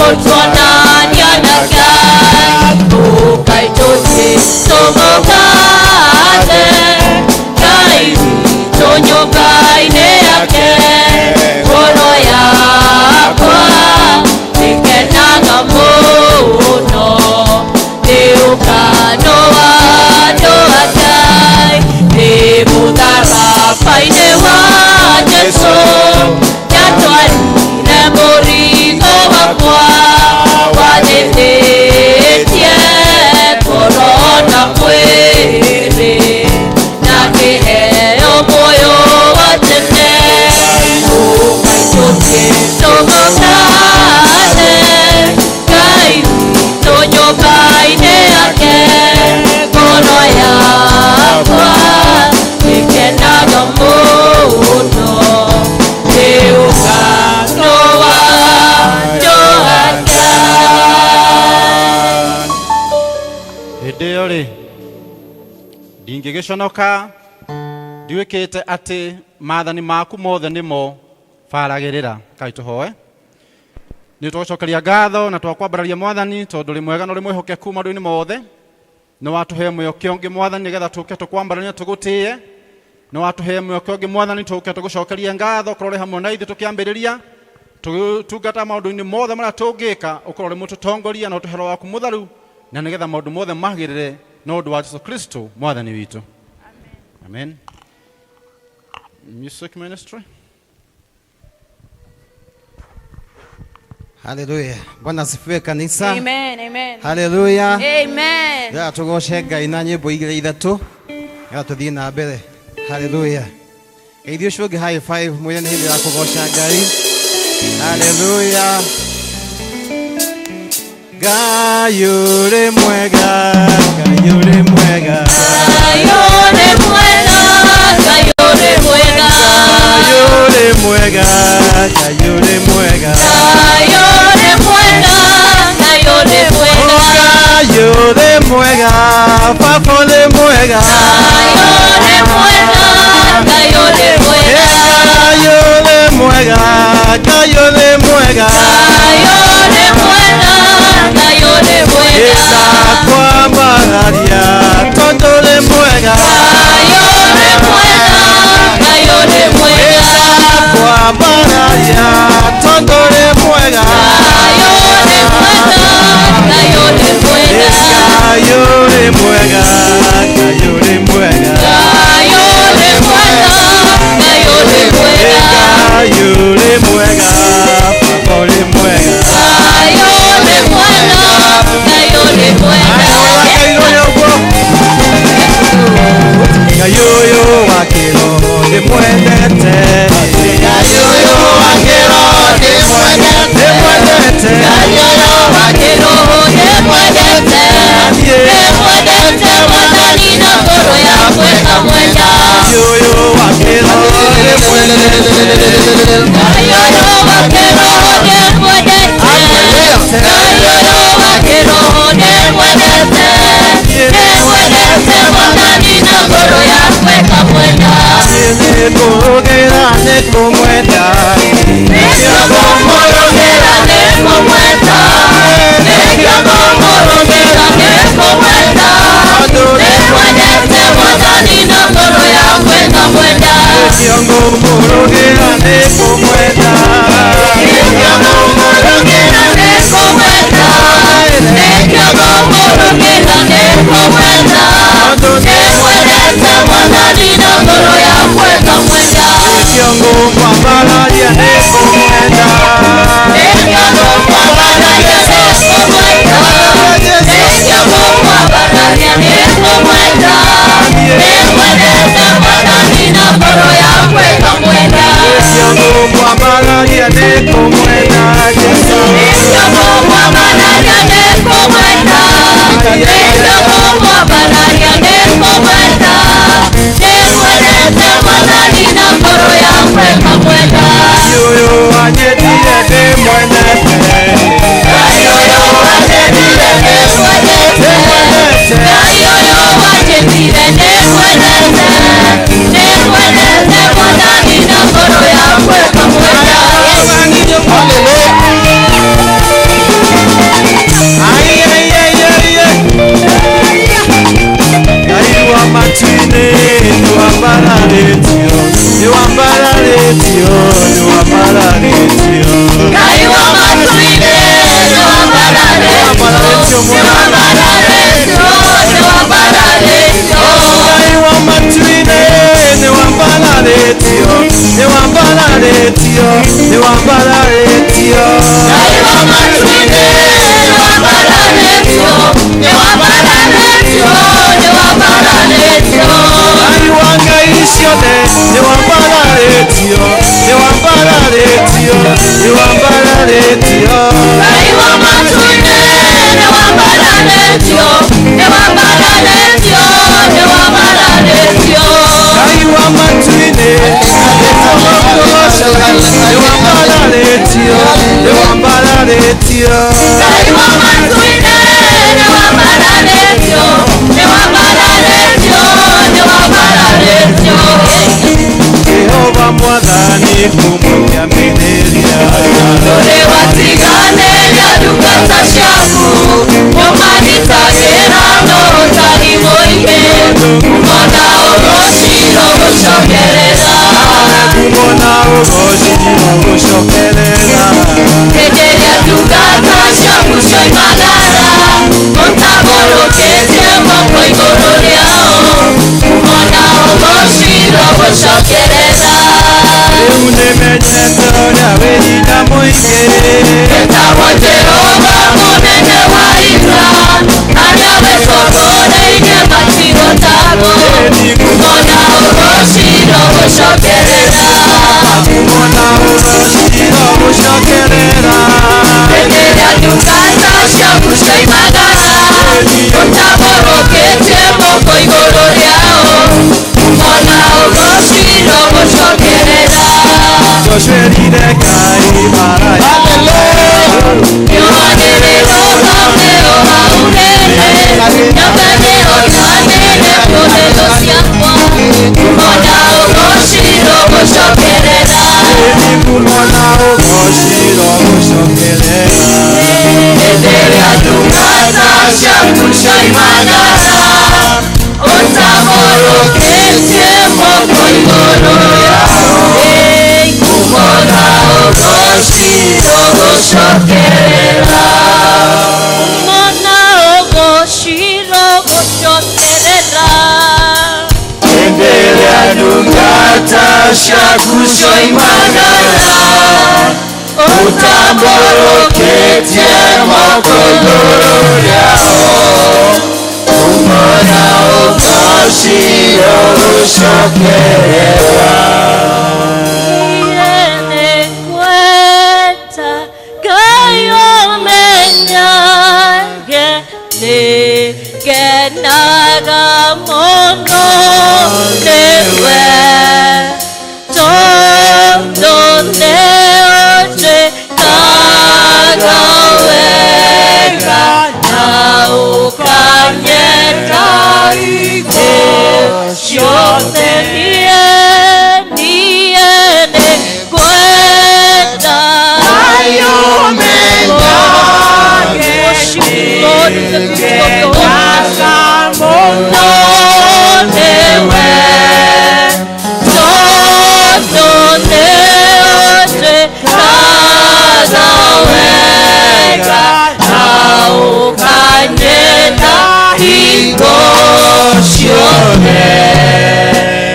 Tũtuonania na Ngai ũkai tũthiĩ tũmũgathe Ngai witũ nyũmba-inĩ yake ngoro yakwa ĩkenaga mũno nĩ ũkano wa andũ a Ngai nĩ mũtharaba-inĩ wa Jesũ nĩatwarire mũrigo wakwa wathĩnĩtie ngoro na mwĩrĩ na kĩheo muoyo wa tene ũkai tũthiĩ tũmũgathe Ngai witũ nyũmba-inĩ yake ngoro yakwa ĩkenaga mũno nĩ ũkano wa andũ a Ngai. Hĩndĩ ĩyo rĩ ndingĩgĩconoka ndiwĩkĩte atĩ maathani maku mothe nĩmo baragĩrĩra. Kai tũhoe. Nĩ tũgũcokeria ngatho na twakwambararia mwathani tondũ ũrĩ mwega na ũrĩ mwĩhokeku maũndũ-inĩ mothe. Nĩ watũhe mwĩhoke ũngĩ mwathani nĩgetha tũke tũkwambarania tũgũtĩe. Nĩ watũhe mwĩhoke ũngĩ mwathani tũke tũgũcokerie ngatho ũkorwo ũrĩ hamwe na ithuĩ tũkĩambĩrĩria tũgĩtungata maũndũ-inĩ mothe marĩa tũngĩka ũkorwo ũrĩ mũtũtongoria na ũtũhe roho waku mũtheru na nĩgetha maũndũ mothe magĩrĩre na ũndũ wa Jesu Kristo mwathani witũ. Amen. Music ministry. Haleluya. Bwana asifiwe kanisa. Amen, amen. Haleluya. Amen. Rĩrĩa tũgoce Ngai na nyĩmbo igĩrĩ ithatũ nĩgetha tũthiĩ na mbere. Haleluya. Geithio ũcio ũngĩ high five mwĩre nĩ hĩndĩ ya kũgoca Ngai. Haleluya. Ngai ũrĩ mwega, Ngai ũrĩ mwega. Ngai ũrĩ mwega, Ngai ũrĩ mwega. Ngai ũrĩ mwega, Ngai ũrĩ mwega. Ngai ũrĩ mwega, Ngai ũrĩ mwega. Ngai ũrĩ mwega, Baba ũrĩ mwega. Ngai ũrĩ mwega, Ngai ũrĩ mwega. Ngai ũrĩ mwega, Ngai ũrĩ mwega. Ngai ũrĩ mwega, Ngai ũrĩ mwega. Ĩtakwambararia tondũ ũrĩ mwega. Ngai ũrĩ mwega, Ngai ũrĩ mwega. Ĩtakwambararia tondũ ũrĩ mwega. Ngai ũrĩ mwega, Ngai ũrĩ mwega. Ngai ũrĩ mwega, Ngai ũrĩ mwega. Ngai ũrĩ mwega, Ngai ũrĩ mwega. Ngai ũrĩ mwega, Baba ũrĩ mwega. Ngai ũrĩ mwega, Ngai ũrĩ mwega. Ngai ũyũ wa kĩroho ndĩmwendete. Ngai ũyũ wa kĩroho ndĩmwendete. Ndĩmwendete. Ngai ũyũ wa kĩroho ndĩmwendete. Ndĩmwendete Mwathani na ngoro yakwa ĩkamwenda. Ngai ũyũ wa kĩroho ndĩmwendete. Ngai ũyũ wa kĩroho ndĩmwendete. Ngai ũyũ wa kĩroho ndĩmwendete. Ndĩmwendete Mwathani na ngoro yakwa ĩkamwenda. Nĩngũrũgĩra nĩngũmwenda. Nĩngũmũrũgĩra nĩngũmwenda. Nĩngũmũrũgĩra nĩngũmwenda. Ndĩmwendete Mwathani na ngoro yakwa ĩkamwenda. Nĩngũmũrũgĩra nĩngũmwenda. Nĩngũmũrũgĩra nĩngũmwenda. Nĩngũmũrũgĩra nĩngũmwenda. Ndĩmwendete Mwathani na ngoro yakwa ĩkamwenda. Nĩngũmwambararia nĩngũmwenda. Nĩngũmwambararia nĩngũmwenda. Nĩngũmwambararia nĩngũmwenda. Ndĩmwendete Mwathani na ngoro yakwa ĩkamwenda. Nĩngũmwambararia nĩngũmwenda. Jesũ. Nĩngũmwambararia nĩngũmwenda. Nĩngũmwambararia nĩngũmwenda. Ndĩmwendete Mwathani na ngoro yakwa ĩkamwenda. Ngai ũyũ wanyendire ndĩmwendete. Ngai ũyũ wanyendire ndĩmwendete. Ngai ũyũ wanjĩtire ndĩmwendete. Ndĩmwendete Mwathani na ngoro yakwa ĩkamwenda. Wambararĩtio, nĩ wambararĩtio. Ngai wa matu-inĩ nĩ wambararĩtio, nĩ wambararĩtio, nĩ wambararĩtio. Ngai wa matu-inĩ nĩ wambararĩtio, nĩ wambararĩtio, nĩ wambararĩtio. Ngai wa matu-inĩ nĩ wambararĩtio, nĩ wambararĩtio, nĩ wambararĩtio. Ngai wa ngai ciothe nĩ wambararĩtio, nĩ wambararĩtio, nĩ wambararĩtio. Ngai wa matu-inĩ nĩ wambararĩtio, nĩ wambararĩtio, nĩ wambararĩtio. Ngai wa matu-inĩ nĩtũgũkũgoca, nĩ wambararĩtio, nĩ wambararĩtio. Ngai wa matu-inĩ nĩ wambararĩtio, nĩ wambararĩtio, nĩ wambararĩtio. Jehova Mwathani kũmũkĩamĩrĩria. Ndũrĩ watiganĩria ndungata ciaku, ũmagitagĩra na ũtari mũingĩ, kumona ũgocirwo gũcokerera. Kumona ũgocirwo gũcokerera. Hĩndĩ ĩrĩa ndungata ciaku cioimagara, ũtambũrũkĩtie moko igũrũ rĩao, kumona ũgocirwo gũcokerera. Rĩu nĩmenyete ũrĩa wĩ hinya mũingĩ. Wĩtagwo Jehova mũnene wa ita, arĩa wĩtongoreirie matirotagwo, kumona ũgocirwo gũcokerera. Kumona ũgocirwo gũcokerera. Hĩndĩ ĩrĩa ndungata ciaku cioimagara, ũtambũrũkĩtie moko igũrũ rĩao, kumona ũgocirwo gũcokerera. Joshua erire Ngai maraya. Kumona ũgocirwo gũcokerera. Kumona ũgocirwo gũcokerera. Hĩndĩ ĩrĩa ndungata ciaku cioimagara, ũtambũrũkĩtie moko igũrũ rĩao, kumona ũgocirwo gũcokerera. Nĩngenaga mũno nĩwe, tondũ nĩũnjĩkaga wega na ũkanyenda hingo ciothe. Niĩ, niĩ nĩngwenda. Worship you, Lord, in the beauty of your holiness. Mũno nĩwe, tondũ nĩũnjĩkaga wega na ũkanyenda hingo ciothe.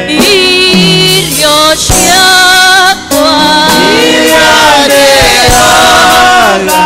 Irio ciakwa Iria ndĩaga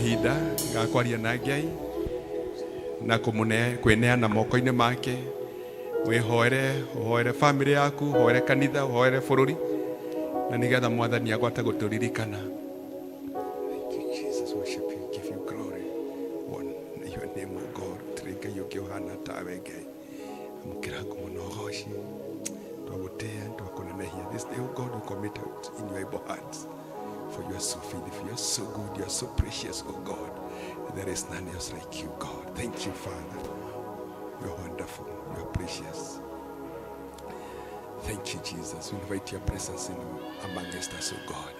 Kahinda ga kwaria na Ngai na kũmũne kwĩneana moko-inĩ make. Wĩhoere, ũhoere family yaku, ũhoere kanitha, ũhoere bũrũri, na nĩgetha Mwathani agwate gũtũririkana. Thank you, Jesus. Worship you, give you glory. One, your name, O God. Gũtirĩ Ngai ũngĩ ũhana tawe Ngai. Amũkĩra ngumo na ũgoci. Twagũtĩĩa, twakũnenehia. This day, O God, we commit out in your able hands. For you are so faithful, you are so good, you are so precious, O God. There is none else like you, God. Thank you, Father. You are wonderful, you are precious. Thank you, Jesus. We invite your presence in amongst us, O God.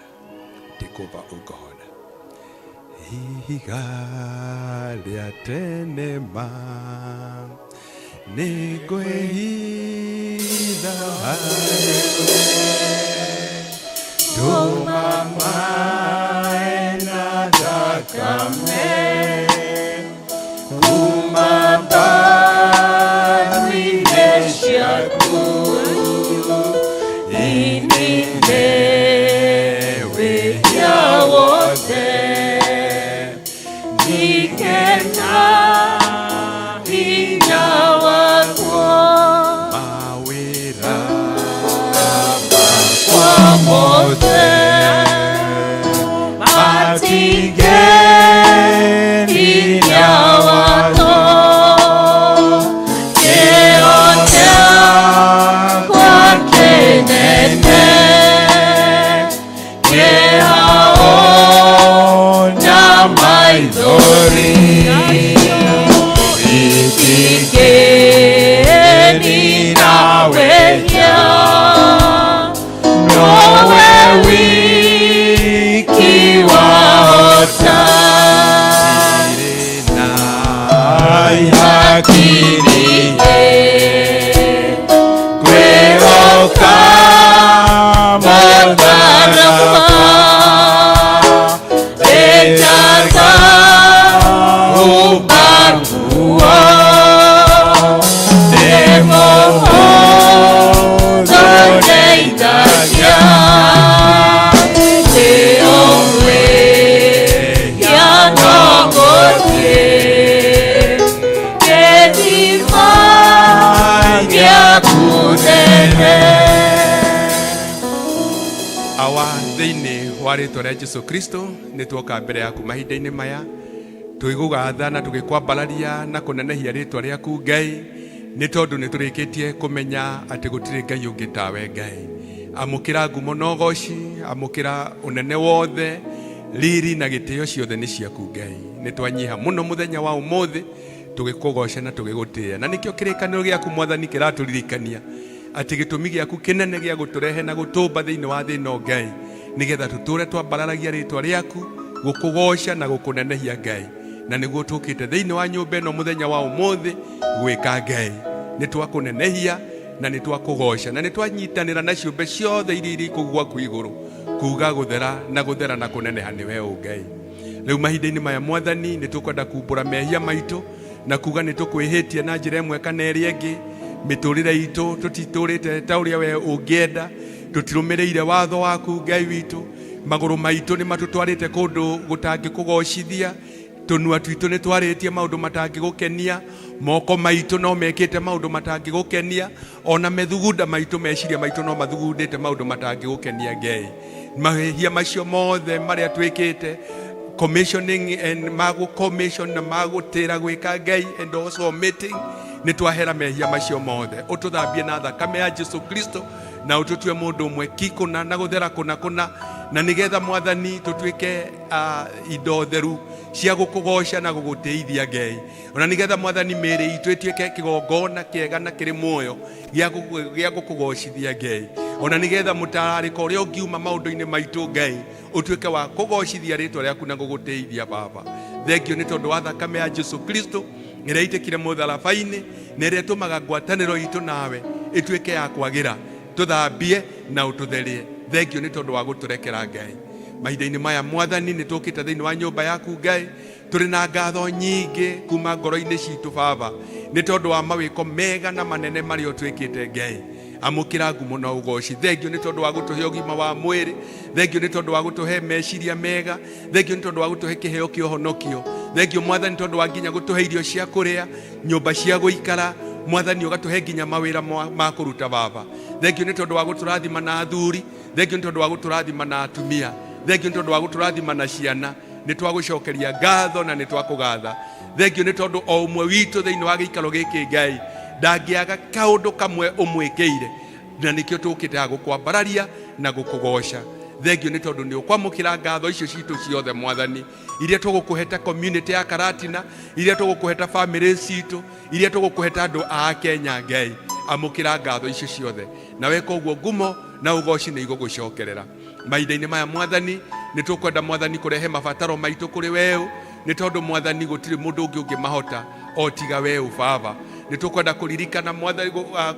Take over, O God. Ihiga rĩa tene ma nĩngwĩhitha harĩ we. Ndũma maĩ na thakame kuma mbaru-inĩ ciaku inine wĩhia wothe nĩkenda hinya wakwa mawĩra makwa mothe matige hinya watho kĩo gĩakwa kĩnene kĩhao na maithori itingĩnina wĩhia nowe wiki wahota hakiriye kwĩhoka mũtharaba ndĩnjaga humba nguo ndĩ mũhũthũ ndeithagia ndĩo wĩhia no gũthiĩ gĩthima gĩaku nene. Awa, thĩinĩ wa rĩtwa rĩa Jesu Kristo, nĩ tuoka mbere yaku mahinda-inĩ maya tũgĩgũgatha na tũgĩkwambararia na kũnenehia rĩtwa rĩaku Ngai, nĩ tondũ nĩ tũrĩkĩtie kũmenya atĩ gũtirĩ Ngai ũngĩ tawe Ngai. Amũkĩra ngumo na ũgoci, amũkĩra ũnene wothe, riri na gĩtĩo ciothe nĩ ciaku Ngai. Nĩ twanyiha mũno mũthenya wa ũmũthĩ tũgĩkũgoca na tũgĩgũtĩĩa, na nĩkĩo kĩrĩkanĩro gĩaku Mwathani kĩratũririkania atĩ gĩtũmi gĩaku kĩnene gĩa gũtũrehe na gũtũmba thĩinĩ wa thĩ ĩno Ngai, nĩgetha tũtũre twambararagia rĩtwa rĩaku, gũkũgoca na gũkũnenehia Ngai. Na nĩguo tũkĩte thĩinĩ wa nyũmba ĩno mũthenya wa ũmũthĩ gwĩka Ngai. Nĩ twakũnenehia na nĩ twakũgoca na nĩ twanyitanĩra na ciũmbe ciothe iria irĩ kũu gwaku igũrũ kuga gũthera na gũthera na kũneneha nĩwe ũ Ngai. Rĩu mahinda-inĩ maya Mwathani, nĩ tũkwenda kumbũra mehia maitũ na kuga nĩ tũkwĩhĩtie na njĩra ĩmwe kana ĩrĩa ĩngĩ. Mĩtũrĩre itũ tũtitũrĩte ta ũrĩa we ũngĩenda, tũtirũmĩrĩire watho waku Ngai witũ, magũrũ maitũ nĩ matũtwarĩte kũndũ gũtangĩkũgocithia, tũnua twitũ nĩ twarĩtie maũndũ matangĩgũkenia, moko maitũ no mekĩte maũndũ matangĩgũkenia, ona methugunda maitũ, meciria maitũ no mathugundĩte maũndũ matangĩgũkenia Ngai. Mahĩhia macio mothe marĩa twĩkĩte, commissioning and magũ commission na magũtĩra gwĩka Ngai and also omitting, nĩ twahera mehia macio mothe. Ũtũthambie na thakame ya Jesu Kristo na ũtũtue mũndũ ũmwe ki kũna na gũthera kũna kũna, na nĩgetha Mwathani tũtuĩke indo theru cia gũkũgoca na gũgũtĩithia Ngai. Ona nĩgetha Mwathani mĩĩrĩ itũ ĩtuĩke kĩgongona kĩega na kĩrĩ muoyo gĩa gũkũgocithia Ngai. Ona nĩgetha mũtararĩko ũrĩa ũngiuma maũndũ-inĩ maitũ Ngai ũtuĩke wa kũgocithia rĩtwa rĩaku na gũgũtĩithia Baba. Thengio nĩ tondũ wa thakame ya Jesu Kristo ĩrĩa ĩitĩkire mũtharaba-inĩ na ĩrĩa ĩtũmaga ngwatanĩro itũ nawe ĩtuĩke ya kwagĩra. Tũthambie na ũtũtherie. Thengio nĩ tondũ wa gũtũrekera Ngai. Mahinda-inĩ maya Mwathani nĩ tũkĩte thĩinĩ wa nyũmba yaku Ngai tũrĩ na ngatho nyingĩ kuma ngoro-inĩ citũ Baba, nĩ tondũ wa mawĩko mega na manene marĩa ũtwĩkĩte Ngai. Amũkĩra ngumo na ũgoci. Thengio nĩ tondũ wa gũtũhe ũgima wa mwĩrĩ, thengio nĩ tondũ wa gũtũhe meciria mega, thengio nĩ tondũ wa gũtũhe kĩheo kĩa ũhonokio, thengio Mwathani tondũ wa nginya gũtũhe irio cia kũrĩa, nyũmba cia gũikara, Mwathani ũgatũhe nginya mawĩra ma kũruta Baba. Thengio nĩ tondũ wa gũtũrathima na athuri, thengio nĩ tondũ wa gũtũrathima na atumia, thengio nĩ tondũ wa gũtũrathima na ciana. Nĩ twagũcokeria ngatho na nĩ twakũgatha. Thengio nĩ tondũ o ũmwe witũ thĩinĩ wa gĩikaro gĩkĩ Ngai ndangĩaga kaũndũ kamwe ũmwĩkĩire, na nĩkĩo tũkĩte haha gũkwambararia na gũkũgoca. Thengio nĩ tondũ nĩ ũkwamũkĩra ngatho icio citũ ciothe Mwathani, iria tũgũkũhe ta community ya Karatina, iria tũgũkũhe ta family citũ, iria tũgũkũhe ta andũ a Kenya. Ngai amũkĩra ngatho icio ciothe, na weka ũguo ngumo na ũgoci nĩ igũgũcokerera mahinda-inĩ maya. Mwathani, nĩ tũkwenda Mwathani kũrehe mabataro maitũ kũrĩ weũ, nĩ tondũ Mwathani gũtirĩ mũndũ ũngĩ ũngĩmahota o tiga weũ. Baba, nĩ tũkwenda kũririkana Mwathani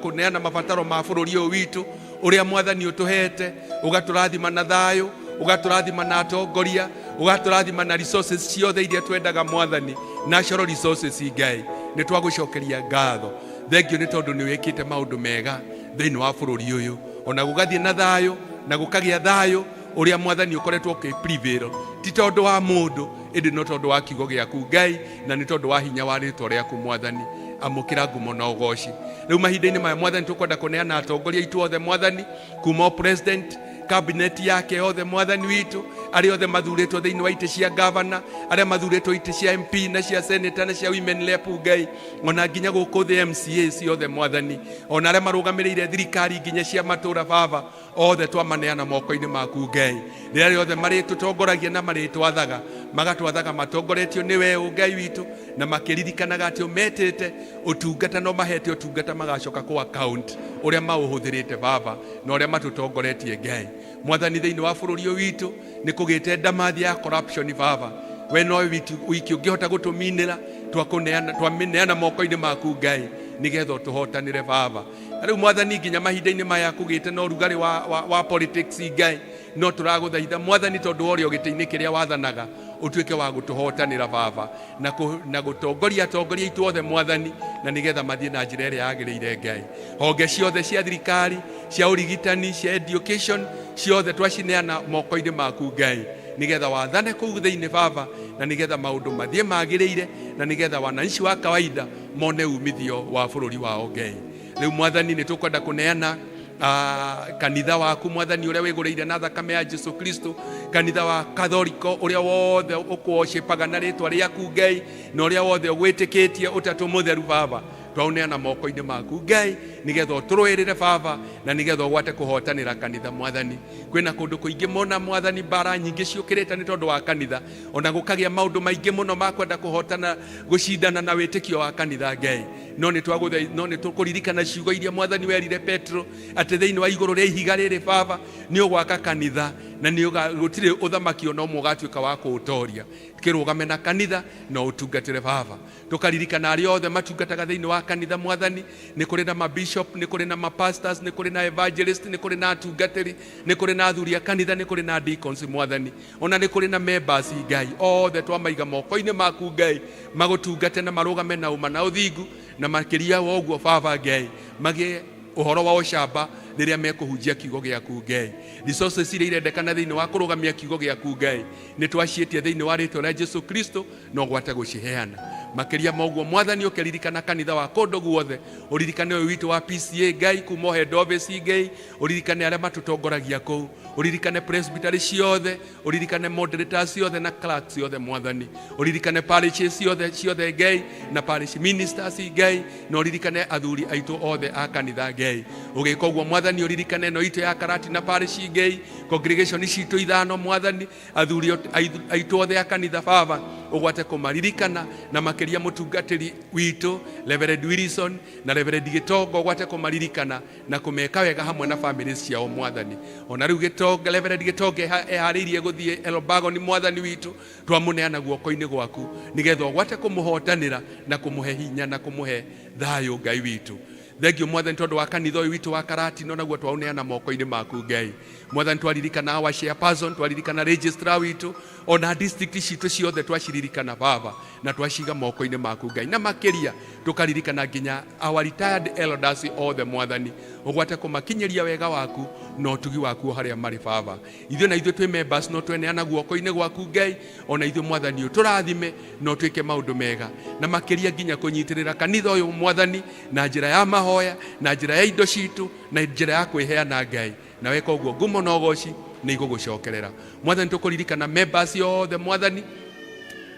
kũneana mabataro ma bũrũri ũyũ witũ, ũrĩa Mwathani ũtũhete, ũgatũrathima na thayũ, ũgatũrathima na atongoria, ũgatũrathima na resources ciothe iria twendaga Mwathani, natural resources. Ngai, nĩ twagũcokeria ngatho. Thengio nĩ tondũ nĩ wĩkĩte maũndũ mega thĩinĩ wa bũrũri ũyũ, ona gũgathiĩ na thayũ na gũkagĩa thayũ ũrĩa Mwathani ũkoretwo ũkĩ prevail, ti tondũ wa mũndũ, ĩndĩ no tondũ wa kiugo gĩaku Ngai, na nĩ tondũ wa hinya wa rĩtwa rĩaku. Mwathani, amũkĩra ngumo na ũgoci. Rĩu mahinda-inĩ maya Mwathani, tũkwenda kũneana atongoria aitũ othe Mwathani, kuma o president, cabinet yake yothe Mwathani witũ, arĩa othe mathurĩtwo thĩinĩ wa itĩ cia gavana, arĩa mathurĩtwo itĩ cia MP na cia senator na cia women rep Ngai, ona nginya gũkũ thĩ MCA ciothe Mwathani, ona arĩa marũgamĩrĩire thirikari nginya cia matũra Baba, othe twamaneana moko-inĩ maku Ngai. Rĩrĩa rĩothe marĩtũtongoragia na marĩtwathaga, magatwathaga matongoretio nĩ we Ngai witũ, na makĩririkanaga atĩ ũmetĩte ũtungata no mahete ũtungata, magacoka kũ account ũrĩa maũhũthĩrĩte Baba na ũrĩa matũtongoretie Ngai. Mwathani, thĩinĩ wa bũrũri ũyũ witũ nĩ kũgĩte ndamathia ya corruption. Baba, we nowe wiki ũngĩhota gũtũminĩra. Twakũneana, twamĩneana moko-inĩ maku Ngai, nĩgetha ũtũhotanĩre Baba. Na rĩu Mwathani, nginya mahinda-inĩ maya kũgĩte na ũrugarĩ wa politics Ngai, no tũragũthaitha Mwathani, tondũ wa ũrĩa gĩtĩ-inĩ kĩrĩa wathanaga, ũtuĩke wa gũtũhotanĩra Baba na gũtongoria atongoria aitũ othe Mwathani, na nĩgetha mathiĩ na njĩra ĩrĩa yagĩrĩire Ngai. Honge ciothe cia thirikari, cia ũrigitani, cia education, ciothe twacineana moko-inĩ maku Ngai, nĩgetha wathane kũu thĩinĩ Baba, na nĩgetha maũndũ mathiĩ magĩrĩire, na nĩgetha wananchi wa kawaida mone umithio wa bũrũri wao Ngai. Rĩu Mwathani, nĩ tũkwenda kũneana kanitha waku Mwathani, ũrĩa wĩgũrĩire na thakame ya Jesu Kristo, kanitha wa Katholiko, ũrĩa wothe ũkũworshipaga na rĩtwa rĩaku Ngai, na ũrĩa wothe ũgwĩtĩkĩtie ũtatũ mũtheru Baba, twaũneana moko-inĩ maku Ngai, nĩgetha ũtũrũĩrĩre Baba, na nĩgetha ũgwate kũhotanĩra kanitha Mwathani. Kwĩna kũndũ kũingĩ mũno Mwathani mbara nyingĩ ciũkĩrĩte nĩ tondũ wa kanitha, ona gũkagĩa maũndũ maingĩ mũno ma kwenda kũhotana gũcindana na wĩtĩkio wa kanitha Ngai, no nĩ twagũtha, no nĩ tũkũririkana ciugo iria Mwathani werire Petro, atĩ thĩinĩ wa igũrũ rĩa ihiga rĩrĩ Baba nĩ ũgwaka kanitha, na nĩ gũtirĩ ũthamaki ona ũmwe ũgatuĩka wa kũũtoria. Kĩrũgame na kanitha na ũtungatĩre Baba. Tũkaririkana arĩa othe matungataga thĩinĩ wa kanitha Mwathani. Nĩ kũrĩ na mabishop, nĩ kũrĩ na mapastors, nĩ kũrĩ na evangelist, nĩ kũrĩ na atungatĩri, nĩ kũrĩ na athuri a kanitha, nĩ kũrĩ na deacons Mwathani, ona nĩ kũrĩ na members Ngai. Othe twamaiga moko-inĩ maku Ngai, magũtungate na marũgame na ũma na ũthingu, na makĩria wa ũguo Baba Ngai, magĩe ũhoro wa ũcamba rĩrĩa mekũhunjia kiugo gĩaku Ngai. Resources iria irendekana thĩinĩ wa kũrũgamia kiugo gĩaku Ngai, nĩ twaciĩtie thĩinĩ wa rĩtwa rĩa Jesu Kristo na ũgwate gũciheana. Makĩria ma ũguo Mwathani, ũkĩririkana kanitha wa kũndũ guothe, ũririkane ũyũ witũ wa PCA Ngai, kuma head office Ngai, ũririkane arĩa matũtongoragia kũu, ũririkane presbytery ciothe, ũririkane moderators ciothe na clerks ciothe Mwathani, ũririkane parishes ciothe ciothe Ngai, na parish ministers Ngai, na ũririkane athuri aitũ othe a kanitha Ngai. Ũgĩka ũguo Mwathani, ũririkane ĩno itũ ya Karatina parish Ngai, congregation citũ ithano Mwathani, athuri aitũ othe a kanitha Baba, ũgwate kũmaririkana, na makĩria mũtungatĩri witũ Reverend Wilson na Reverend Gĩtongo, ũgwate kũmaririkana na kũmeka wega hamwe na family ciao Mwathani. Ona rĩu Gĩtonge, Reverend Gĩtonge eharĩirie gũthiĩ Elbagon Mwathani witũ, twamũneana guoko-inĩ gwaku, nĩgetha ũgwate kũmũhotanĩra na kũmũhe hinya na kũmũhe thayũ Ngai witũ. Thengio Mwathani tondũ wa kanitha ũyũ witũ wa Karatina naguo twaũneana moko-inĩ maku Ngai. Mwathani twaririkana our chairperson, twaririkana registrar witũ, ona district citũ ciothe twaciririkana Baba, na twaciga moko-inĩ maku Ngai. Na makĩria tũkaririkana nginya our retired elders othe Mwathani, ũgwate kũmakinyĩria wega waku na ũtugi waku o harĩa marĩ Baba. Ithuĩ na ithuĩ twĩ members no tweneana guoko-inĩ gwaku Ngai, ona ithuĩ Mwathani ũtũrathime na ũtwĩke maũndũ mega, na makĩria nginya kũnyitĩrĩra kanitha ũyũ Mwathani na njĩra ya mahoya, na njĩra ya indo citũ, na njĩra ya kwĩheana Ngai. Na weka ũguo ngumo na ũgoci nĩ igũgũcokerera. Mwathani tũkũririkana members othe Mwathani,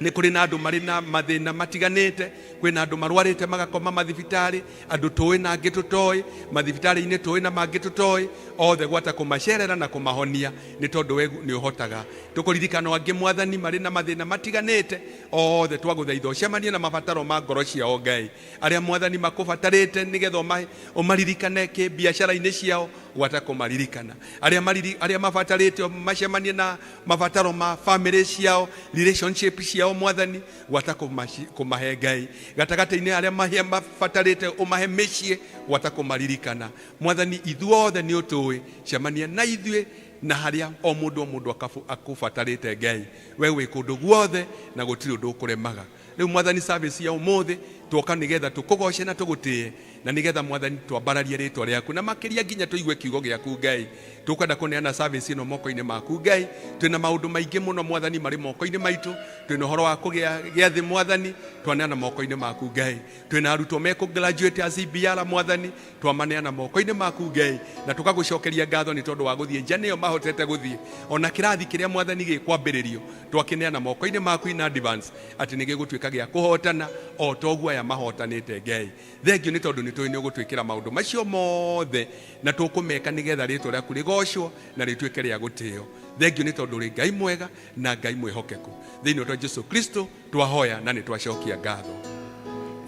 nĩ kũrĩ na andũ marĩ na mathĩna matiganĩte, kwĩna andũ marwarĩte magakoma mathibitarĩ, andũ tũĩ na angĩ tũtoĩ, mathibitarĩ-inĩ tũĩ na mangĩ tũtoĩ, othe gwata kũmacerera na kũmahonia nĩ tondũ we nĩ ũhotaga. Tũkũririkana angĩ Mwathani marĩ na mathĩna matiganĩte, othe twagũthaitha ũcemanie na mabataro ma ngoro ciao Ngai, arĩa Mwathani makũbatarĩte nĩgetha ũmaririkane kĩbiacara-inĩ ciao, gwata kũmaririkana. Arĩa mabatarĩte macemanie na mabataro ma family ciao, relationship ciao Mwathani, gwata kũmahe Ngai. Gatagatĩ-inĩ arĩa mabatarĩte ũmahe mĩciĩ, gwata kũmaririkana. Mwathani ithuothe nĩ ũtũĩ, cemania na ithuĩ na harĩa o mũndũ o mũndũ akũbatarĩte Ngai. We wĩ kũndũ guothe na gũtirĩ ũndũ ũkũremaga. Rĩu Mwathani service ya ũmũthĩ twoka nĩgetha tũkũgoce na tũgũtĩe, na nĩgetha Mwathani twambararie rĩtwa rĩaku, na makĩria nginya tũigue kiugo gĩaku Ngai. Tũkwenda kũneana service ĩno moko-inĩ maku Ngai. Twĩna maũndũ maingĩ mũno Mwathani marĩ moko-inĩ maitũ, twĩna ũhoro wa kũgĩa gĩathĩ Mwathani, twaneana moko-inĩ maku Ngai. Twĩna arutwo mekũ graduate a CBR Mwathani, twamaneana moko-inĩ maku Ngai, na tũkagũcokeria ngatho nĩ tondũ wa gũthiĩ nja nĩyo mahotete gũthiĩ. Ona kĩrathi kĩrĩa Mwathani gĩkwambĩrĩrio twakĩneana moko-inĩ maku in advance atĩ nĩ gĩgũtuĩka gĩa kũhotana o ta ũguo aya mahotanĩte Ngai. Thengio nĩ tondũ nĩ tũĩ nĩ ũgũtwĩkĩra maũndũ macio mothe na tũkũmeka nĩgetha rĩtwa rĩaku rĩgocwo na rĩtuĩke rĩa gũtĩo. Thengio nĩ tondũ ũrĩ Ngai mwega na Ngai mwĩhokeku. Thĩinĩ wa Jesu Kristo twahoya na nĩ twacokia ngatho.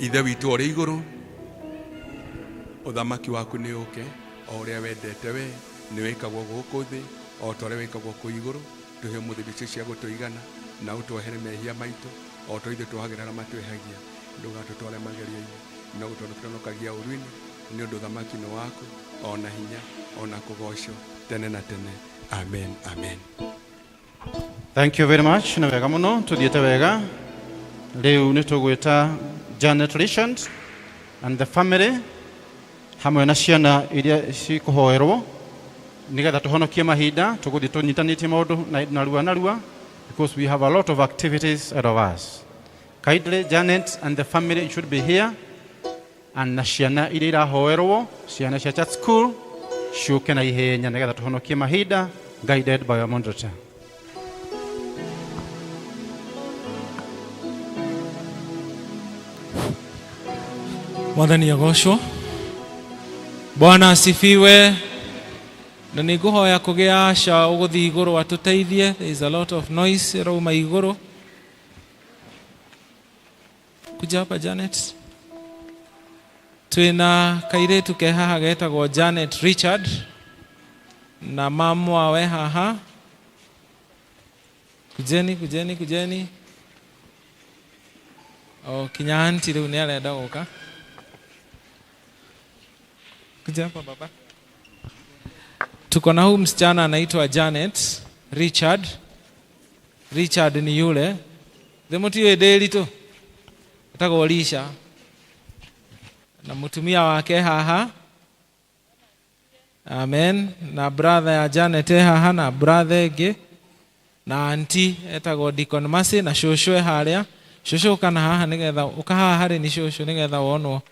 Ithe witũ ũrĩ igũrũ, ũthamaki waku nĩ ũke, o ũrĩa wendete we nĩ wĩkagwo gũkũ thĩ o ta ũrĩa wĩkagwo kũu igũrũ. Tũhe ũmũthĩ irio cia gũtũigana, na ũtwohere mehia maitũ o ta ithuĩ twohagĩra arĩa matwĩhagia. Ndũgatũtware magerio-inĩ, no gũtũhonokagia ũũru-inĩ, nĩ ũndũ ũthamaki nĩ waku, ona hinya, ona kũgocwo tene na tene. Amen, amen. Thank you very much. Nĩ wega mũno, tũthiĩte wega. Rĩu nĩ tũgwĩta Janet Richard and the family hamwe na ciana iria cikũhoerwo nĩgetha tũhonokie mahinda, tũgũthiĩ tũnyitanĩtie maũndũ narua narua because we have a lot of activities ahead of us. Kindly, Janet and the family should be here, and na ciana iria irahoerwo, ciana cia church school ciũke na ihenya nĩgetha tũhonokie mahinda, guided by our moderator. Mwathani agocwo. Bwana asifiwe. Na nĩ ngũhoya kũgĩa aca ũgũthiĩ igũrũ atũteithie. There is a lot of noise ĩrauma igũrũ. Kuja hapa Janet. Twĩna kairĩtu ke haha getagwo Janet Richard na mamwa we haha. Kujeni, kujeni, kujeni. O kinya auntie rĩu nĩ arenda gũka. Kuja hapa baba. Tuko na huyu msichana anaitwa Janet Richard. Richard ni yule. Thĩ mũtiũĩ ndĩri tu. Etagwo Lisha. Na mũtumia wake haha. Amen. Na brother ya Janet e haha na brother ĩngĩ. Na auntie etagwo Deacon Mercy na cũcũ e harĩa. Cũcũ ũka na haha nĩgetha ũka haha harĩ nĩ cũcũ nĩgetha wonwo.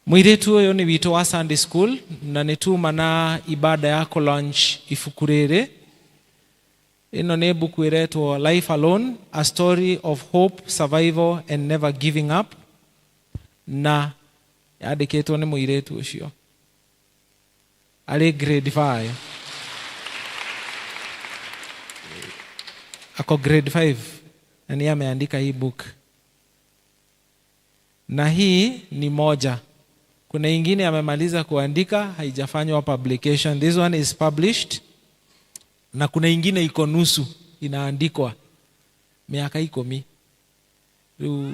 Mũirĩtu ũyũ nĩ witũ wa Sunday school na nĩ tuma na ibada ya kũ launch ibuku rĩrĩ. Ĩno nĩ mbuku ĩretwo Life Alone, a story of hope, survival and never giving up, na yandĩkĩtwo nĩ mũirĩtu ũcio arĩ grade 5. Ako grade 5 na ni ameandika hii book. Na hii ni moja. Kuna ingine amemaliza kuandika, haijafanywa publication. This one is published. Na kuna ingine iko nusu inaandikwa miaka 10. Rĩu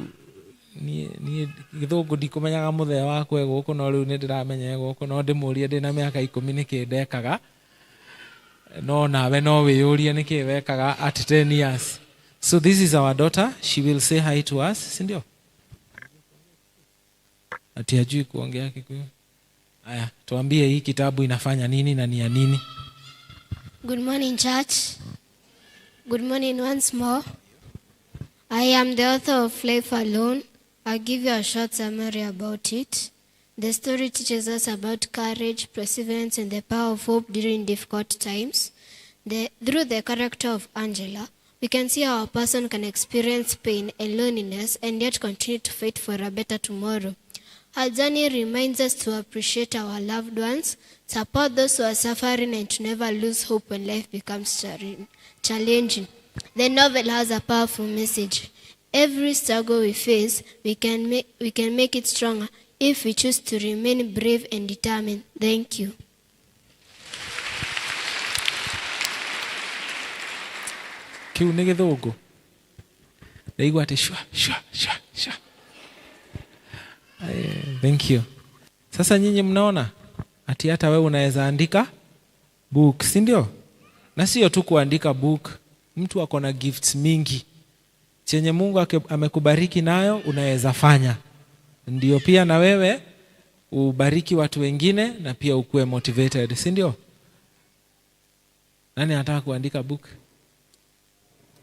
Niĩ gĩthũngũ ndikũmenyaga mũthee wakwa e gũkũ, no rĩu nĩ ndĩramenya e gũkũ, no ndĩmũrie ndĩna mĩaka 10 nĩkĩ ndekaga. No nawe no wĩyũrie nĩkĩ wekaga at 10 years. So this is our daughter. She will say hi to us, si ndio? Ati hajui kuongea Kikuyu. Aya, tuambie hii kitabu inafanya nini na ni ya nini? Good morning, church. Good morning once more. I am the author of Life Alone. I'll give you a short summary about it. The story teaches us about courage, perseverance, and the power of hope during difficult times. Through the character of Angela, we can see how a person can experience pain and loneliness and yet continue to fight for a better tomorrow. Her journey reminds us to appreciate our loved ones, support those who are suffering, and to never lose hope when life becomes challenging. The novel has a powerful message. Every struggle we face, we can make it stronger if we choose to remain brave and determined. Thank you. Kiu nĩ gĩthũngũ. Ndaigua atĩ shwa shwa shwa shwa. Thank you. Sasa nyinyi mnaona ati hata wewe unaweza andika book, si ndio? Na sio tu kuandika book, mtu ako na gifts mingi. Chenye Mungu amekubariki nayo unaweza fanya. Ndio pia na wewe ubariki watu wengine na pia ukue motivated, si ndio? Nani anataka kuandika book?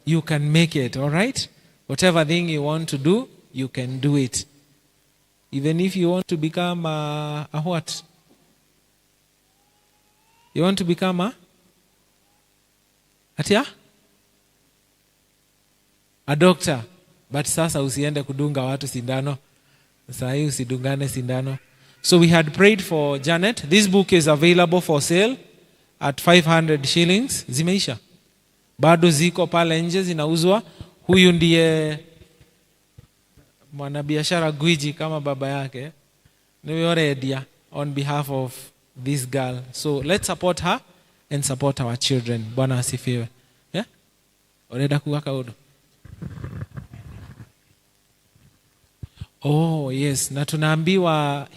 You can make it, all right? Whatever thing you want to do, you can do it. Even if you want to become a what? You want to become a? Atia? A doctor. But sasa usiende kudunga watu sindano. Sahi usidungane sindano. So we had prayed for Janet. This book is available for sale at 500 shillings. Zimeisha. Bado ziko pale nje zinauzwa. Huyu ndiye mwanabiashara gwiji kama baba yake. Niwe oredia on behalf of this girl. So let's support her and support our children. Bwana asifiwe. Yeah? Oreda kuga kaundu. Oh yes, na tunaambiwa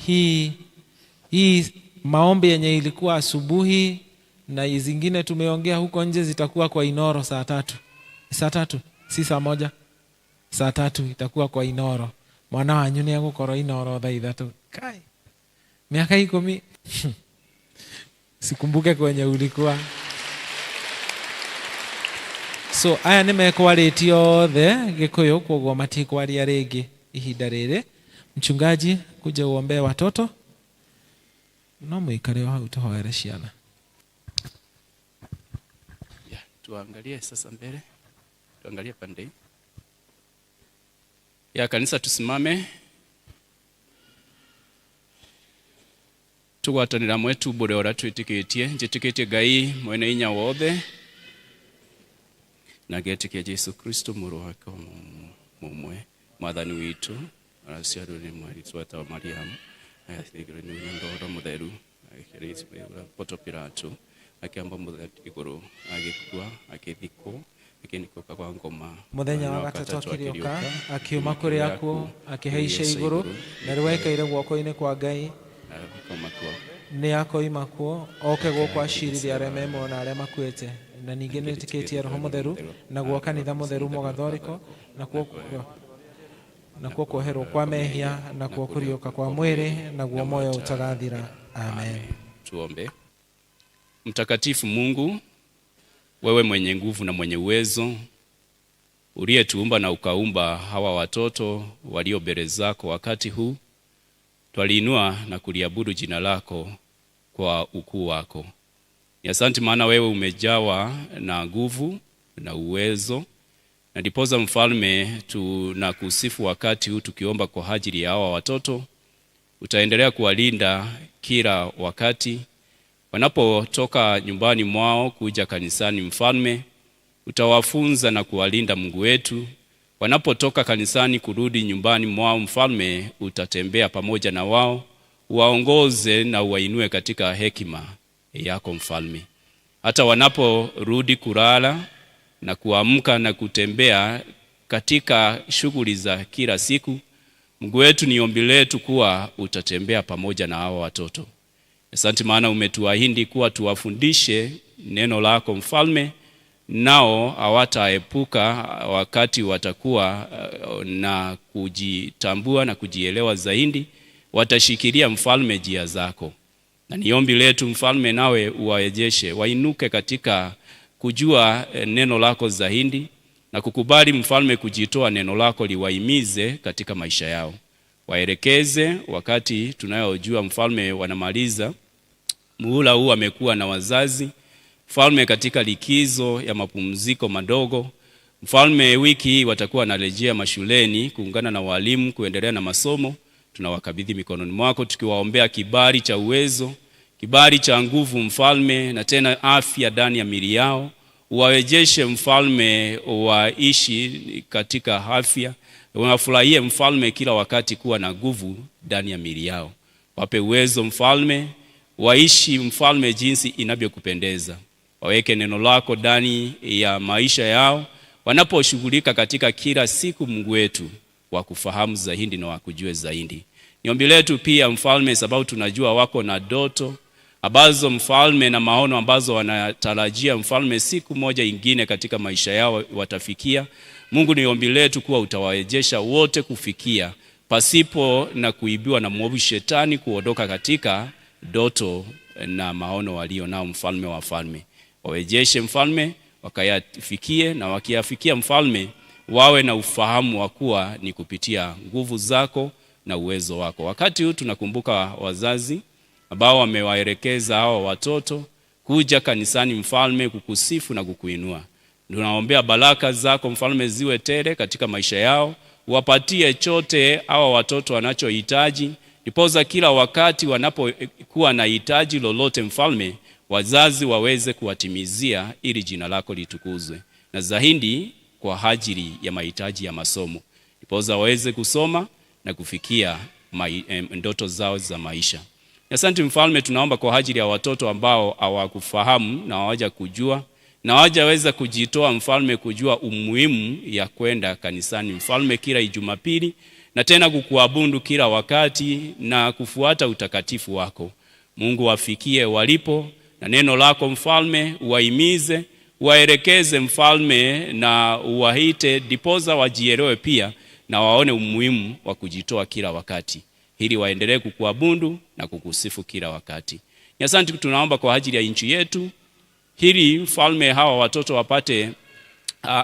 hii maombi yenye ilikuwa asubuhi na zingine tumeongea huko nje zitakuwa kwa Inoro saa 3. Saa 3, si saa 1. Saa 3 itakuwa kwa Inoro. Mwana wanyu nĩ egũkorwo Inoro thaa 3. Kai. Miaka 10. Sikumbuke kwenye ulikuwa. So aya nĩ mekwarĩtie othe Gĩkũyũ, kwoguo matikwaria rĩngĩ ihinda rĩrĩ. Mchungaji, kuja uombee watoto. No muikare hau tuhoere ciana. Ya, tuangalie sasa mbele. Tuangalie pande hii. Ya kanisa, tusimame. Tugwatanĩra mwetu mbũre ũrĩa twĩtĩkĩtie. Njĩtĩkĩtie Ngai mwene inya wothe na ngetĩkia Jesu Kristo mũrũ wake mũmwe mwathani witũ, araciarwo nĩ mwarĩ wa Mariamu, agathĩgĩrwo nĩ Roho Mũtheru, agĩkĩrĩtwo Ponto Pilato, akĩamba mũtheti igũrũ, agĩkua, agĩthikwo, akĩinũka kwa ngoma. Mũthenya wa gatatũ akĩriũka, akiuma kũrĩ akuũ, akĩhaica igũrũ, na rĩu aikaire guoko-inĩ kwa Ngai. Nĩ akoima kuo oke gũkũ acirithie arĩa me muoyo na arĩa makuĩte. Na ningĩ nĩtĩkĩtie Roho Mũtheru, naguo kanitha mũtheru mũgathoriko, nakuo kuoherwo kwa mehia, nakuo kũriũka kwa mwĩrĩ, naguo muoyo utagathira. Amen. Tuombe. Mtakatifu Mungu, wewe mwenye nguvu na mwenye uwezo, uliyetuumba na ukaumba hawa watoto walio mbele zako wakati huu, twaliinua na kuliabudu jina lako kwa ukuu wako. Ni asante maana wewe umejawa na nguvu na uwezo, na ndiposa Mfalme tunakusifu wakati huu tukiomba kwa ajili ya hawa watoto. Utaendelea kuwalinda kila wakati wanapotoka nyumbani mwao kuja kanisani. Mfalme, utawafunza na kuwalinda Mungu wetu. Wanapotoka kanisani kurudi nyumbani mwao, Mfalme, utatembea pamoja na wao, uwaongoze na uwainue katika hekima yako Mfalme. Hata wanaporudi kulala na kuamka na kutembea katika shughuli za kila siku, Mungu wetu, ni ombi letu kuwa utatembea pamoja na hawa watoto. Asante maana umetuahidi kuwa tuwafundishe neno lako Mfalme, nao hawataepuka wakati watakuwa na kujitambua na kujielewa zaidi, watashikilia Mfalme njia zako. Na ni ombi letu Mfalme, nawe uwarejeshe wainuke katika kujua neno lako zaidi na kukubali Mfalme kujitoa neno lako liwahimize katika maisha yao. Waelekeze wakati tunayojua Mfalme wanamaliza muhula huu, amekuwa na wazazi Mfalme katika likizo ya mapumziko madogo. Mfalme, wiki hii watakuwa wanarejea mashuleni kuungana na walimu kuendelea na masomo. Tunawakabidhi mikononi mwako tukiwaombea kibali cha uwezo, kibali cha nguvu Mfalme, na tena afya ndani ya miili yao. Uwarejeshe Mfalme, waishi katika afya, wafurahie Mfalme kila wakati kuwa na nguvu ndani ya miili yao. Wape uwezo Mfalme, waishi Mfalme jinsi inavyokupendeza. Waweke neno lako ndani ya maisha yao wanaposhughulika katika kila siku, Mungu wetu, wakufahamu zaidi na wakujue zaidi. Ni ombi letu pia Mfalme, sababu tunajua wako na ndoto ambazo Mfalme na maono ambazo wanatarajia Mfalme siku moja ingine katika maisha yao watafikia. Mungu, ni ombi letu kuwa utawarejesha wote kufikia pasipo na kuibiwa na mwovu shetani, kuondoka katika ndoto na maono walio nao. Mfalme wa wafalme, warejeshe Mfalme wakayafikie, na wakiyafikia Mfalme wawe na ufahamu wa kuwa ni kupitia nguvu zako na uwezo wako. Wakati huu tunakumbuka wazazi ambao wamewaelekeza hawa watoto kuja kanisani Mfalme kukusifu na kukuinua. Tunaombea baraka zako Mfalme ziwe tele katika maisha yao, wapatie chote hawa watoto wanachohitaji, ndiposa kila wakati wanapokuwa na hitaji lolote Mfalme, wazazi waweze kuwatimizia ili jina lako litukuzwe, na zaidi kwa ajili ya mahitaji ya masomo, ndiposa waweze kusoma na kufikia ndoto zao za maisha. Asante Mfalme, tunaomba kwa ajili ya watoto ambao hawakufahamu na hawaja kujua na hawajaweza kujitoa Mfalme kujua umuhimu ya kwenda kanisani Mfalme kila Jumapili na tena kukuabudu kila wakati na kufuata utakatifu wako. Mungu, wafikie walipo na neno lako Mfalme, uwahimize, waelekeze Mfalme na uwaite, ndiposa wajielewe pia na waone umuhimu wa kujitoa kila wakati, ili waendelee kukuabudu na kukusifu kila wakati. Asante, tunaomba kwa ajili ya nchi yetu, ili Mfalme hawa watoto wapate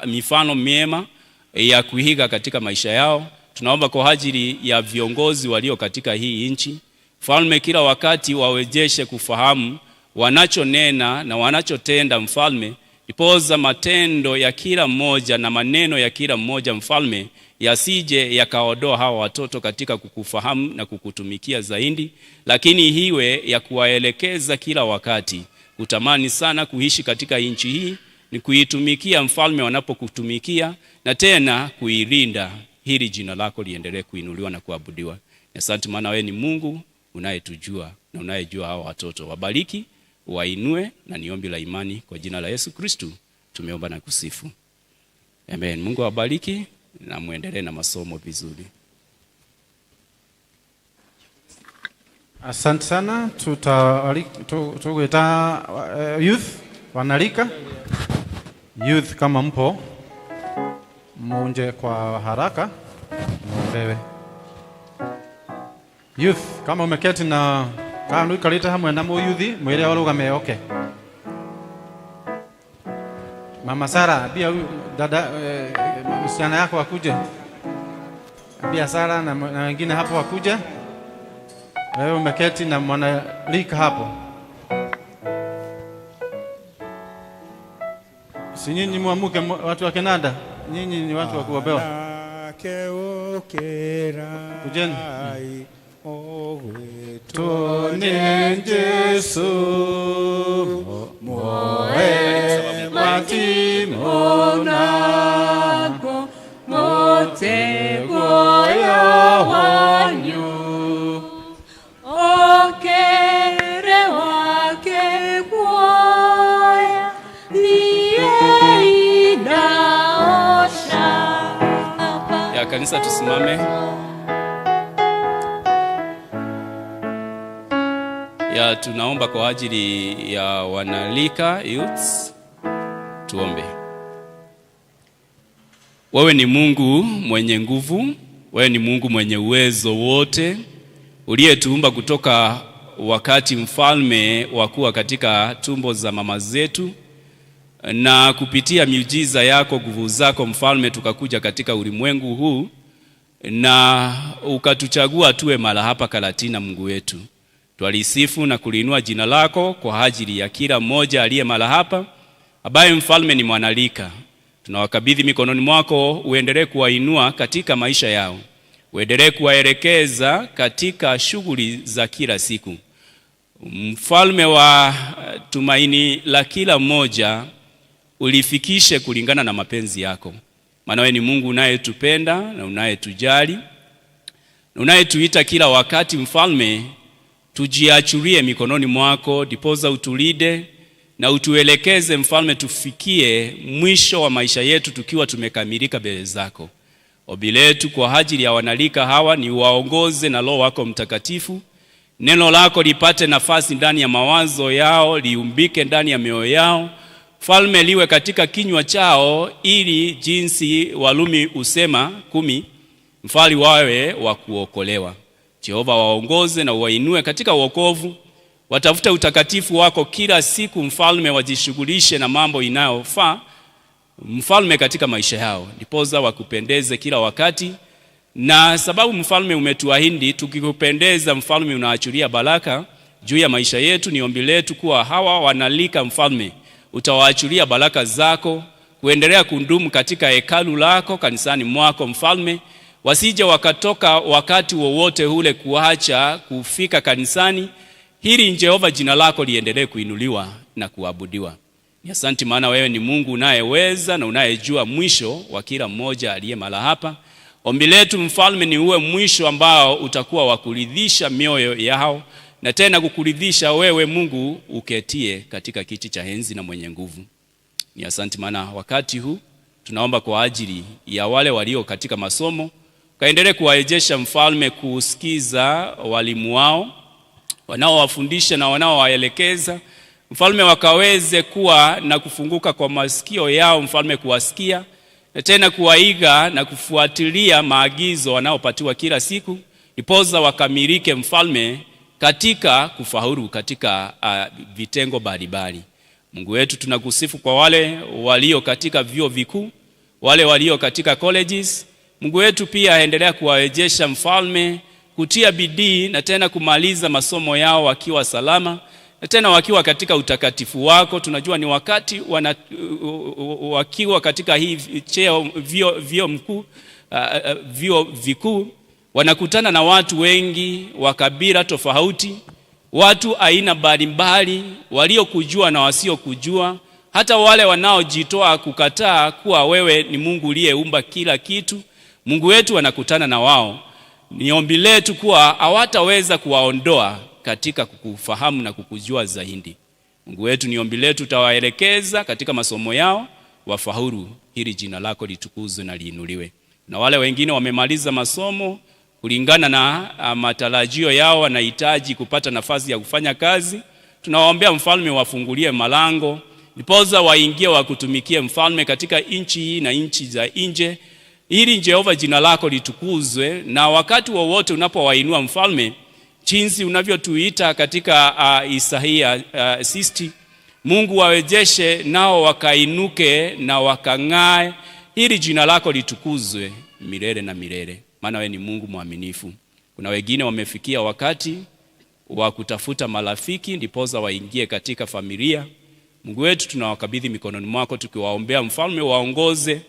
mifano miema ya kuiga katika maisha yao. Tunaomba kwa ajili ya viongozi walio katika hii nchi Mfalme, kila wakati wawejeshe kufahamu wanachonena na wanachotenda Mfalme, ndiposa matendo ya kila mmoja na maneno ya kila mmoja Mfalme yasije yakaondoa hawa watoto katika kukufahamu na kukutumikia zaidi, lakini hiwe ya kuwaelekeza kila wakati kutamani sana kuishi katika nchi hii, ni kuitumikia Mfalme wanapokutumikia na tena kuilinda, hili jina lako liendelee kuinuliwa na kuabudiwa. Asante maana wewe ni Mungu unayetujua na unayejua hawa watoto. Wabariki, wainue, na niombi la imani kwa jina la Yesu Kristu tumeomba na kusifu. Amen. Mungu awabariki na muendelee na masomo vizuri. Asante sana. Tugwita youth wanalika youth, kama mpo munje kwa haraka muombewe. Youth, kama umeketi na kama uikarite hamwe na muyuthi mwire arugame oke. Mama Sara, pia dada msichana yako akuje. Pia Sara na wengine hapo wakuje. Wewe umeketi na mwanalika hapo. Si nyinyi muamuke watu wa Kenada, nyinyi ni watu wa kuombewa. Kujeni. Tone Jesu moe matimonago motego wanyu okere wake gwoya niye inaosha. Ya kanisa tusimame. Ya tunaomba kwa ajili ya wanalika youths. Tuombe. Wewe ni Mungu mwenye nguvu, wewe ni Mungu mwenye uwezo wote, uliyetuumba kutoka wakati mfalme wa kuwa katika tumbo za mama zetu, na kupitia miujiza yako, nguvu zako mfalme, tukakuja katika ulimwengu huu na ukatuchagua tuwe mara hapa Karatina. Mungu wetu, twalisifu na kuliinua jina lako kwa ajili ya kila mmoja aliye mara hapa ambaye mfalme ni mwanalika. Tunawakabidhi mikononi mwako, uendelee kuwainua katika maisha yao, uendelee kuwaelekeza katika shughuli za kila siku. Mfalme wa tumaini la kila mmoja, ulifikishe kulingana na mapenzi yako, maana wewe ni Mungu unayetupenda na unayetujali na unayetuita kila wakati. Mfalme, tujiachulie mikononi mwako, dipoza utulinde na utuelekeze mfalme, tufikie mwisho wa maisha yetu tukiwa tumekamilika mbele zako. Ombi letu kwa ajili ya wanalika hawa ni waongoze na Roho wako Mtakatifu, neno lako lipate nafasi ndani ya mawazo yao, liumbike ndani ya mioyo yao, mfalme, liwe katika kinywa chao, ili jinsi Warumi usema 10, mfalme wawe wa kuokolewa. Jehova, waongoze na uwainue katika wokovu, watafute utakatifu wako kila siku mfalme, wajishughulishe na mambo inayofaa mfalme katika maisha yao, ndiposa wakupendeze kila wakati. Na sababu mfalme umetuahidi, tukikupendeza mfalme unaachilia baraka juu ya maisha yetu. Ni ombi letu kuwa hawa wanalika mfalme, utawaachilia baraka zako kuendelea kudumu katika hekalu lako kanisani mwako mfalme, wasije wakatoka wakati wowote ule kuacha kufika kanisani, hili Jehova jina lako liendelee kuinuliwa na kuabudiwa. Ni asante, maana wewe ni Mungu unayeweza na unayejua mwisho wa kila mmoja aliye mara hapa. Ombi letu mfalme ni uwe mwisho ambao utakuwa wa kuridhisha mioyo yao na tena kukuridhisha wewe Mungu uketie katika kiti cha enzi na mwenye nguvu. Ni asante, maana wakati huu tunaomba kwa ajili ya wale walio katika masomo, kaendelee kuwarejesha mfalme kusikiza walimu wao wanaowafundisha na wanaowaelekeza mfalme, wakaweze kuwa na kufunguka kwa masikio yao mfalme, kuwasikia na tena kuwaiga na kufuatilia maagizo wanaopatiwa kila siku, ndiposa wakamilike mfalme katika kufaulu katika vitengo mbalimbali. Mungu wetu, tunakusifu kwa wale walio katika vyuo vikuu, wale walio katika colleges. Mungu wetu pia endelea kuwarejesha mfalme kutia bidii na tena kumaliza masomo yao wakiwa salama na tena wakiwa katika utakatifu wako. Tunajua ni wakati wakiwa katika hii cheo vyuo vikuu, wanakutana na watu wengi wa kabila tofauti, watu aina mbalimbali, waliokujua na wasiokujua, hata wale wanaojitoa kukataa kuwa wewe ni Mungu uliyeumba kila kitu. Mungu wetu wanakutana na wao. Ni ombi letu kuwa hawataweza kuwaondoa katika kukufahamu na kukujua zaidi. Mungu wetu, ni ombi letu utawaelekeza katika masomo yao wafaulu, ili jina lako litukuzwe na liinuliwe. Na wale wengine wamemaliza masomo kulingana na matarajio yao, wanahitaji kupata nafasi ya kufanya kazi, tunawaombea mfalme wafungulie malango, ndiposa waingie wakutumikie mfalme katika nchi hii na nchi za nje, ili Jehova jina lako litukuzwe. Na wakati wowote unapowainua mfalme, jinsi unavyotuita katika Isaia 60, Mungu wawejeshe nao wakainuke na wakang'ae, ili jina lako litukuzwe milele na milele, maana wewe ni Mungu mwaminifu. Kuna wengine wamefikia wakati wa kutafuta marafiki ndiposa waingie katika familia. Mungu wetu, tunawakabidhi mikononi mwako tukiwaombea mfalme waongoze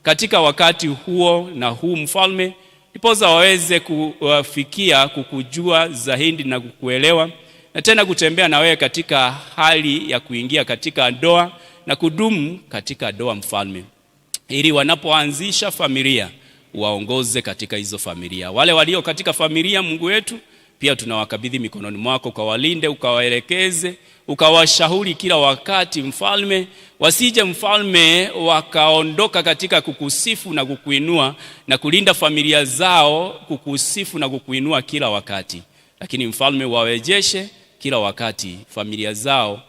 katika wakati huo na huu mfalme, ndiposa waweze kufikia kukujua zaidi na kukuelewa, na tena kutembea na wewe katika hali ya kuingia katika ndoa na kudumu katika ndoa mfalme, ili wanapoanzisha familia waongoze katika hizo familia. Wale walio katika familia, Mungu wetu, pia tunawakabidhi mikononi mwako, ukawalinde, ukawaelekeze, ukawashauri kila wakati mfalme, wasije mfalme wakaondoka katika kukusifu na kukuinua na kulinda familia zao kukusifu na kukuinua kila wakati. Lakini mfalme wawejeshe kila wakati familia zao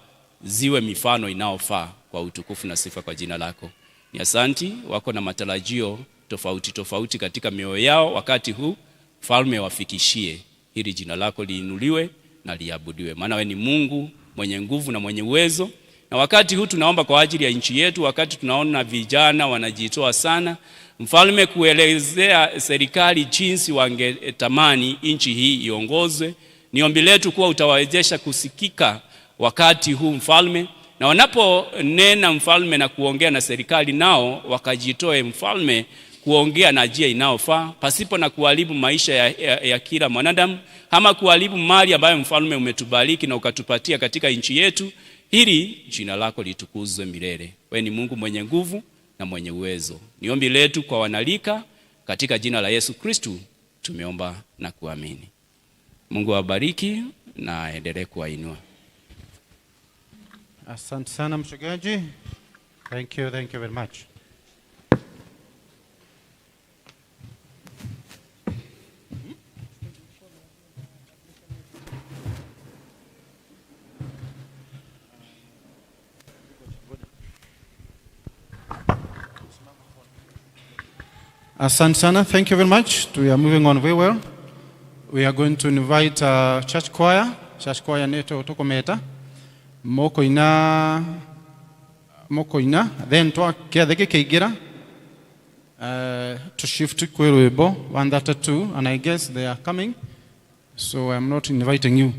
ziwe mifano inaofaa kwa utukufu na sifa kwa jina lako. Ni asanti, wako na matarajio tofauti tofauti katika mioyo yao wakati huu. Mfalme, wafikishie ili jina lako liinuliwe na liabudiwe, maana wewe ni Mungu mwenye nguvu na mwenye uwezo. Na wakati huu tunaomba kwa ajili ya nchi yetu, wakati tunaona vijana wanajitoa sana, Mfalme, kuelezea serikali jinsi wangetamani nchi hii iongozwe, ni ombi letu kuwa utawawezesha kusikika wakati huu Mfalme, na wanaponena Mfalme na kuongea na serikali, nao wakajitoe Mfalme kuongea na njia inayofaa pasipo na kuharibu maisha ya kila mwanadamu ama kuharibu mali ambayo Mfalme umetubariki na ukatupatia katika nchi yetu, ili jina lako litukuzwe milele. Wewe ni Mungu mwenye nguvu na mwenye uwezo. Ni ombi letu kwa wanalika katika jina la Yesu Kristu tumeomba na kuamini. Mungu awabariki na aendelee kuwainua. Asante sana mchungaji. Thank you, thank you very much. Asante sana. Thank you very much. We are moving on very well. We are going to invite church choir. Church choir neto tokometa. Mokoina mokoina then twa kiathe gĩkĩingĩra to shift kwĩ rwĩmbo 132, and I guess they are coming, so I'm not inviting you.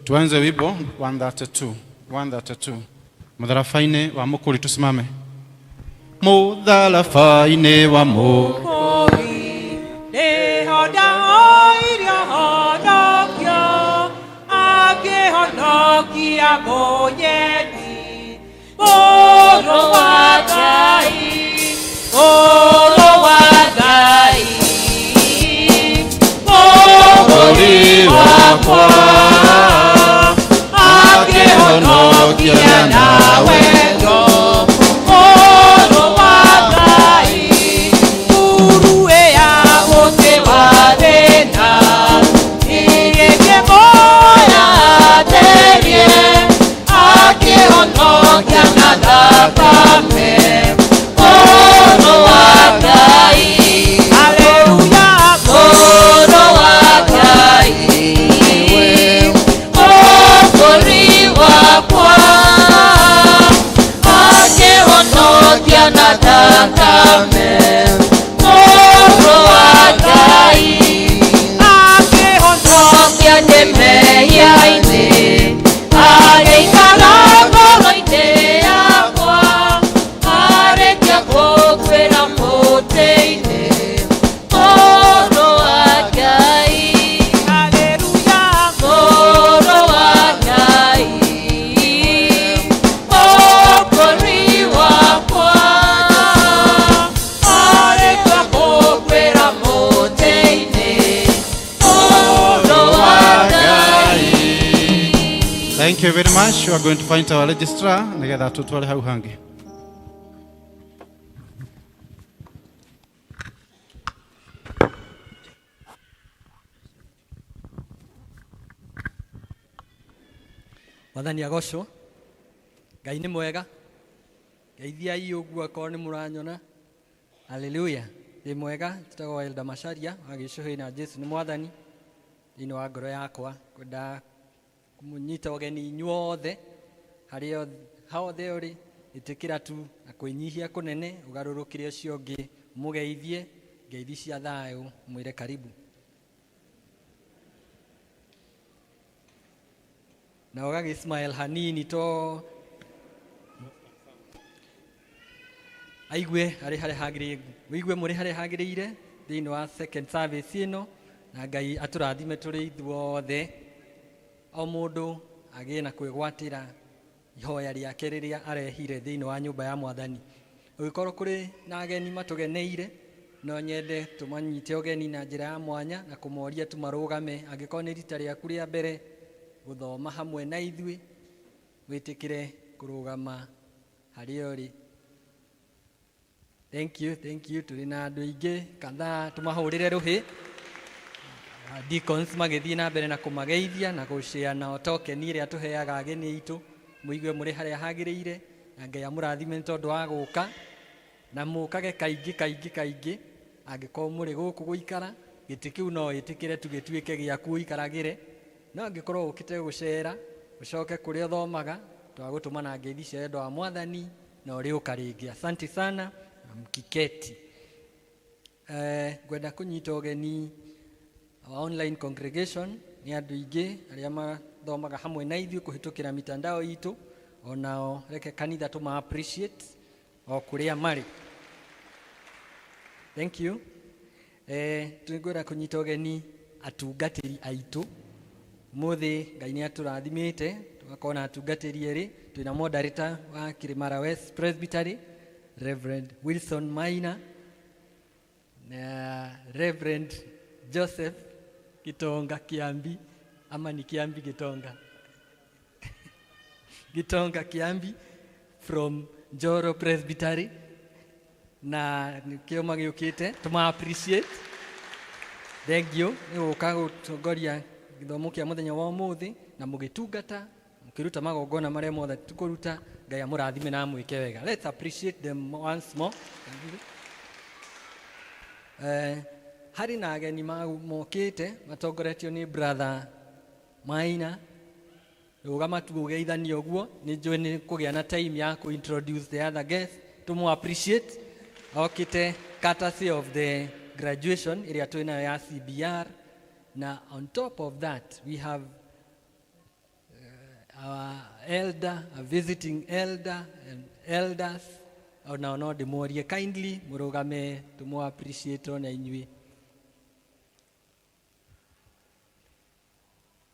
Tuanze wimbo 132 132 mũtharaba-inĩ wa mũkũri. Tusimame mũtharaba-inĩ wa mũkũri. Nĩho ndahoire ũhonokio, akĩhonokia mũnyendi. Mũrũ wa Ngai, Mũrũ wa Ngai, Mũgũri wakwa, akĩhonokia na wendo. Mũrũ wa Ngai, nguruwe ya mũtĩ wa thĩna, ĩgĩkĩmuoya atherie, akĩhonokia na thakame. Mũrũ wa Ngai, haleluya, Mũrũ wa Ngai, Mũgũri wakwa, akĩhonokia na thakame. Mũrũ wa Ngai, akĩhonokia ndĩ mehia-inĩ, agĩikara ngoro-inĩ yakwa, arĩkia gũkuĩra mũtĩ-inĩ. Mũrũ wa Ngai, haleluya, Mũrũ wa Ngai, Mũgũri wakwa, arĩkia gũkuĩra mũtĩ-inĩ. Mũrũ wa Ngai. Thank you very much. We are going to find our registrar nĩgetha tũtware hau hangĩ. Mwathani agocwo. Ngai nĩ mwega. Ngeithiai ũguo akorwo nĩ mũranyona. Haleluya. Ndĩ mwega, njĩtagwo Elda Macharia wa Gĩcũhĩ na Jesu nĩ Mwathani thĩinĩ wa ngoro yakwa. Ngwenda kũmũnyita ũgeni inyuothe harĩa hothe ũrĩ, ĩtĩkĩra tu na kwĩnyihia kũnene, ũgarũrũkĩre ũcio ũngĩ, mũgeithie ngeithi cia thayũ, mwĩre karibu. Na ũgagĩ smile hanini to aigue arĩ harĩa hagĩrĩire, ũigue mũrĩ harĩa hagĩrĩire thĩinĩ wa second service ĩno, na Ngai atũrathime tũrĩ ithuothe, o mũndũ agĩe na kwĩgwatĩra ihoya rĩake rĩrĩa arehire thĩinĩ wa nyũmba ya Mwathani. Ũngĩkorwo kũrĩ na ageni matũgeneire, no nyende tũmanyite ũgeni na njĩra ya mwanya na kũmoria tũmarũgame. Angĩkorwo nĩ rita rĩaku rĩa mbere gũthoma hamwe na ithuĩ, wĩtĩkĩre kũrũgama harĩa ũrĩ. Thank you, thank you. Tũrĩ na andũ aingĩ kadhaa, tũmahũrĩre rũhĩ. Deacons magĩthiĩ na mbere na kũmageithia na gũshare nao token ĩrĩa tũheaga ageni aitũ, mũigue mũrĩ harĩa hagĩrĩire, na Ngai amũrathime nĩ tondũ wa gũka, na mũkage kaingĩ kaingĩ kaingĩ. Angĩkorwo mũrĩ gũkũ gũikara, gĩtĩ kĩu no ĩtĩkĩre tu gĩtuĩke gĩaku ũikaragĩre, no angĩkorwo ũkĩte gũcera ũcoke kũrĩa ũthomaga, twagũtũma na ngeithi cia wendo wa Mwathani na ũrĩũka rĩngĩ. Asante sana na mkiketi. Ngwenda kũnyita ũgeni our online congregation, nĩ andũ aingĩ arĩa mathomaga hamwe na ithuĩ kũhĩtũkĩra mitandao itũ, onao reke kanitha tũma appreciate o kũrĩa marĩ. Thank you. Tũngwenda kũnyita ũgeni atungatĩri aitũ. Ũmũthĩ Ngai nĩ atũrathimĩte tũgakorwo na atungatĩri erĩ. Twĩna moderator wa Kĩrĩmara West Presbytery, Reverend Wilson Maina, na Reverend Joseph Gitonga Kiambi, ama ni Kiambi Gitonga? Gitonga Kiambi from Njoro Presbytery, na nĩkĩo magĩũkĩte tũma appreciate. Thank you nĩ gũka gũtongoria gĩthomo kĩa mũthenya wa ũmũthĩ na mũgĩtungata mũkĩruta magongona marĩa mothe tũkũruta. Ngai amũrathime na amwĩke wega. Let's appreciate them once more. Harĩ na ageni mokĩte matongoretio nĩ brother Maina. Rũgama tu ũgeithanie ũguo, nĩ njũĩ nĩ kũgĩa na time ya kũ introduce the other guest. Tũmũ appreciate, okĩte courtesy of the graduation ĩrĩa twĩ nayo ya CBR, na on top of that we have our elder, a visiting elder and elders. Onao no ndĩmorie kindly mũrũgame tũmũ appreciate ona inyuĩ.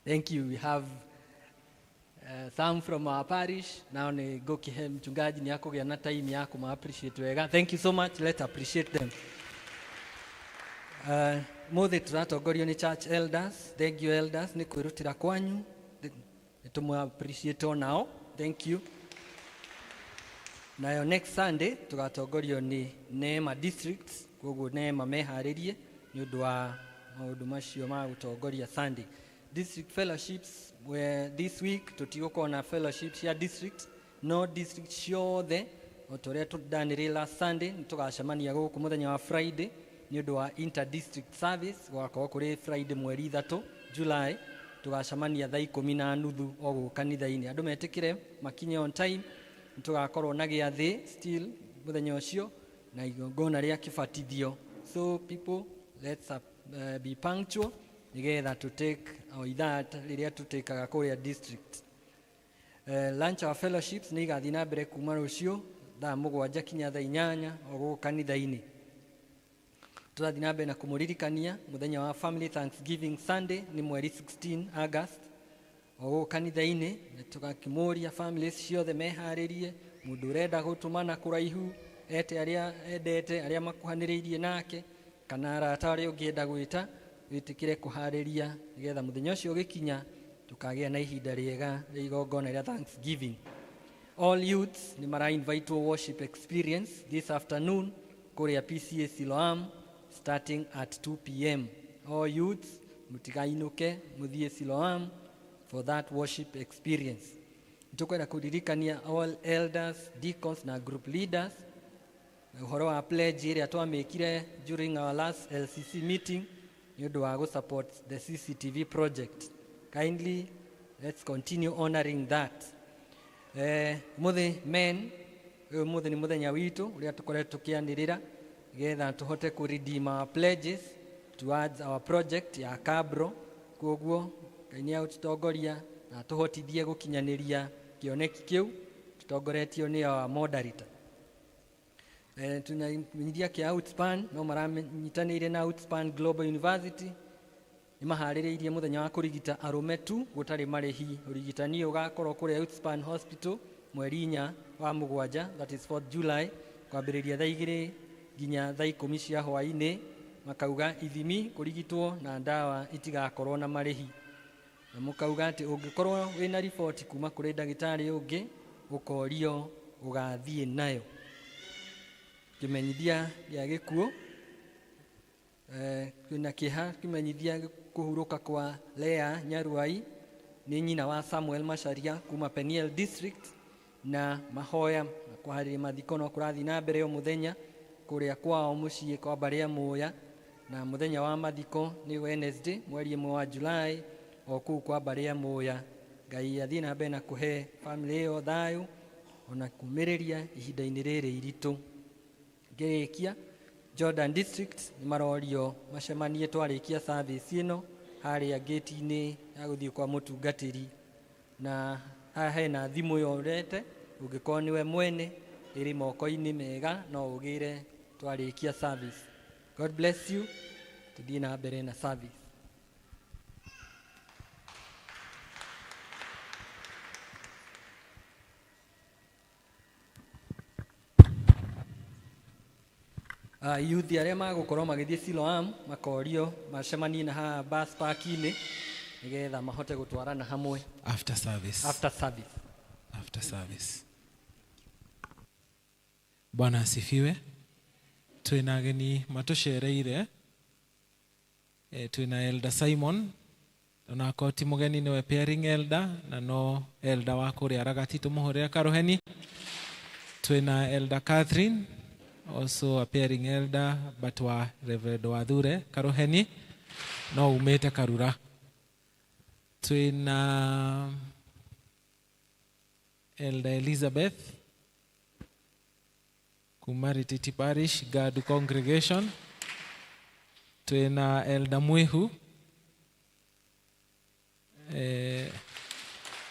Thank you. We have some from our parish. Nao nĩ ngũkĩhe mchungaji nĩ akũgĩa na time ya kũma appreciate wega. Thank you so much. Let's appreciate them. Mũthĩ tũratongorio nĩ church elders. Thank you, elders, nĩ kwĩrutĩra kwanyu. Nĩ tũmũ appreciate onao. Thank you. Nayo next Sunday tũgatongorio nĩ Neema Districts, koguo Neema meharĩrie nĩ ũndũ wa maũndũ macio ma gũtongoria Sunday. District fellowships, where this week tũtigũkorwo na fellowship cia district, no district ciothe o ta ũrĩa tũndanĩrĩ last Sunday nĩ tũgacemania gũkũ mũthenya wa Friday nĩ ũndũ wa inter district service. Gũgakorwo kũrĩ Friday mweri 3 July, tũgacemania thaa 10:30 o gũkũ kanitha-inĩ. Andũ metĩkĩre makinye on time. Nĩ tũgakorwo na gĩathĩ still mũthenya ũcio na igongona rĩa kĩbatithio, so people, let's be punctual nĩgetha to take o ithaa rĩrĩa tũtĩkaga kũrĩa district. Lunch our fellowships nĩ igathiĩ na mbere kuma rũciũ thaa 7 kinya thaa 8 o gũkũ kanitha-inĩ. Tũrathiĩ na mbere na kũmũririkania mũthenya wa Family Thanksgiving Sunday nĩ mweri 16 August o gũkũ kanitha-inĩ, na tũgakĩmũria families ciothe meharĩrie. Mũndũ ũrenda gũtũmana kũraihu ete arĩa endete, arĩa makuhanĩrĩirie nake, kana arata arĩa ũngĩenda gwĩta, wĩtĩkĩre kũharĩria nĩgetha mũthenya ũcio ũgĩkinya tũkagĩa na ihinda rĩega rĩa igongona rĩa Thanksgiving. All youths nĩ mara invite worship experience this afternoon kũrĩa PCA Siloam starting at 2 p.m. All youths, mũtigainũke, mũthiĩ Siloam for that worship experience. Nĩtũkwenda kũririkania all elders, deacons na group leaders ũhoro wa pledge ĩrĩa twamĩkire during our last LCC meeting nĩ ũndũ wa gũsupport the CCTV project. Kindly, let's continue honoring that. Mũthĩ men, ũyũ mũthĩ nĩ mũthenya witũ ũrĩa tũkoretwo tũkĩanĩrĩra nĩgetha tũhote kũ redeem our pledges towards our project ya Cabro. Koguo Ngai nĩ agũtũtongoria na tũhotithie gũkinyanĩria kĩoneki kĩu tũtongoretio nĩ our moderator. Tunamenyithia kĩa Outspan no maranyitanĩire na Outspan Global University nĩ maharĩrĩirie mũthenya wa kũrigita arũme tu gũtarĩ marĩhi. Ũrigitani ũyũ ũgakorwo kũrĩa Outspan Hospital mweri 4 wa mũgwanja, that is 4th July, kwambĩrĩria thaa 2 nginya thaa 10 cia hwaĩ-inĩ. Makauga ithimi, kũrigitwo na ndawa itigakorwo na marĩhi, na mũkauga atĩ ũngĩkorwo wĩna riboti kuma kũrĩ ndagĩtarĩ ũngĩ, ũkorio ũgathiĩ nayo. Kĩmenyithia gĩa gĩkuũ, kwĩna kĩeha kĩmenyithia Kũhurũka kwa Lea Nyaruai, nĩ nyina wa Samuel Macharia kuma Peniel District, na mahoya na kũharĩria mathiko no kũrathiĩ na mbere o mũthenya kũrĩa kwao mũciĩ kwa mbarĩ ya Mũya, na mũthenya wa mathiko nĩ Wednesday mweri 1 wa July o kũu kwa mbarĩ ya Mũya. Ngai athiĩ na mbere na kũhe family ĩyo thayũ ona kumĩrĩria ihinda-inĩ rĩrĩ iritũ. Ngĩrĩkia, Jordan District nĩ marorio macemanie twarĩkia service ĩno harĩa gate-inĩ ya gũthiĩ kwa mũtungatĩri, na haha hena thimũ yorete, ũngĩkorwo nĩwe mwene ĩrĩ moko-inĩ mega no ũgĩre twarĩkia service. God bless you. Tuthiĩ na mbere na service. Youth arĩa magũkorwo magĩthiĩ Siloam makorio macemanie na haha bus park-inĩ nĩgetha mahote gũtwarana hamwe. After service. After service. After service. Bwana asifiwe. Twina ageni matũcereire. Twina Elder Simon, onako ti mũgeni, nĩwe pairing elder na no elder wa kũrĩa Ragati, tũmũhũrĩre karuheni. Twina Elder Catherine, also a pairing elder but wa Reverend Wathure Karuheni, no umĩte Karura. Twina Elder Elizabeth kuma Rititi Parish Gadu Congregation. Twina Elder Mwihu,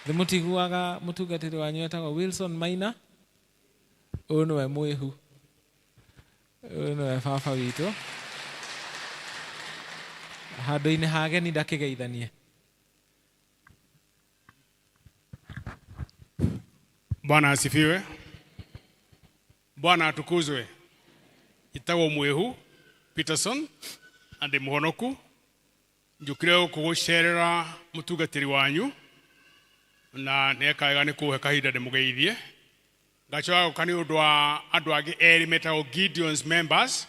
thimutiguaga mutungatiri wanyu etagwo Wilson Maina, ũyũ nĩwe Mwihu, ũyũ nĩwe baba witũ. Handũ-inĩ ha ageni ndakĩgeithanie. Bwana asifiwe. Bwana atukuzwe. Itagwo Mwihu Peterson na ndĩ mũhonoku. Njũkire gũkũ gũcerera mũtungatĩri wanyu na nĩeka wega nĩ kũhe kahinda ndĩmũgeithie. Ngacoka gũka nĩ ũndũ wa andũ angĩ erĩ metagwo Gideon's members,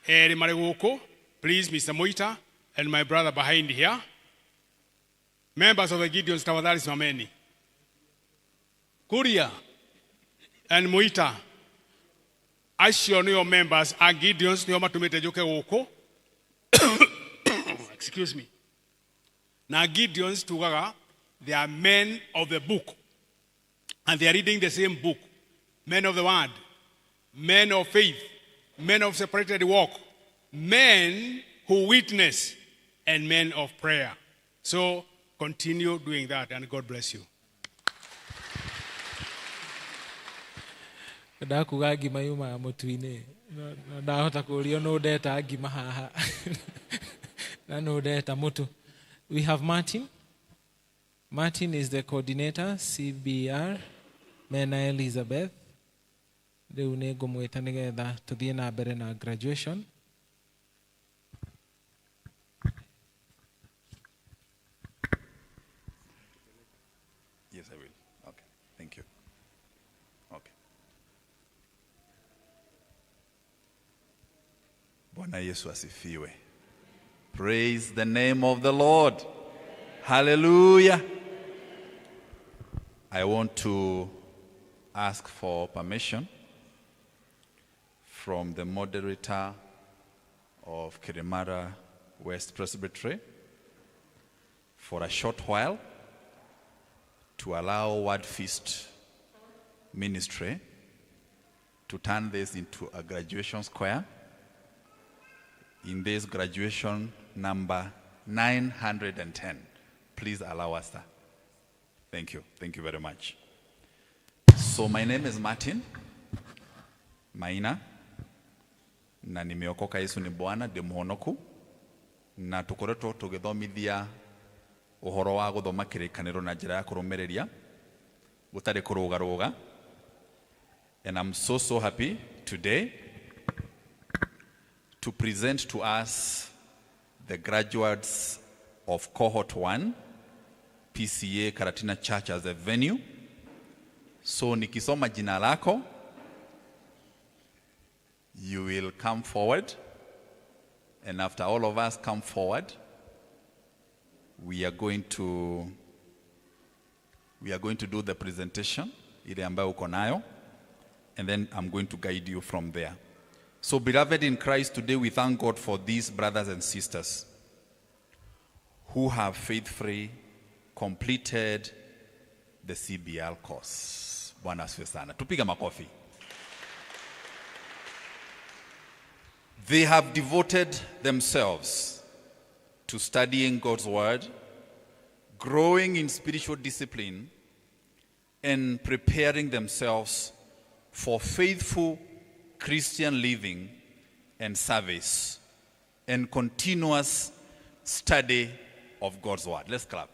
erĩ marĩ gũkũ. Please, Mr. Moita and my brother behind here. Members of the Gideons, tafadhali simameni. Kuria and Moita, acio nĩo members a Gideons, nĩo matũmĩte njũke gũkũ. Excuse me. Na Gideons tugaga they are men of the book, and they are reading the same book. Men of the word, men of faith, men of separated walk, men who witness, and men of prayer. So continue doing that, and God bless you. Ndakuga ngima yumaga mũtu-inĩ, no ndahota kũũrio nũ ndeta ngima haha na nũ ndeta mũtu. We have Martin. Martin is the coordinator CBR mena Elizabeth. Rĩu nĩ ngũmwĩta nĩgetha tũthiĩ na mbere na graduation. Yes, I will. Okay, thank you. Okay. Bwana Yesu asifiwe. Praise the name of the Lord. Hallelujah. I want to ask for permission from the moderator of Kirimara West Presbytery for a short while to allow Word Feast Ministry to turn this into a graduation square in this graduation number 910. Please allow us that. Thank you. Thank you very much. So my name is Martin Maina, na nimeokoka. Yesu ni Bwana, ndĩ mũhonoku, na tũkoretwo tũgĩthomithia ũhoro wa gũthoma kĩrĩkanĩro na njĩra ya kũrũmĩrĩria gũtarĩ kũrũgarũga. And I'm so so happy today to present to us the graduates of cohort 1 PCA Karatina Church as a venue. So nikisoma jina lako, you will come forward, and after all of us come forward, We are going to do the presentation ile ambayo uko nayo, and then I'm going to guide you from there. So, beloved in Christ, today we thank God for these brothers and sisters who have faithfully completed the CBL course. Bwana asifiwe sana. Tupiga makofi. They have devoted themselves to studying God's word, growing in spiritual discipline, and preparing themselves for faithful Christian living and service and continuous study of God's word. Let's clap.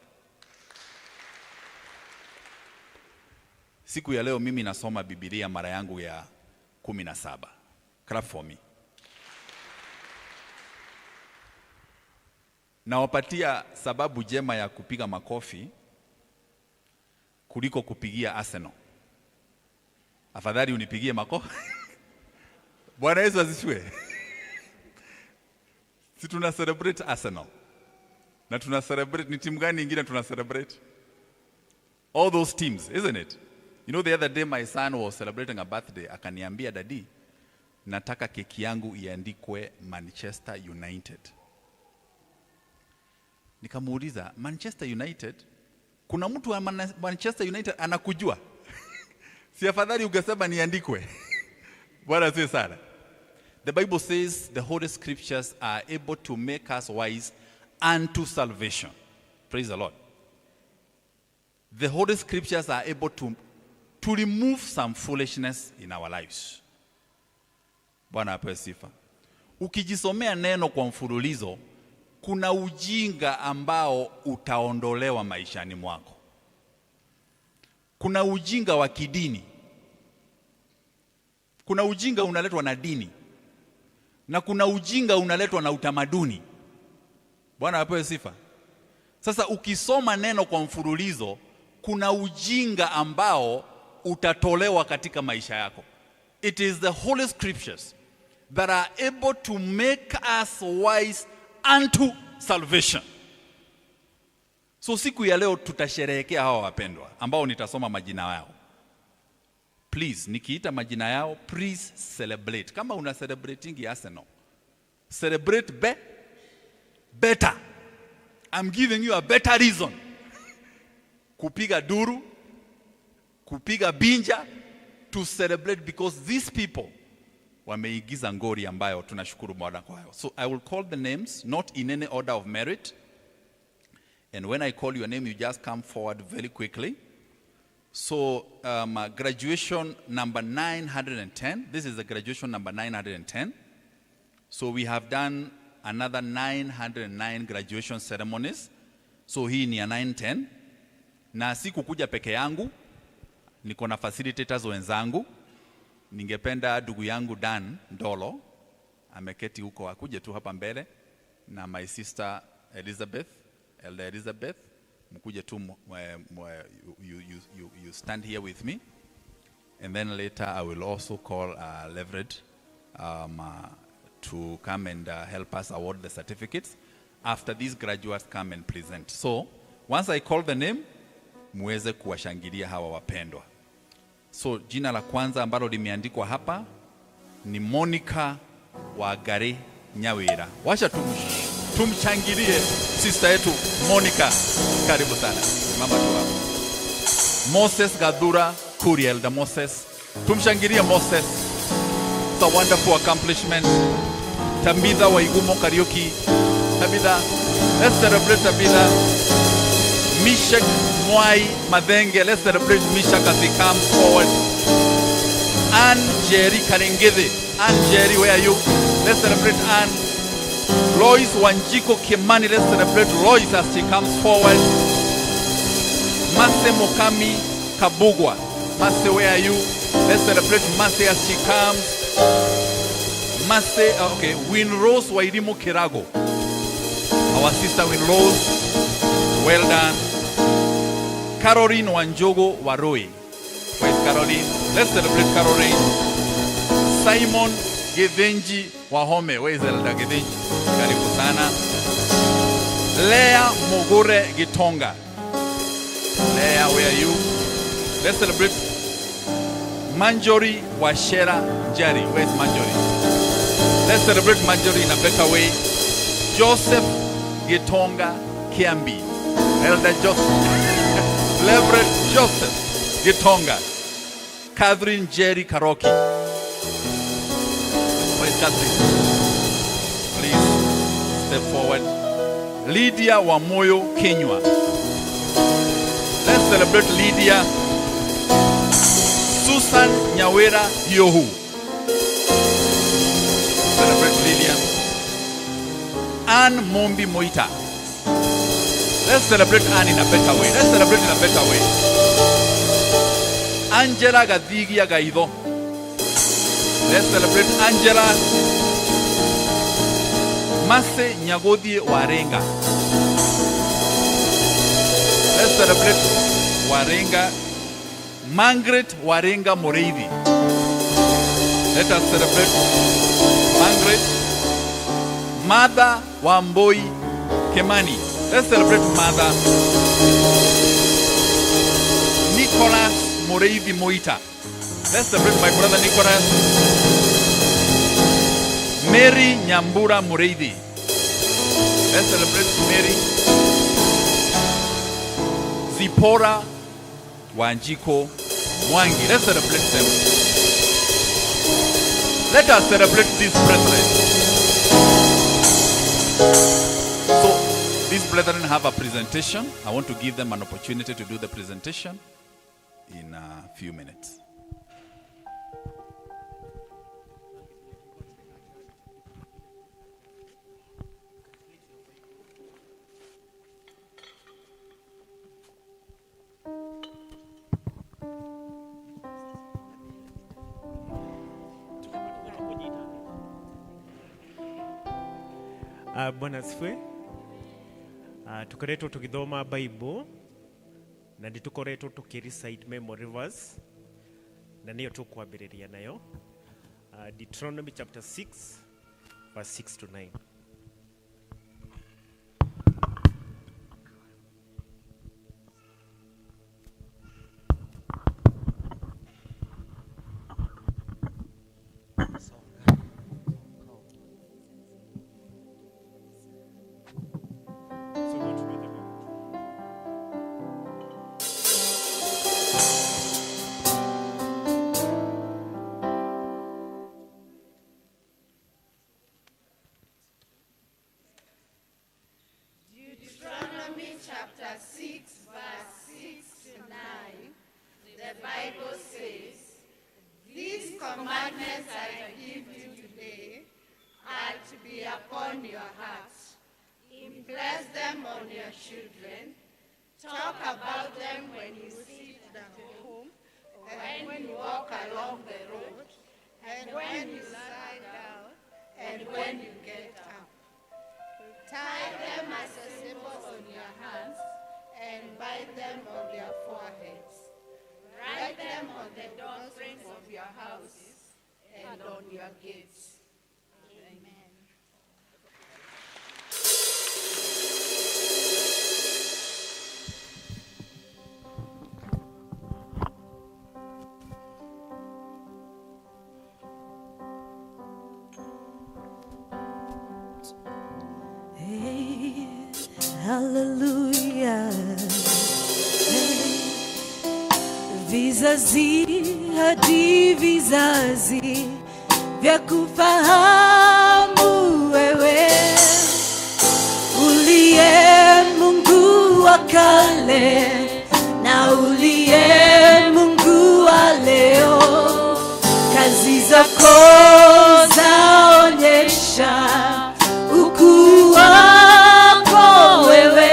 Siku ya leo mimi nasoma Biblia mara yangu ya 17. Clap for me. Nawapatia sababu jema ya kupiga makofi kuliko kupigia Arsenal. Afadhali unipigie makofi. Bwana Yesu asifiwe. Si tuna celebrate Arsenal. Na tuna celebrate, ni timu gani ingine tuna celebrate? All those teams, isn't it? You know, the other day my son was celebrating a birthday, akaniambia, "Daddy, nataka keki yangu iandikwe Manchester United." Nikamuuliza, "Manchester United? Kuna mtu wa Manchester United anakujua? Si afadhali ungesema niandikwe." Bwana asifiwe sana. The Bible says the Holy Scriptures are able to make us wise unto salvation. Praise the Lord. The Holy Scriptures are able to remove some foolishness in our lives. Bwana apewe sifa. Ukijisomea neno kwa mfululizo, kuna ujinga ambao utaondolewa maishani mwako. Kuna ujinga wa kidini. Kuna ujinga unaletwa na dini na kuna ujinga unaletwa na utamaduni. Bwana apewe sifa. Sasa ukisoma neno kwa mfululizo, kuna ujinga ambao utatolewa katika maisha yako. It is the Holy Scriptures that are able to make us wise unto salvation. So siku ya leo tutasherehekea hawa wapendwa ambao nitasoma majina yao. Please, nikiita majina yao, please celebrate. Kama una celebrating Arsenal, celebrate better. I'm giving you a better reason. Kupiga duru, kupiga binja, to celebrate because these people wameingiza ngori ambayo tunashukuru Bwana kwayo. So I will call the names, not in any order of merit. And when I call your name, you just come forward very quickly. So graduation number 910. This is the graduation number 910. So we have done another 909 graduation ceremonies. So hii ni ya 910. Na sikukuja peke yangu, niko na facilitators wenzangu. Ningependa ndugu yangu Dan Ndolo ameketi huko akuje tu hapa mbele na my sister Elizabeth, Elder Elizabeth, mkuje tu you stand here with me. And then later I will also call Leverett to come and help us award the certificates after these graduates come and present. So once I call the name, muweze kuwashangilia hawa wapendwa. So jina la kwanza ambalo limeandikwa hapa ni Monica Wagare Nyawira. Washa tumshangilie sister yetu Monica. Karibu sana. Mama tu hapo. Moses Gadura Kuria, Elder Moses. Tumshangilie Moses. It's a wonderful accomplishment. Tabitha Waigumo Kariuki. Tabitha, let's celebrate Tabitha. Mishak Mwai Madenge, let's celebrate Mishak as he comes forward. Ann Jerry Karengede. Ann Jerry, where are you? Let's celebrate Ann. Lois Wanjiko Kimani, let's celebrate Lois as she comes forward. Mase Mokami Kabugwa. Mase, where are you? Let's celebrate Mase as she comes. Mase, okay, Winrose Wairimu Kirago. Our sister Winrose, well done. Caroline Wanjogo Waroi. Where is Caroline? Let's celebrate Caroline. Simon Gevenji Wahome. Where is Elder Gevenji? Karibu sana. Leah Mogore Gitonga. Leah, where are you? Let's celebrate Manjori Washera Jerry. Where's Manjori? Let's celebrate Manjori in a better way. Joseph Gitonga Kiambi. Elder Joseph. Reverend Joseph Gitonga. Catherine Jerry Karoki. Where's Catherine? Please step forward. Lydia Wamoyo Kenywa. Let's celebrate Lydia. Susan Nyawera Yohu. Celebrate Lydia. Ann Mombi Moita. Let's celebrate Ann in a better way. Let's celebrate in a better way. Angela Gadigia Gaido. Let's celebrate Angela. Mase Nyagodi Warenga. Let's celebrate Warenga. Margaret Warenga Moreithi. Let us celebrate Margaret. Mother Wamboi Kemani. Let's celebrate Mother. Nicholas Moreithi Moita. Let's celebrate my brother Nicholas. Mary Nyambura Moreithi. Let's celebrate Mary. Zipporah Wanjiko Mwangi. Let's celebrate them. Let us celebrate these brethren. So, these brethren have a presentation. I want to give them an opportunity to do the presentation in a few minutes. Bwana asifiwe. Tukoretwo tugithoma Bible na nĩ tukoretwo tũkĩ-recite memory verse na nĩyo tũkwambĩrĩria nayo. Deuteronomy chapter 6 verse 6 to 9. So go to read the Bible. Deuteronomy chapter 6, verse 6 to 9, the Bible says, "These commandments I give you today are to be upon your heart. Impress them on your children. Talk about them when you sit at home, and when you walk along the road, and when you lie down, and when you get up. Tie them as a symbol on your hands and bind them on your foreheads. Write them on the doorframes of your houses and on your gates." Amen. Hey, hallelujah. Hey. Vizazi hadi vizazi vya kufahamu wewe uliye Mungu wa kale na uliye Mungu wa leo, kazi zako zaonyesha ukuu wako wewe,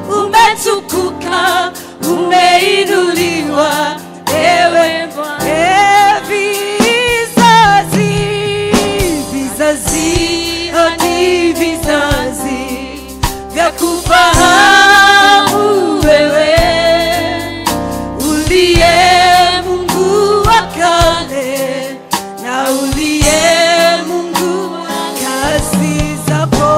umetukuka, umeinuliwa ewe Bwana. Vizazi, vizazi hadi vizazi vya kufahamu wewe uliye Mungu wa kale na uliye Mungu, kazi zako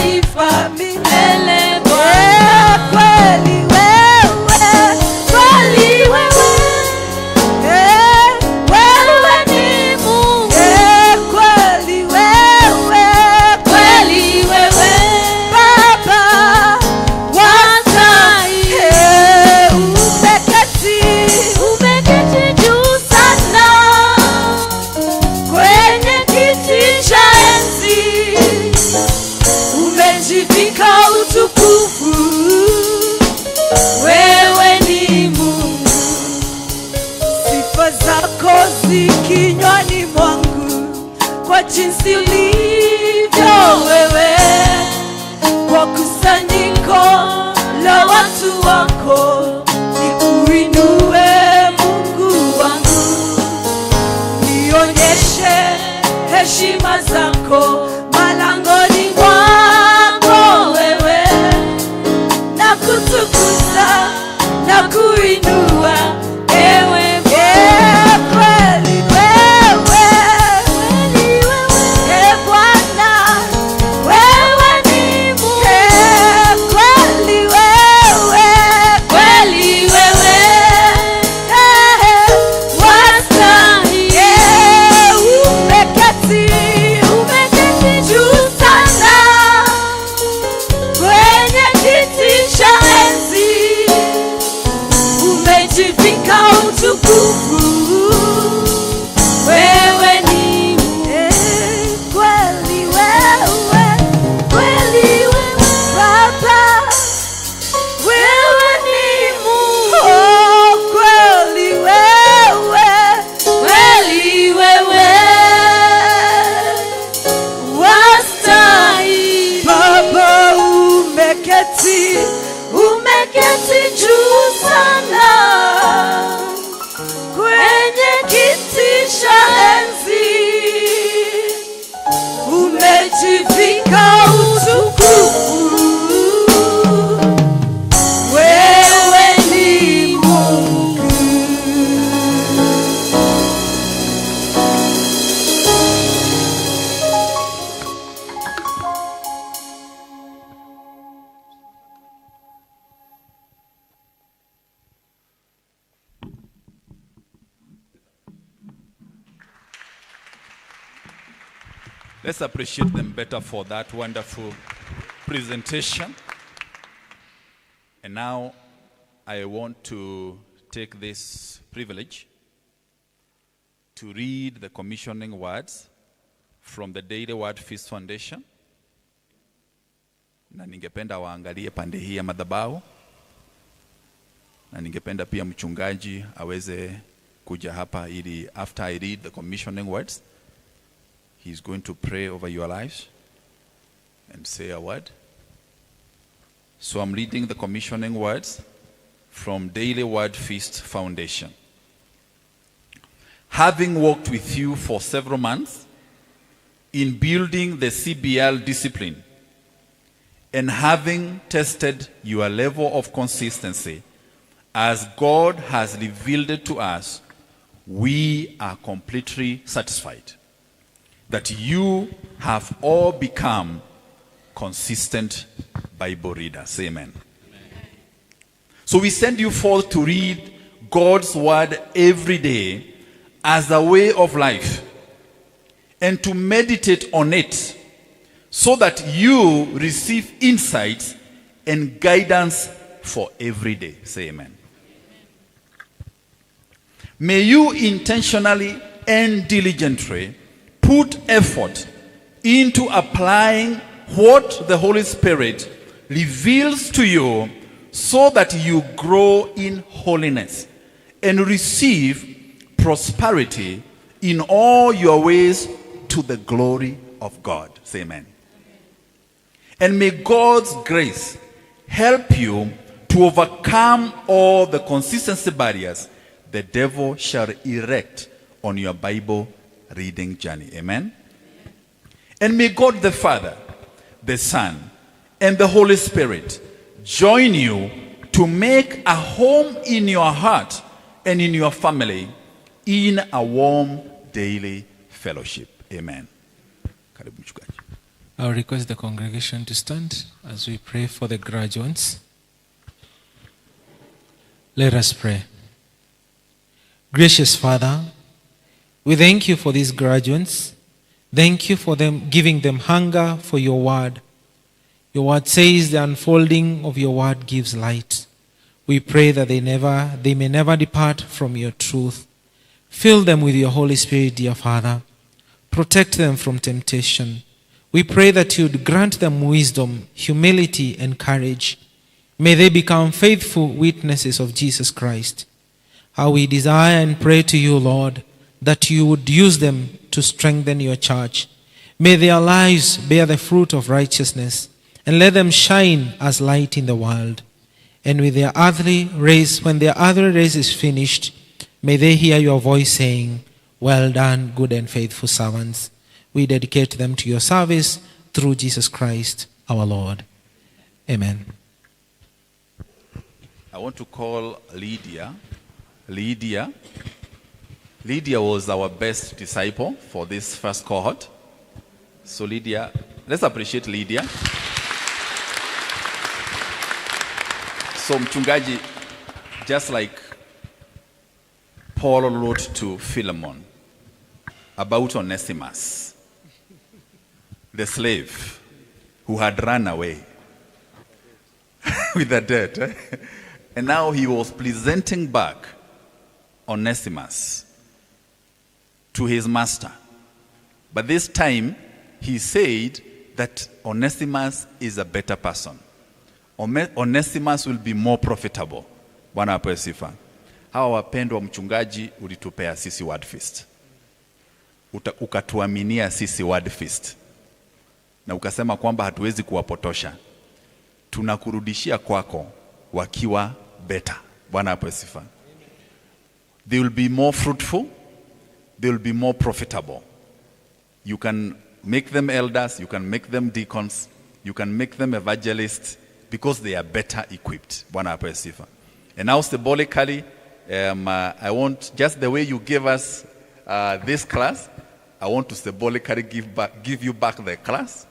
mataifa milele Bwana. Kweli wewe, kweli wewe, wewe ni Mungu. Kweli wewe, kweli wewe, Baba wastahili. Umeketi, umeketi juu sana kwenye kiti cha enzi, umejivika utukufu, wewe ni Mungu. Sifa zako zi kinywani mwangu, kwa jinsi ulivyo wewe, kwa kusanyiko la watu wako, nikuinue Mungu wangu, nionyeshe heshima zako malangoni mwako wewe, na kutukuza na kuinua ewe kweli wewe, e Bwana, wewe ni Mungu. Kweli wewe, kweli wewe, wastahili. Umeketi, umeketi juu sana kwenye kiti cha enzi, umejivika utukufu, wewe ni Mungu. Kweli wewe, kweli wewe, Baba, wewe ni Mungu. Oh, kweli wewe, kweli wewe, wastahili. Baba, umeketi, umeketi juu sana kwenye kiti cha enzi, umejivika utukufu, wewe ni Mungu. Let's appreciate them better for that wonderful presentation. And now I want to take this privilege to read the commissioning words from the Daily Word Feast Foundation. Na ningependa waangalie pande hii ya madhabahu, na ningependa pia mchungaji aweze kuja hapa ili after I read the commissioning words, he's going to pray over your lives and say a word. So I'm reading the commissioning words from Daily Word Feast Foundation. Having worked with you for several months in building the CBL discipline and having tested your level of consistency as God has revealed it to us, we are completely satisfied that you have all become consistent Bible readers. Amen. So we send you forth to read God's word every day as a way of life and to meditate on it so that you receive insights and guidance for every day. Say amen. May you intentionally and diligently put effort into applying what the Holy Spirit reveals to you so that you grow in holiness and receive prosperity in all your ways to the glory of God. Say amen. And may God's grace help you to overcome all the consistency barriers the devil shall erect on your Bible reading journey. Amen. And may God the Father, the Son, and the Holy Spirit join you to make a home in your heart and in your family in a warm daily fellowship. Amen. Karibu mchungaji. I'll request the congregation to stand as we pray for the graduates. Let us pray. Gracious Father, we thank you for these graduates. Thank you for them giving them hunger for your word. Your word says the unfolding of your word gives light. We pray that they may never depart from your truth. Fill them with your Holy Spirit, dear Father. Protect them from temptation. We pray that you'd grant them wisdom, humility, and courage. May they become faithful witnesses of Jesus Christ. How we desire and pray to you, Lord, that you would use them to strengthen your church. May their lives bear the fruit of righteousness, and let them shine as light in the world. And with their earthly race, when their earthly race is finished, may they hear your voice saying, Well done, good and faithful servants. We dedicate them to your service through Jesus Christ, our Lord. Amen. I want to call Lydia. Lydia. Lydia was our best disciple for this first cohort. So Lydia, let's appreciate Lydia. So mchungaji, just like Paul wrote to Philemon about Onesimus, the slave who had run away with the debt. And now he was presenting back Onesimus to his master. But this time, he said that Onesimus is a better person. Onesimus will be more profitable. Bwana apewe sifa. Hawa wapendwa, mchungaji, ulitupea sisi Word Feast. Ukatuaminia sisi Word Feast. Na ukasema kwamba hatuwezi kuwapotosha. Tunakurudishia kwako wakiwa better. Bwana apewe sifa. They will be more fruitful. They will be more profitable. You can make them elders, you can make them deacons, you can make them evangelists, because they are better equipped. Bwana apewe sifa. And now symbolically, I want, just the way you gave us this class, I want to symbolically give you back the class.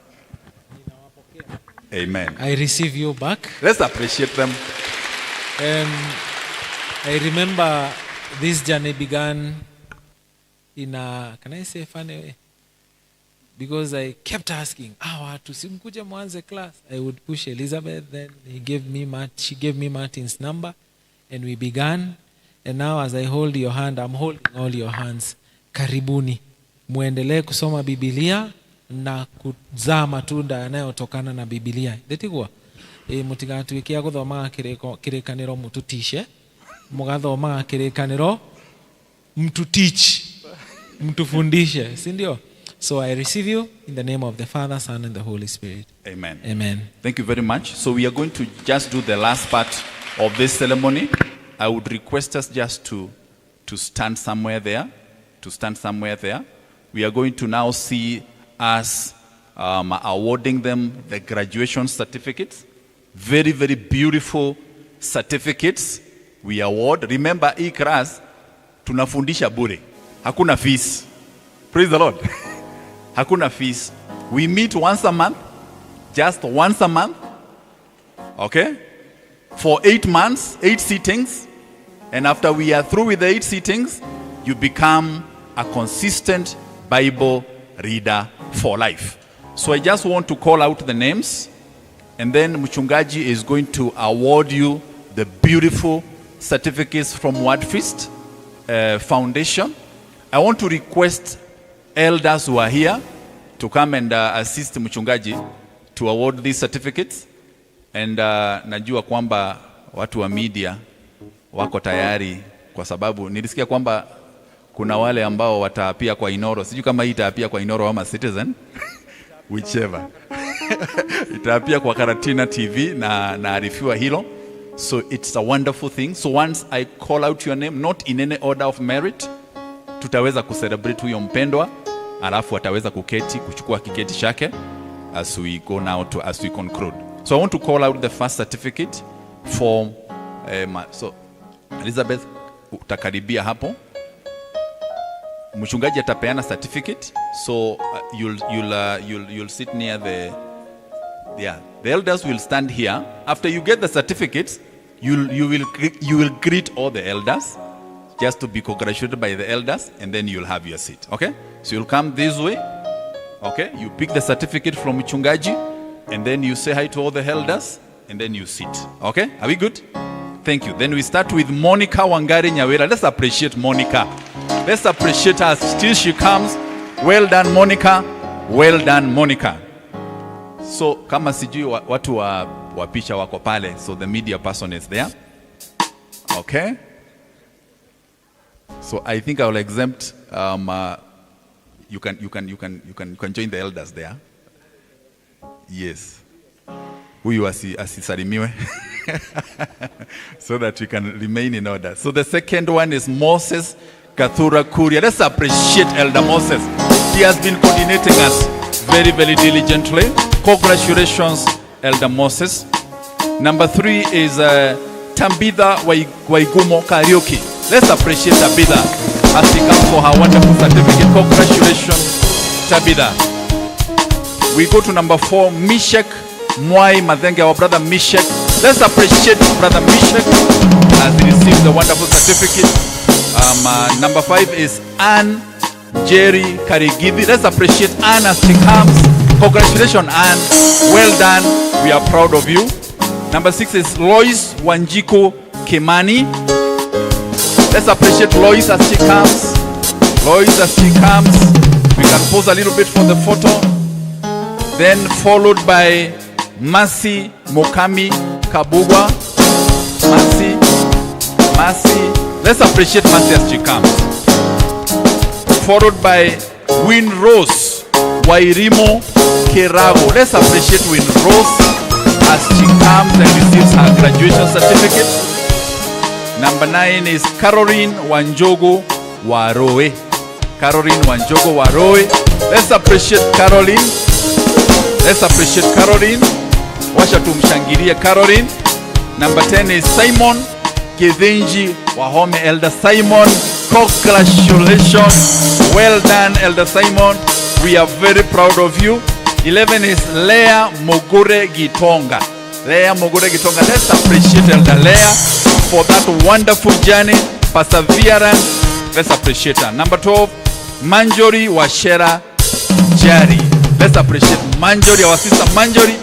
Amen. I receive you back. Let's appreciate them. I remember this journey began in a, can I say funny way? Because I kept asking, watu si mkuje mwanze class. I would push Elizabeth, then he gave me she gave me Martin's number, and we began. And now as I hold your hand, I'm holding all your hands. Karibuni. Muendelee kusoma Biblia na kuzaa matunda yanayotokana na Biblia. Ndetigwa? Mutigatuike a guthomaga kirikaniro mututishe. Mugathomaga kirikaniro mtuteach. Mtufundishe, si ndio? So I receive you in the name of the Father, Son, and the Holy Spirit. Amen. Amen. Thank you very much. So we are going to just do the last part of this ceremony. I would request us just to stand somewhere there. To stand somewhere there. We are going to now see us awarding them the graduation certificates. Very, very beautiful certificates we award. Remember, hii class tunafundisha bure. Hakuna fees. Praise the Lord. Hakuna fees. We meet once a month, just once a month, okay? For 8 months, 8 sittings. And after we are through with the 8 sittings, you become a consistent Bible reader for life. So I just want to call out the names, and then Mchungaji is going to award you the beautiful certificates from Word Feast Foundation. I want to request elders who are here to come and assist Mchungaji to award these certificates. And najua kwamba watu wa media wako tayari, kwa sababu nilisikia kwamba kuna wale ambao wataapia kwa Inoro. Sijui kama hii itaapia kwa Inoro ama Citizen. Whichever. Itaapia kwa Karatina TV na naarifiwa hilo. So it's a wonderful thing. So once I call out your name, not in any order of merit, tutaweza kucelebrate huyo mpendwa, alafu ataweza kuketi, kuchukua kiketi chake as we go now to, as we conclude. So I want to call out the first certificate for so Elizabeth, utakaribia hapo. Mchungaji atapeana certificate, so you'll sit near the, yeah, the elders will stand here. After you get the certificates, you will greet all the elders, just to be congratulated by the elders, and then you'll have your seat. Okay? So you'll come this way. Okay? You pick the certificate from mchungaji, and then you say hi to all the elders, and then you sit. Okay? Are we good? Thank you. Then we start with Monica Wangari Nyawira. Let's appreciate Monica. Let's appreciate her till she comes. Well done, Monica. Well done, Monica. So kama sijui watu wa picha wako pale, so the media person is there. Okay? So I think I will exempt you can join the elders there. Yes. Huyu asisalimiwe so that we can remain in order. So the second one is Moses Kathura Kuria. Let's appreciate Elder Moses. He has been coordinating us very, very diligently. Congratulations, Elder Moses. Number three is Tambitha Waigumo Kariuki. Let's appreciate Tabitha as she comes for her wonderful certificate. Congratulations, Tabitha. We go to number four, Mishek Mwai Madhenge, our brother Mishek. Let's appreciate brother Mishek as he receives the wonderful certificate. Number five is Ann Jerry Karigidi. Let's appreciate Ann as she comes. Congratulations, Ann. Well done. We are proud of you. Number six is Lois Wanjiku Kimani. Let's appreciate Lois as she comes. Lois as she comes. We can pause a little bit for the photo. Then followed by Mercy Mokami Kabugwa. Mercy, Mercy. Let's appreciate Mercy as she comes. Followed by Win Rose Wairimo Kerago. Let's appreciate Win Rose as she comes and receives her graduation certificate. Number nine is Caroline Wanjogo Waroe. Caroline Wanjogo Waroe. Let's appreciate Caroline. Let's appreciate Caroline. Wacha tumshangilie Caroline. Number 10 is Simon Kithinji Wahome. Elder Simon, congratulations. Well done, Elder Simon. We are very proud of you. 11 is Leah Mogure Gitonga. Leah Mogure Gitonga. Let's appreciate Elder Leah for that wonderful journey, perseverance. Let's appreciate her. Number 12, Manjori Wachera Jari. Let's appreciate Manjori, our sister Manjori.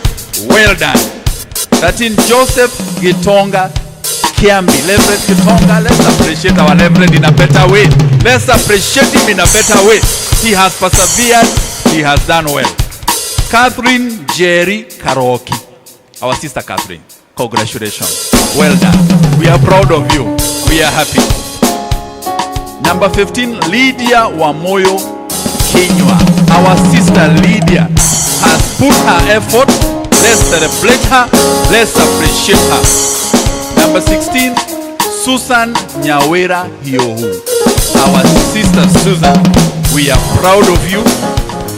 Well done. 13, Joseph Gitonga Kiambi. Reverend Gitonga, let's appreciate our Reverend in a better way. Let's appreciate him in a better way. He has persevered. He has done well. Catherine Jerry Karoki. Our sister Catherine. Congratulations. Well done. We are proud of you. We are happy. Number 15, Lydia Wamoyo Kinywa. Our sister Lydia has put her effort. Let's celebrate her. Let's appreciate her. Number 16, Susan Nyawera Hiohu. Our sister Susan, we are proud of you.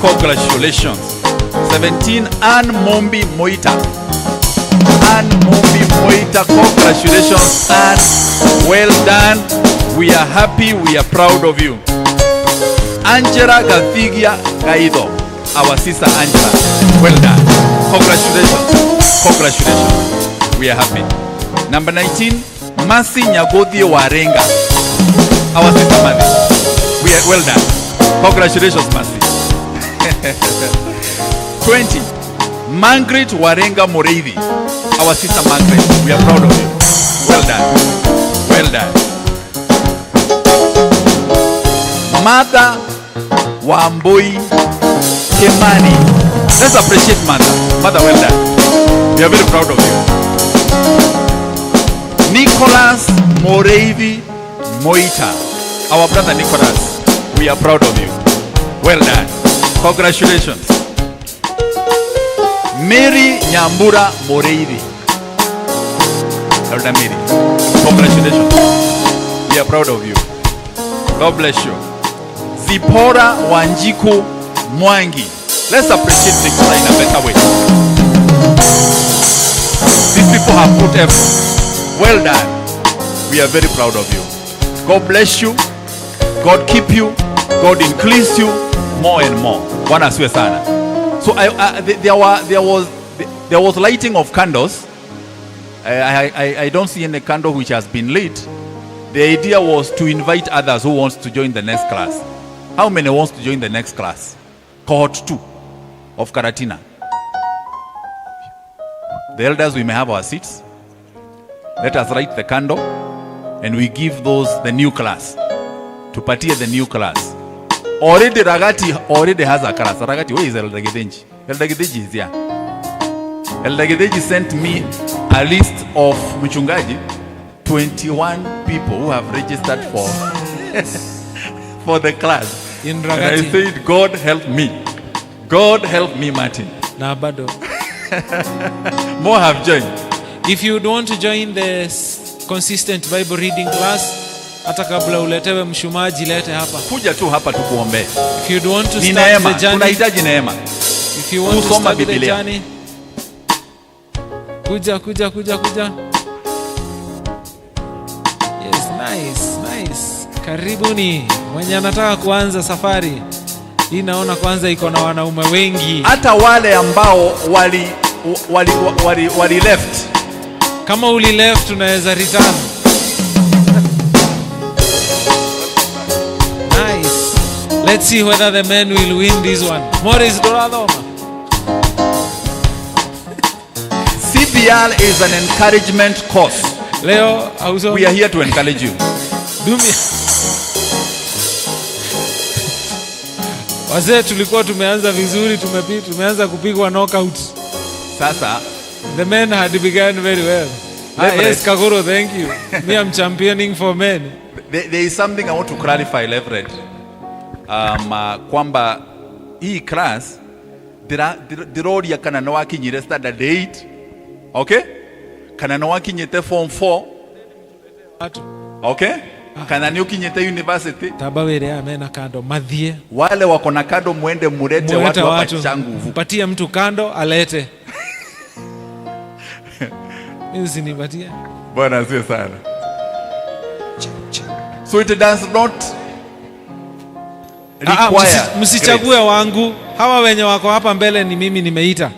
Congratulations. 17, Ann Mombi Moita. Ann Mombi Moita, congratulations, Ann. Well done. We are happy. We are proud of you. Angela Gathigia Gaido, our sister Angela. Well done. Congratulations. Congratulations. We are happy. Number 19, Mercy Nyagodhi Warenga. Our sister Mercy. We are well done. Congratulations, Mercy. 20, Margaret Warenga Moreithi. Our sister Margaret. We are proud of you. Well done. Well done. Martha Wambui Kemani. Let's appreciate Martha. Martha, well done. We are very proud of you. Nicholas Moreithi Moita. Our brother Nicholas, we are proud of you. Well done. Congratulations. Mary Nyambura Moreithi. Elder Mary, congratulations. We are proud of you. God bless you. Zipporah Wanjiku Mwangi. Let's appreciate Zipporah in a better way. These people have put effort. Well done. We are very proud of you. God bless you. God keep you. God increase you more and more. Bwana asiwe sana. So there was lighting of candles. I don't see any candle which has been lit. The idea was to invite others who wants to join the next class. How many wants to join the next class? Cohort 2 of Karatina. The elders, we may have our seats. Let us light the candle and we give those the new class. Tupatie the new class. Already Ragati already has a class. Ragati, where is Elder Githinji? Elder Githinji is here. Elder Githinji sent me a list of mchungaji, 21 people who have registered for the class. In And I Ragati. said, God help me. God help me, Martin. Na bado. More have joined. If you want to join the consistent Bible reading class, hata kabla uletewe mshumaji, lete hapa. Kuja tu hapa tukuombee. If you want to Ni start neema. the journey, Tunahitaji neema. If you want to Kusoma start the Biblia. journey, kuja, kuja, kuja, kuja. Yes, nice, nice. Karibuni. Mwenye anataka kuanza safari hii, naona kwanza iko na wanaume wengi. Hata wale ambao wali left. Kama uli left unaweza return. Nice. Let's see whether the men will win this one. Morris Doradoma. CBR is an encouragement course. Leo hausomi. We are here to encourage you. Dumi. Wazee tulikuwa tumeanza vizuri, tumeanza kupigwa knockout. Sasa the men had begun very well. Leverage. Yes, Kagoro, thank you. Me, I'm championing for men. There is something I want to clarify, Leverage. Kwamba hii class ndiroria kana nĩ wakinyire standard 8, okay, kana nĩ wakinyĩte form 4, okay, kana nĩ ũkinyĩte university. Taba wele amena kando mathie. Wale wako na kando muende murete Muete watu hapa watu. Changuvu. Patie mtu kando alete. Mimi usinipatie. Bwana asifiwe sana. So it does not require Msichague grace. wangu. Hawa wenye wako hapa mbele ni mimi nimeita.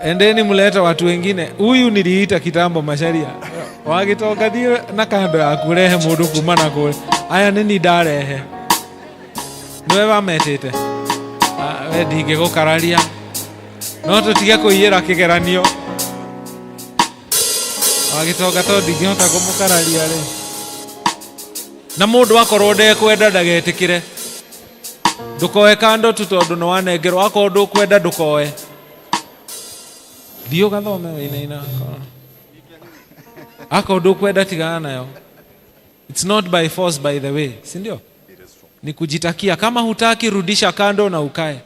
Endeni mlete watu wengine. Huyu niliita kitambo Macharia. Wagitoka thiĩ na kando ya kurehe mũndũ kuma na kũrĩa. Aya nĩ ni ndarehe. Nĩwe wametĩte. We ndingĩgũkararia. No tũtige kũiyĩra kĩgeranio. Wagĩtonga tondũ ndingĩhota kũmũkararia rĩ. Na mũndũ akorwo ndekwenda ndagetĩkĩre. Ndũkoe kando tu tondũ nĩ wanengerwo. Akorwo ndũkwenda ndũkoe. Thiĩ ũgathome wĩinaina. Akorwo ndũkwenda tigana nayo. It's not by force, by the way, si ndio? Ni kujitakia. Kama hutaki rudisha kando na ukae.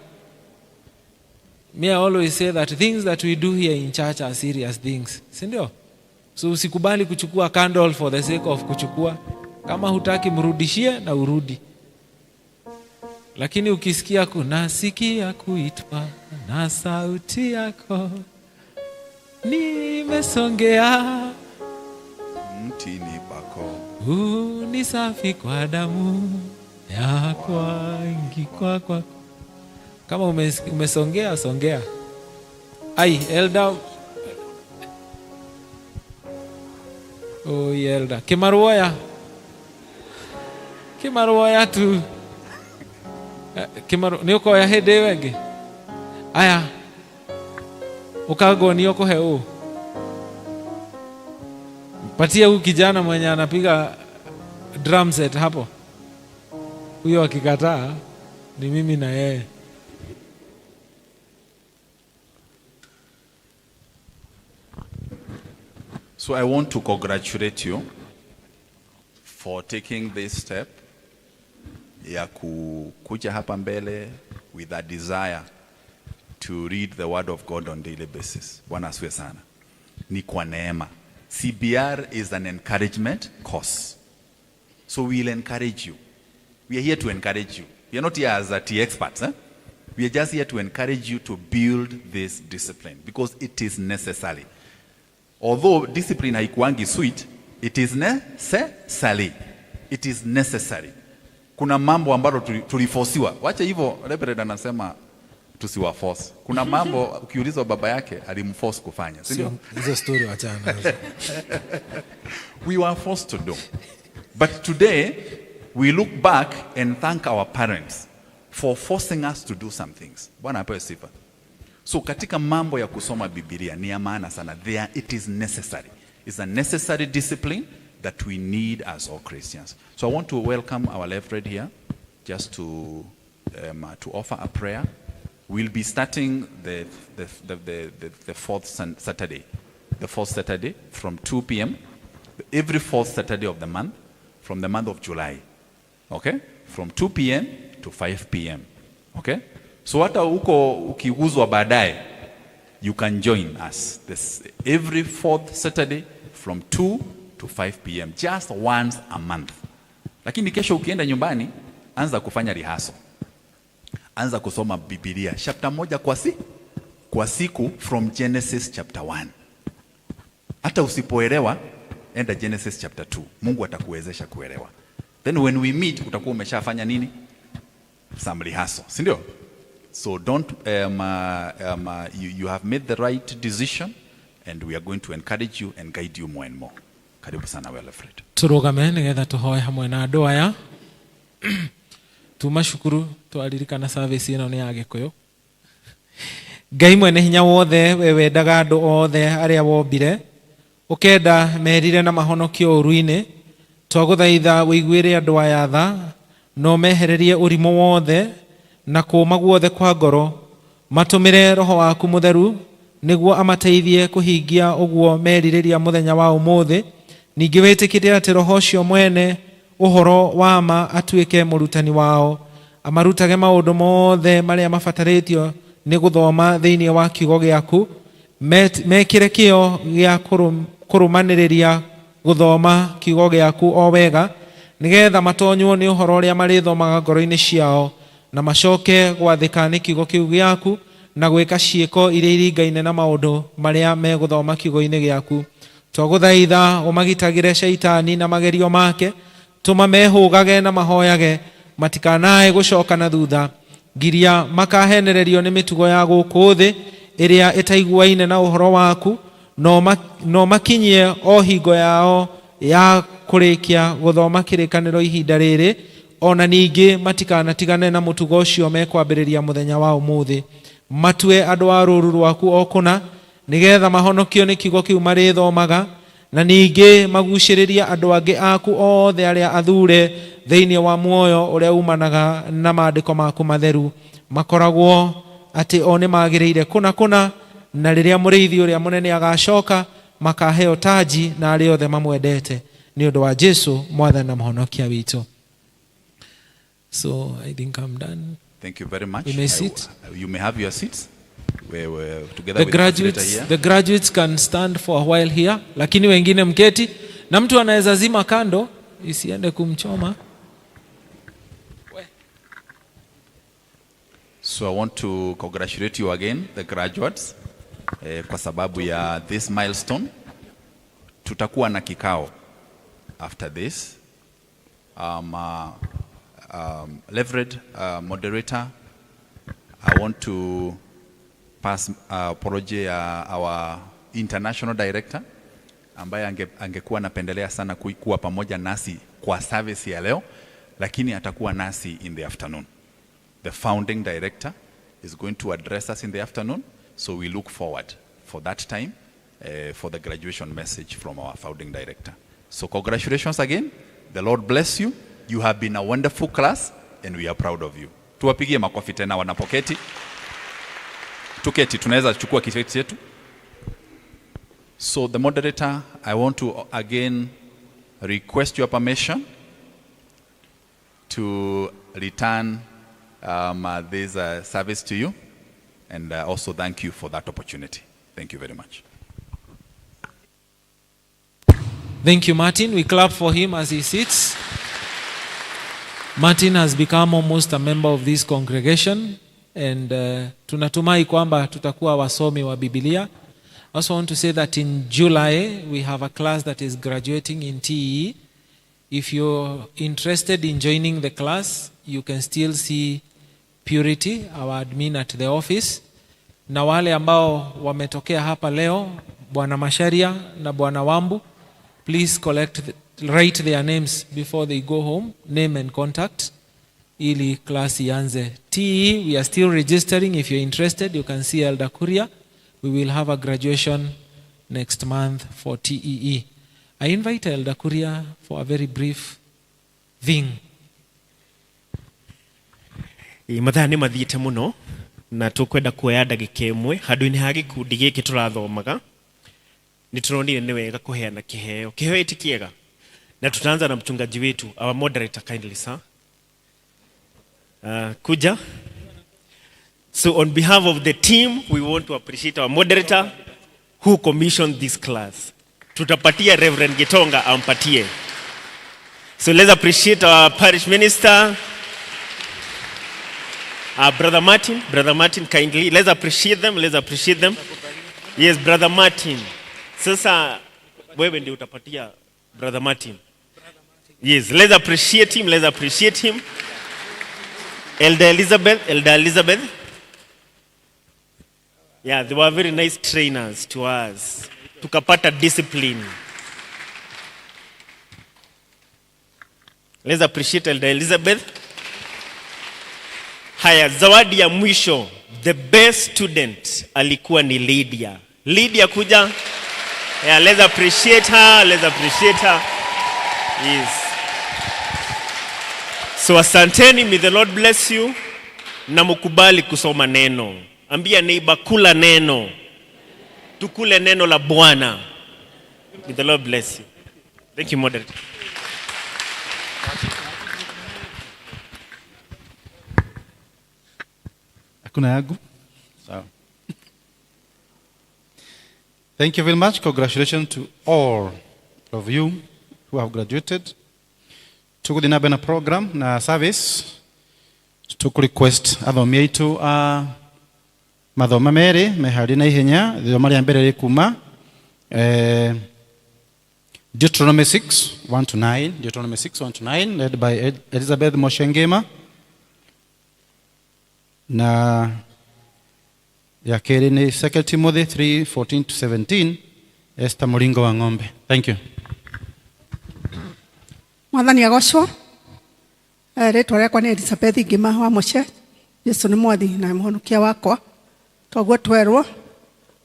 Me, I always say that things that we do here in church are serious things, si ndio? So usikubali kuchukua candle for the sake of kuchukua. Kama hutaki mrudishie na urudi. Lakini ukisikia kunasikia kuitwa na sauti yako, nimesongea mtini pako, ni safi kwa damu yako ingikwa kwako. Kama umesongea, songea. Ai, elder. Oh, elder. Kimaruoya. Kimaruoya tu. Kimaru, ni ukoya hĩndĩ ĩyo ĩngĩ? Aya. Ũkanguonia ũkũhe ũ? Patia huyu kijana mwenye anapiga drum set hapo. Huyo akikataa ni mimi na yeye. So I want to congratulate you for taking this step ya kuja hapa mbele with a desire to read the word of God on daily basis. Bwana asifiwe sana. Ni kwa neema. CBR is an encouragement course. So we'll encourage you. We are here to encourage you. We are not here as IT experts. We are just here to encourage you to build this discipline because it is necessary. Although discipline haikuangi sweet, it is necessary. It is necessary. Kuna mambo ambalo tulifosiwa. Wacha hivyo, Reverend anasema tusiwaforce. Kuna mambo ukiulizwa baba yake alimforce kufanya, si ndio? Hizo story wachana nazo. We were forced to do. But today, we look back and thank our parents for forcing us to do some things. Bwana apewe sifa. So katika mambo ya kusoma Biblia ni ya maana sana. There, it is necessary. It's a necessary discipline that we need as all Christians. So I want to welcome our Reverend here just to offer a prayer. We'll be starting the fourth Saturday. The fourth Saturday from 2 p.m. Every fourth Saturday of the month, from the month of July. Okay? From 2 p.m. to 5 p.m. Okay? So hata huko ukiguzwa baadaye, you can join us this every fourth Saturday from 2 to 5 p.m. Just once a month. Lakini kesho ukienda nyumbani, anza kufanya rehearsal. Anza kusoma Biblia chapter moja kwa siku from Genesis chapter 1. Hata usipoelewa, enda Genesis chapter 2. Mungu atakuwezesha kuelewa. Then when we meet, utakuwa umeshafanya nini? Some rehearsal, si ndio? So don't, you have made the right decision and we are going to encourage you and guide you more and more. Karibu sana, Wilfred. Tũrũgame nĩgetha tũhoe hamwe na andũ aya. Tuma cukuru twaririkana service ĩno nĩ ya Gĩkũyũ. Ngai mwene hinya wothe, we wendaga andũ othe arĩa wombire, ũkenda merire na mahonokio ũru-inĩ, twagũthaitha wĩiguĩre andũ aya tha na ũmehererie ũrimũ wothe na kũũma guothe kwa ngoro. Matũmĩre roho waku mũtheru nĩguo amateithie kũhingia ũguo merirĩria mũthenya wa ũmũthĩ. Ningĩ wĩtĩkĩre atĩ roho ũcio mwene ũhoro wa ma atuĩke mũrutani wao, amarutage maũndũ mothe marĩa mabatarĩtio nĩ gũthoma thĩinĩ wa kiugo gĩaku. Mekĩre kĩyo gĩa kũrũmanĩrĩria gũthoma kiugo gĩaku o wega, nĩgetha matonywo nĩ ũhoro ũrĩa marĩthomaga ngoro-inĩ ciao, na macoke gwathĩka nĩ kiugo kĩu gĩaku na gwĩka ciĩko iria iringaine na maũndũ marĩa megũthoma kiugo-inĩ gĩaku. Twagũthaitha ũmagitagĩre caitani na magerio make, tũma mehũgage na mahoyage matikanae gũcoka na thutha. Ngiria makahenererio nĩ mĩtugo ya gũkũ thĩ ĩrĩa ĩtaiguaine na ũhoro waku, no makinyie o hingo yao ya kũrĩkia gũthoma kĩrĩkanĩro ihinda rĩrĩ, ona ningĩ matikanatigane na mũtugo ũcio mekwambĩrĩria mũthenya wa ũmũthĩ. Matue andũ a rũũru rwaku o kũna, nĩgetha mahonokio nĩ kiugo kĩu marĩthomaga, na ningĩ magucĩrĩrie andũ angĩ aku othe arĩa athure thĩinĩ wa muoyo ũrĩa umanaga na maandĩko maku matheru. Makoragwo atĩ o nĩ magĩrĩire kũna kũna, na rĩrĩa mũrĩithi ũrĩa mũnene agacoka makaheo taji na arĩa othe mamwendete, nĩ ũndũ wa Jesu mwathani na mũhonokia witũ. So I think I'm done. Thank you very much. You may sit. You may have your seats. We're together The with graduates, the here. the graduates can stand for a while here, lakini wengine mketi, na mtu anaweza zima kando isiende kumchoma. So I want to congratulate you again, the graduates, kwa sababu ya this milestone. Tutakuwa na kikao after this. Reverend, moderator, I want to pass apology ya our international director ambaye angekuwa anapendelea sana kuwa pamoja nasi kwa service ya leo, lakini atakuwa nasi in the afternoon. The founding director is going to address us in the afternoon, so we look forward for that time for the graduation message from our founding director. So congratulations again. The Lord bless you. You have been a wonderful class and we are proud of you. Tuwapigie makofi tena wanapoketi. Tuketi, tunaweza chukua kiti chetu. So the moderator, I want to again request your permission to return this service to you, and also thank you for that opportunity. Thank you very much. Thank you, Martin. We clap for him as he sits. Martin has become almost a member of this congregation, and tunatumai kwamba tutakuwa wasomi wa Biblia. I also want to say that in July we have a class that is graduating in TEE. If you're interested in joining the class, you can still see Purity, our admin at the office. Na wale ambao wametokea hapa leo, Bwana Masharia na Bwana Wambu, please write their names before they go home, name and contact, ili class ianze. TE, we are still registering. If you're interested, you can see Elder Kuria. We will have a graduation next month for TEE. I invite Elder Kuria for a very brief thing. Ĩ, mathaa nĩ mathiĩte mũno na tũkwenda kuoya ndagĩka ĩmwe handũ-inĩ ha gĩkundi gĩkĩ tũrathomaga. Nĩ tũronire nĩ wega kũheana kĩheo. Kĩheo ti kĩega, na tutaanza na mchungaji wetu, our moderator. Kindly, sir, kuja. So on behalf of the team, we want to appreciate our moderator who commissioned this class. Tutapatia Reverend Gitonga ampatie. So let's appreciate our parish minister, Brother Martin. Brother Martin, kindly. Let's appreciate them. Let's appreciate them. Yes, Brother Martin. Sasa wewe ndio utapatia Brother Martin. Yes, let's appreciate him. Let's appreciate him. Elder Elizabeth, Elder Elizabeth. Yeah, they were very nice trainers to us. Tukapata discipline. Let's appreciate Elder Elizabeth. Haya, zawadi ya mwisho, the best student alikuwa ni Lydia. Lydia, kuja. Yeah, let's appreciate her, let's appreciate her. Yes. So asanteni, may the Lord bless you. Na mukubali kusoma neno. Ambia neighbor, kula neno. Tukule neno la Bwana. May the Lord bless you. Thank you, moderator. Hakuna yangu? Sawa. Thank you very much. Congratulations to all of you who have graduated. Tũgũthiĩ na mbere na program na service. Tũkũ request athomi aitũ a mathoma merĩ meharĩrie na ihenya. Ithoma rĩa mbere rĩkuma Deuteronomy 6 1 to 9. Deuteronomy 6 1 to 9, led by Elizabeth Moshengema, na ya kerĩ nĩ 2 Timothy 3 14 to 17, Esther Muringo wa Ng'ombe. Thank you. Mwathani agocwo. Rĩtwa rĩakwa nĩ Elizabeth Ngima wa Mũce. Jesu nĩ mwathi na mũhonokia wakwa. Toguo twerwo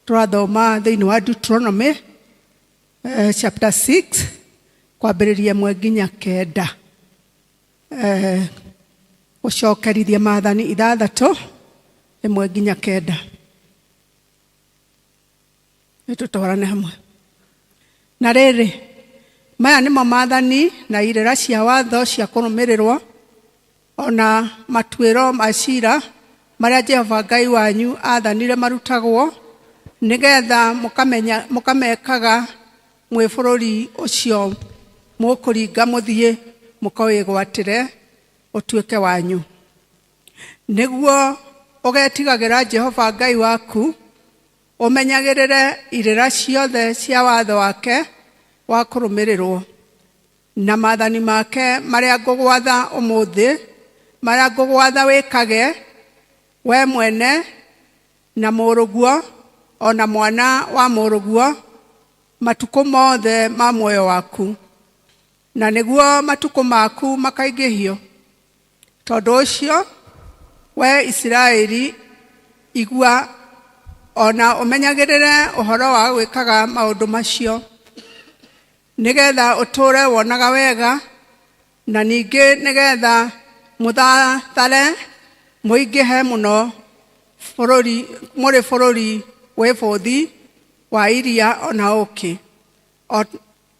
tũrathoma thĩinĩ wa Deuteronomy chapter 6 kwambĩrĩria 1 nginya 9. Gũcokerithia maathani 6, 1 nginya 9. Nĩ tũtwarane hamwe. Na rĩrĩ, maya nĩmo maathani na irĩra cia watho cia kũrũmĩrĩrwo, ona matuĩro ma ciira marĩa Jehova Ngai wanyu aathanire marutagwo, nĩgetha mũkamekaga mwĩ bũrũri ũcio mũkũringa mũthiĩ mũkawĩgwatĩre ũtuĩke wanyu, nĩguo ũgetigagĩra Jehova Ngai waku, ũmenyagĩrĩre irĩra ciothe cia watho wake wa kũrũmĩrĩrwo na maathani make marĩa ngũgwatha ũmũthĩ, marĩa ngũgwatha wĩkage we mwene na mũrũguo o na mwana wa mũrũguo matukũ mothe ma muoyo waku, na nĩguo matukũ maku makaingĩhio. Tondũ ũcio, we Isiraeli, igua ona ũmenyagĩrĩre ũhoro wa gwĩkaga maũndũ macio, nĩgetha ũtũũre wonaga wega, na ningĩ nĩgetha mũthathare mũingĩhe mũno bũrũri mũrĩ bũrũri wĩ bũthi wa iria ona ũũkĩ,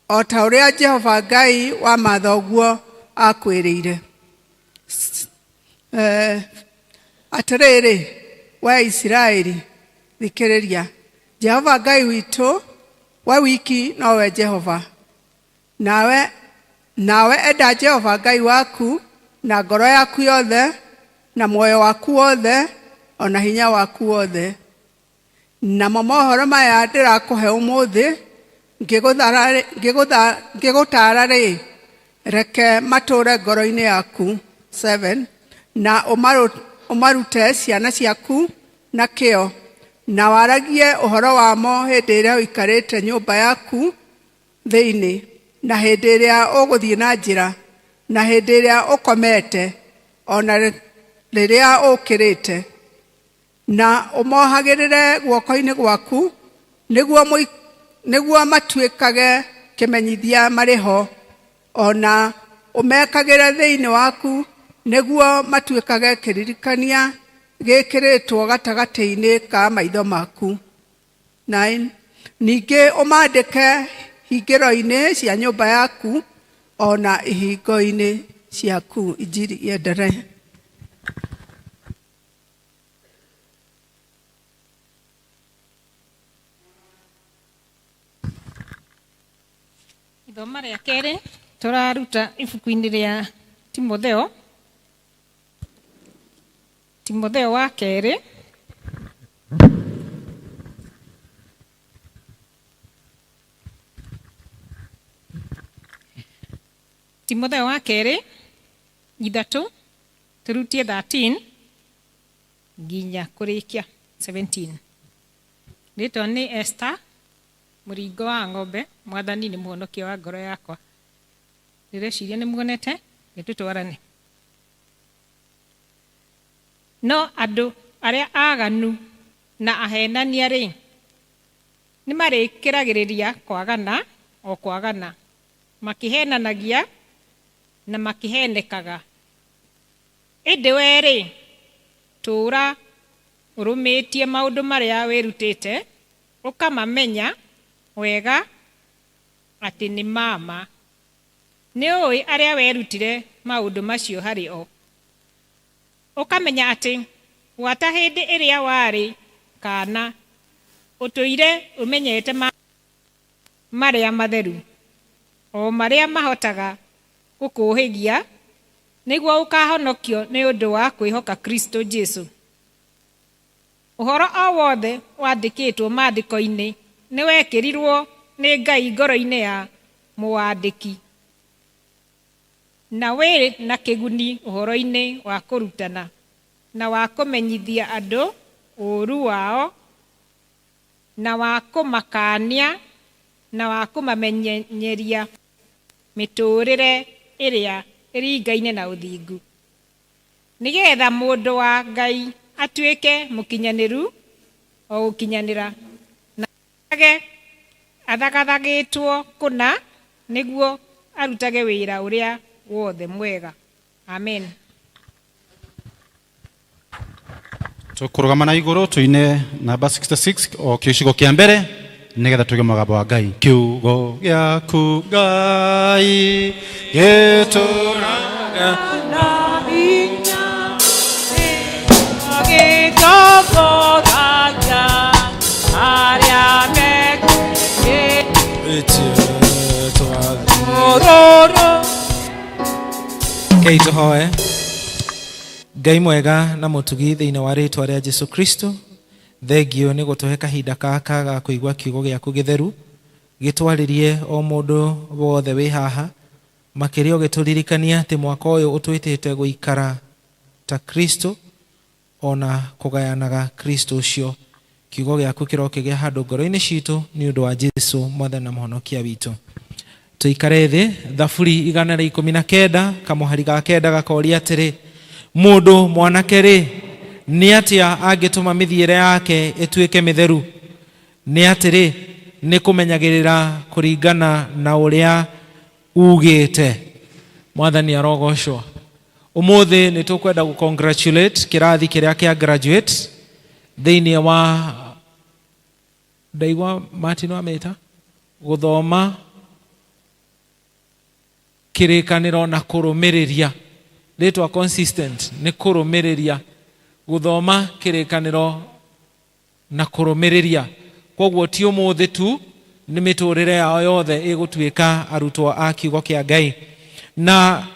o ta ũrĩa Jehova Ngai wa mathoguo akwĩrĩire. Atĩrĩrĩ we Isiraeli, thikĩrĩria, Jehova Ngai witũ, we wiki nowe Jehova. Nawe enda Jehova Ngai waku na ngoro yaku yothe na muoyo waku wothe ona hinya waku wothe. Namo mohoro maya ndĩrakũhe ũmũthĩ ngĩgũtaara-rĩ, Reke matũũre ngoro-inĩ yaku. 7 Na ũmarute ciana ciaku na kĩyo, na waragie ũhoro wamo hĩndĩ ĩrĩa ũikarĩte nyũmba yaku thĩinĩ, na hĩndĩ ĩrĩa ũgũthiĩ na njĩra, na hĩndĩ ĩrĩa ũkomete, o na rĩrĩa ũũkĩrĩte. Na ũmohagĩrĩre guoko-inĩ gwaku, nĩguo matuĩkage kĩmenyithia marĩ ho, o na ũmekagĩre thĩinĩ waku, nĩguo matuĩkage kĩririkania gĩkĩrĩtwo gatagatĩ-inĩ ka maitho maku. 9 Ningĩ ũmaandĩke hingĩro-inĩ cia nyũmba yaku o na ihingo-inĩ ciaku. Injiri iendelee. Ithoma rĩa kerĩ tũraruta ibuku-inĩ rĩa Timotheo, Timotheo wa kerĩ Timotheo wa kerĩ ithatũ tũrutie 13 nginya kũrĩkia 17. Rĩtwa nĩ Esther Mũringo wa ng'ombe, Mwathani nĩ mũhonokia wa ngoro yakwa. Ndĩreciria nĩ muonete, nĩ tũtwarane. No andũ arĩa aaganu na ahenania-rĩ, nĩmarĩkĩragĩrĩria kwagana o kwagana, makĩhenanagia na makĩhenekaga. Ĩndĩ wee-rĩ, tũũra ũrũmĩtie maũndũ marĩa wĩrutĩte, ũkamamenya wega atĩ nĩ ma ma. Nĩũũĩ arĩa werutire maũndũ macio harĩ o, ũkamenya atĩ gwata hĩndĩ ĩrĩa warĩ kaana ũtũire ũmenyete Maandĩko marĩa matheru, o marĩa mahotaga gũkũũhĩgia nĩguo ũkaahonokio nĩ ũndũ wa kwĩhoka Kristo Jesu. Ũhoro o wothe wandĩkĩtwo Maandĩko-inĩ nĩ wekĩrirũo nĩ Ngai ngoro-inĩ ya mũwandĩki, na wĩ na kĩguni ũhoro-inĩ wa kũrutana, na wa kũmenyithia andũ ũũru wao, na wa kũmakaania, na wa kũmamenyeria mĩtũũrĩre ĩrĩa ĩringaine na ũthingu. Nĩ getha mũndũ wa Ngai atuĩke mũkinyanĩru o gũkinyanĩra, na aikarage athagathagĩtwo kũna nĩguo arutage wĩra ũrĩa wothe mwega. Amen. Tũkũrũgama na igũrũ tũine namba 66 o gĩcigo kĩa mbere nĩgetha tũige mũgambo wa Ngai. Kiugo gĩaku Ngai gĩtũraga na hinya gĩtongoragia arĩa mekĩrĩtie rũrũ. Rekei tũhoe. Ngai mwega na mũtugi thĩinĩ wa rĩtwa rĩa Jesu Kristo, thengio nĩ gũtũhe kahinda gaka ga kũigua kiugo gĩaku gĩtheru, gĩtwarĩrie o mũndũ wothe wĩ haha, makĩria ũgĩtũririkania atĩ mwaka ũyũ ũtwĩtĩte gũikara ta Kristo o na kũgayanaga Kristo ũcio. Kiugo gĩaku kĩrokĩgĩa handũ ngoro-inĩ citũ nĩ ũndũ wa Jesu Mwathani na Mũhonokia witũ. Tũikare thĩ. Thaburi 119 kamũhari ga kenda gakoria atĩrĩ, mũndũ mwanake-rĩ, nĩ atĩa angĩtũma mĩthiĩre yake ĩtuĩke mĩtheru? Nĩ atĩrĩ, nĩ kũmenyagĩrĩra kũringana na ũrĩa ugĩte. Mwathani arogocwo. Ũmũthĩ nĩ tũkwenda gũ congratulate kĩrathi kĩrĩa kĩa graduate thĩinĩ wa ndaigua Martin wamĩta gũthoma kĩrĩkanĩro na kũrũmĩrĩria rĩtwa consistent nĩ kũrũmĩrĩria gũthoma kĩrĩkanĩro na kũrũmĩrĩria. Kwoguo ti ũmũthĩ tu, nĩ mĩtũrĩre yao yothe ĩgũtuĩka arutwo a kiugo kĩa Ngai. Na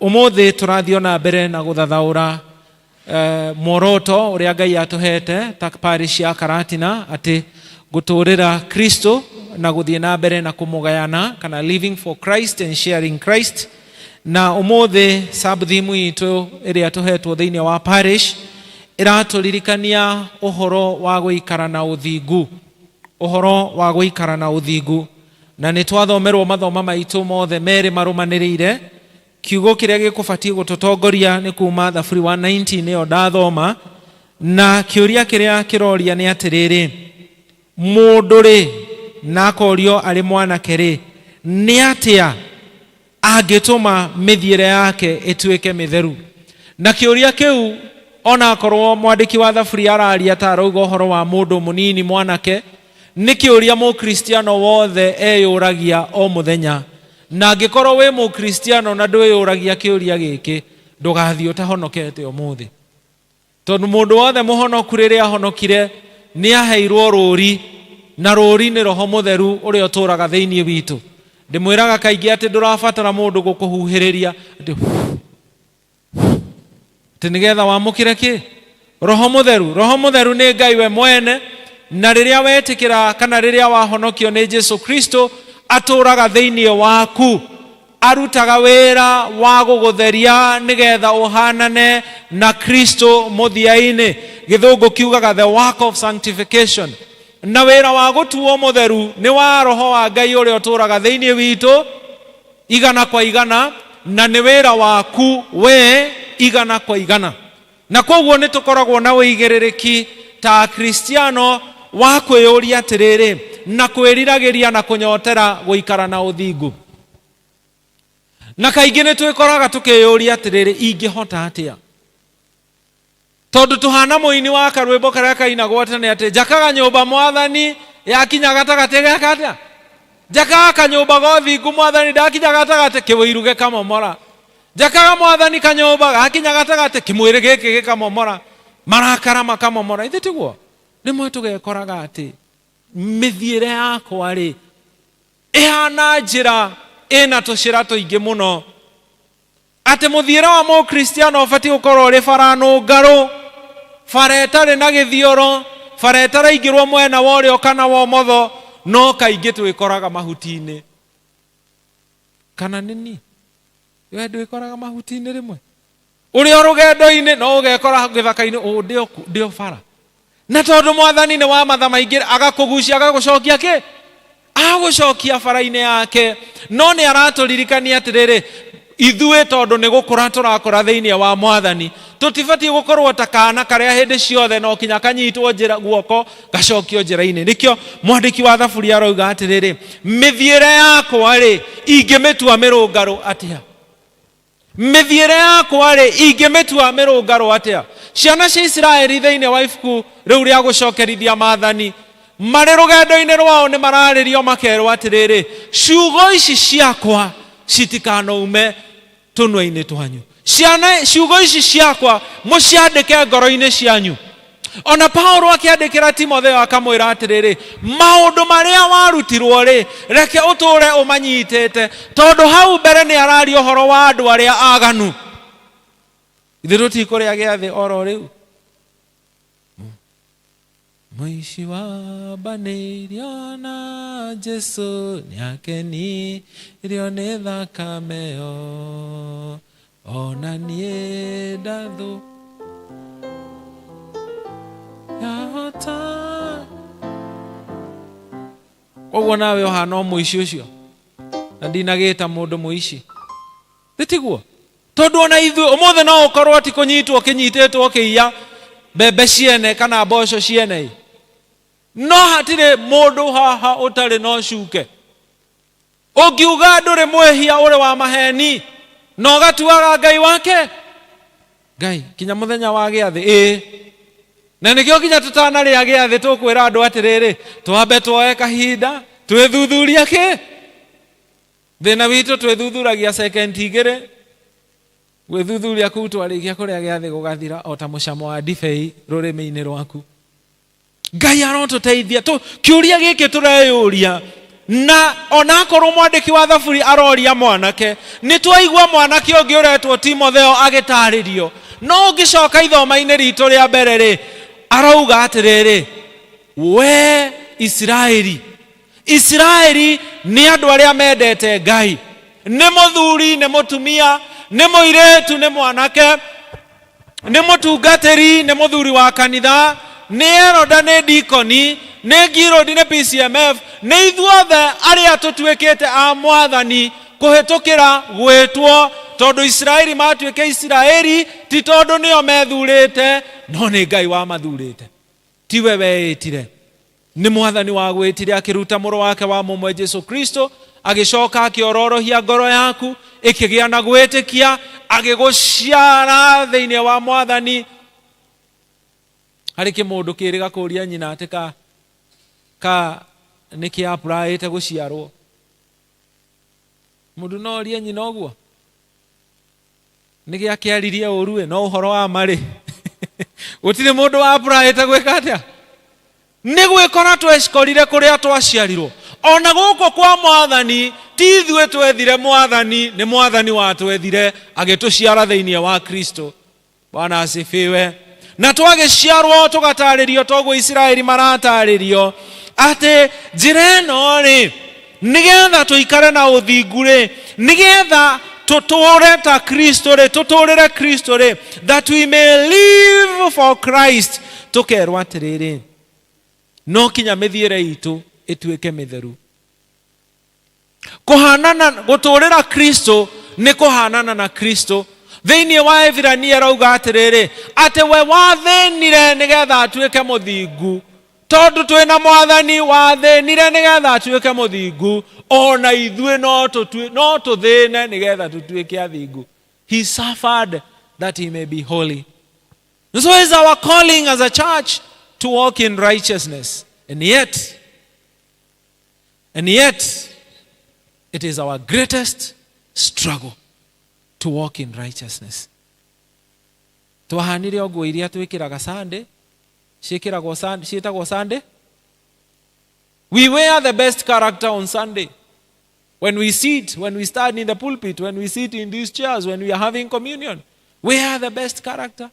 ũmũthĩ tũrathiĩ o na mbere na gũthathaũra muoroto ũrĩa Ngai atũhete ta parish ya Karatina, atĩ gũtũrĩra Kristo na gũthiĩ na mbere na kũmũgayana, kana living for Christ and sharing Christ. Na ũmũthĩ sub theme itũ ĩrĩa tũhetwo thĩinĩ wa parish ĩratũririkania ũhoro wa gũikara na ũthingu, ũhoro wa gũikara na ũthingu. Na nĩ twathomerwo mathoma maitũ mothe merĩ marũmanĩrĩire. Kiugo kĩrĩa gĩkũbatiĩ gũtũtongoria nĩ kuma Thaburi wa 19 ĩyo ndathoma, na kĩũria kĩrĩa kĩroria nĩ atĩrĩrĩ, mũndũ rĩ na akorio arĩ mwanake rĩ, nĩ atĩa angĩtũma mĩthiĩre yake ĩtuĩke mĩtheru? Na kĩũria kĩu onakorwo mwandĩki wa Thaburi araria ta arauga ũhoro wa mũndũ mũnini mwanake, nĩ kĩũria mũkristiano wothe eyũragia o mũthenya. Na angĩkorwo wĩ mũkristiano na ndwĩyũragia kĩũria gĩkĩ, ndũgathiĩ ũtahonokete ũmũthĩ, tondũ mũndũ wothe mũhonoku rĩrĩa ahonokire nĩ aheirwo rũri, na rũri nĩ Roho Mũtheru ũrĩa ũtũraga thĩinĩ witũ. Ndĩmwĩraga kaingĩ atĩ ndũrabatara mũndũ gũkũhuhĩrĩria atĩ atĩ nĩgetha wamũkĩre kĩ Roho Mũtheru. Roho Mũtheru nĩ Ngai we mwene, na rĩrĩa wetĩkĩra kana rĩrĩa wahonokio nĩ Jesu Kristo, atũraga thĩinĩ waku, arutaga wĩra wa gũgũtheria nĩgetha ũhanane na Kristo mũthia-inĩ. Gĩthũngũ kiugaga the work of sanctification. Na wĩra wa gũtuo mũtheru nĩ wa Roho wa Ngai ũrĩa ũtũraga thĩinĩ witũ igana kwa igana, na nĩ wĩra waku we igana kwa igana. Na koguo nĩ tũkoragwo na ũigĩrĩrĩki ta Akristiano wa kwĩyũria atĩrĩrĩ, na kwĩriragĩria na kũnyotera gũikara na ũthingu. Na kaingĩ nĩ twĩkoraga tũkĩyũria atĩrĩrĩ, ingĩhota atĩa? Tondũ tũhana mũini wa karwĩmbo karĩa kainagwo tene atĩ njakaga nyũmba mwathani yakinya gatagatĩ geka atĩa? Njakaga kanyũmba ga ũthingu mwathani ndakinya gatagatĩ kĩwĩiru gĩkamomora. Njakaga mwathani kanyũmba gakinya gatagatĩ kĩmwĩrĩ gĩkĩ gĩkamomora, marakara makamomora. Ithe tiguo? Rĩmwe tũgekoraga atĩ mĩthiĩre yakwa rĩ ĩhana njĩra ĩna tũcĩra tũingĩ mũno, atĩ mũthiĩre wa mũkristiano ũbatiĩ gũkorwo ũrĩ bara nũngarũ, bara ĩtarĩ na gĩthioro, bara ĩtaraingĩrwo mwena wa ũrĩo kana wa ũmotho, no kaingĩ twĩkoraga mahuti-inĩ. Kana nĩ niĩ? We ndwĩkoraga mahuti-inĩ rĩmwe? Ũrĩ o rũgendo-inĩ no ũgekora gĩthaka-inĩ, ũ ndĩ o bara. Na tondũ mwathani nĩ wa matha maingĩ, agakũgucia agagũcokia kĩ? Agũcokia bara-inĩ yake. No nĩ aratũririkania atĩrĩrĩ, ithuĩ tondũ nĩ gũkũra tũrakũra thĩinĩ wa mwathani, tũtibatiĩ gũkorwo ta kana karĩa hĩndĩ ciothe no kinya kanyitwo njĩra guoko gacokio njĩra-inĩ. Nĩkĩo mwandĩki wa Thaburi arauga atĩrĩrĩ, mĩthiĩre yakwa rĩ ingĩmĩtua mĩrũngarũ atĩa? Mĩthiĩre yakwa rĩ ingĩmĩtua mĩrũngarũ atĩa? Ciana cia Isiraeli thĩinĩ wa ibuku rĩu rĩa gũcokerithia maathani, marĩ rũgendo-inĩ rwao nĩ mararĩrio makerwo atĩrĩrĩ, ciugo ici ciakwa citikanaume tũnua-inĩ twanyu. Ciana, ciugo ici ciakwa mũciandĩke ngoro-inĩ cianyu. Ona Paulo akĩandĩkĩra Timotheo akamwĩra atĩrĩrĩ, maũndũ marĩa warutirwo rĩ, reke ũtũũre ũmanyitĩte, tondũ hau mbere nĩ araria ũhoro wa andũ arĩa aganu. Ithuĩ tũtikũrĩa gĩathĩ oro rĩu. Mũici wambanĩirio na Jesu nĩakenirio nĩ thakame ĩyo, ona niĩ ndathũ yahota. Koguo nawe ũhana o mũici ũcio, na ndinagĩta mũndũ mũici, tiguo? Tondũ ona ithuĩ ũmũthĩ no ũkorwo ti kũnyitwo kĩnyitĩtwo kĩiya mbembe ciene kana mboco ciene, no hatirĩ mũndũ haha ũtarĩ na ũcuke. Ũngiuga ndũrĩ mwĩhia, ũrĩ wa maheni, na ũgatuaga Ngai wake Ngai kinya mũthenya wa gĩathĩ. Ĩĩ, na nĩkĩo kinya tũtanarĩa gĩathĩ tũkwĩra andũ atĩrĩrĩ, twambe tuoe kahinda twĩthuthuria kĩ thĩna witũ. Twĩthuthuragia second igĩrĩ gwĩthuthuria kũu, twarĩkia kũrĩa gĩathĩ gũgathira o ta mũcamo wa ndibei rũrĩmĩ-inĩ rwaku. Ngai arotũteithia. Kĩũria gĩkĩ tũreyũria, na onakorwo mwandĩki wa Thaburi aroria mwanake, nĩ twaigua mwanake ũngĩ ũretwo Timotheo agĩtarĩrio, no ũngĩcoka ithoma-inĩ ritũ rĩa mbere rĩ, arauga atĩrĩrĩ, we Isiraeli. Isiraeli nĩ andũ arĩa mendete Ngai. Nĩ mũthuri, nĩ mũtumia, nĩ mũirĩtu, nĩ mwanake, nĩ mũtungatĩri, nĩ mũthuri wa kanitha, nĩ eroda, nĩ dikoni, nĩ ngirũndi, nĩ PCMF, nĩ ithuothe arĩa tũtuĩkĩte a mwathani kũhĩtũkĩra gwĩtwo, tondũ Isiraeli matuĩke Isiraeli ti tondũ nĩo methurĩte, no nĩ Ngai wamathurĩte, tiwe weĩtire. Nĩ mwathani wagwĩtire akĩruta mũrũ wake wa mũmwe Jesu Kristo, agĩcoka akĩororohia ngoro yaku ĩkĩgĩa na gwĩtĩkia, agĩgũciara thĩinĩ wa mwathani. Harĩ kĩmũndũ kĩrĩga kũria nyina atĩ ka ka nĩ kĩ applyĩte gũciarwo. Mũndũ no orie nyina ũguo? Nĩ gĩakĩaririe ũru ĩ, no ũhoro wa ma rĩ, gũtirĩ mũndũ wa applyĩte gwĩka atĩa? Nĩ gwĩkora twecikorire kũrĩa twaciarirwo. Ona gũkũ kwa mwathani ti ithuĩ twethire mwathani, nĩ mwathani watwethire agĩtũciara thĩinĩ wa Kristo. Bwana asifiwe. Na twagĩciarwo tũgatarĩrio toguo Isiraeli maratarĩrio atĩ njĩra ĩno rĩ, nĩgetha tũikare na ũthingu rĩ, nĩgetha tũtũre ta Kristo rĩ, tũtũrĩre Kristo rĩ, that we may live for Christ, tũkerwo atĩrĩrĩ, no kinya mĩthiĩre itũ ĩtuĩke mĩtheru. Kũhanana, gũtũrĩra Kristo nĩ kũhanana na Kristo. Thĩinĩ wa Ebirania arauga atĩrĩrĩ, atĩ we wathĩnire nĩgetha atuĩke mũthingu. Tondũ twĩna mwathani wathĩnire nĩgetha atuĩke mũthingu, ona ithuĩ no tũthĩne nĩgetha tũtuĩke athingu. He suffered that he may be holy. So is our calling as a church to walk in righteousness. And yet, it is our greatest struggle to walk in righteousness. Twahanire o nguo iria twĩkĩraga Sunday, ciĩkĩragwo Sunday, ciĩtagwo Sunday. We wear the best character on Sunday. When we sit, when we stand in the pulpit, when we sit in these chairs, when we are having communion, we are the best character.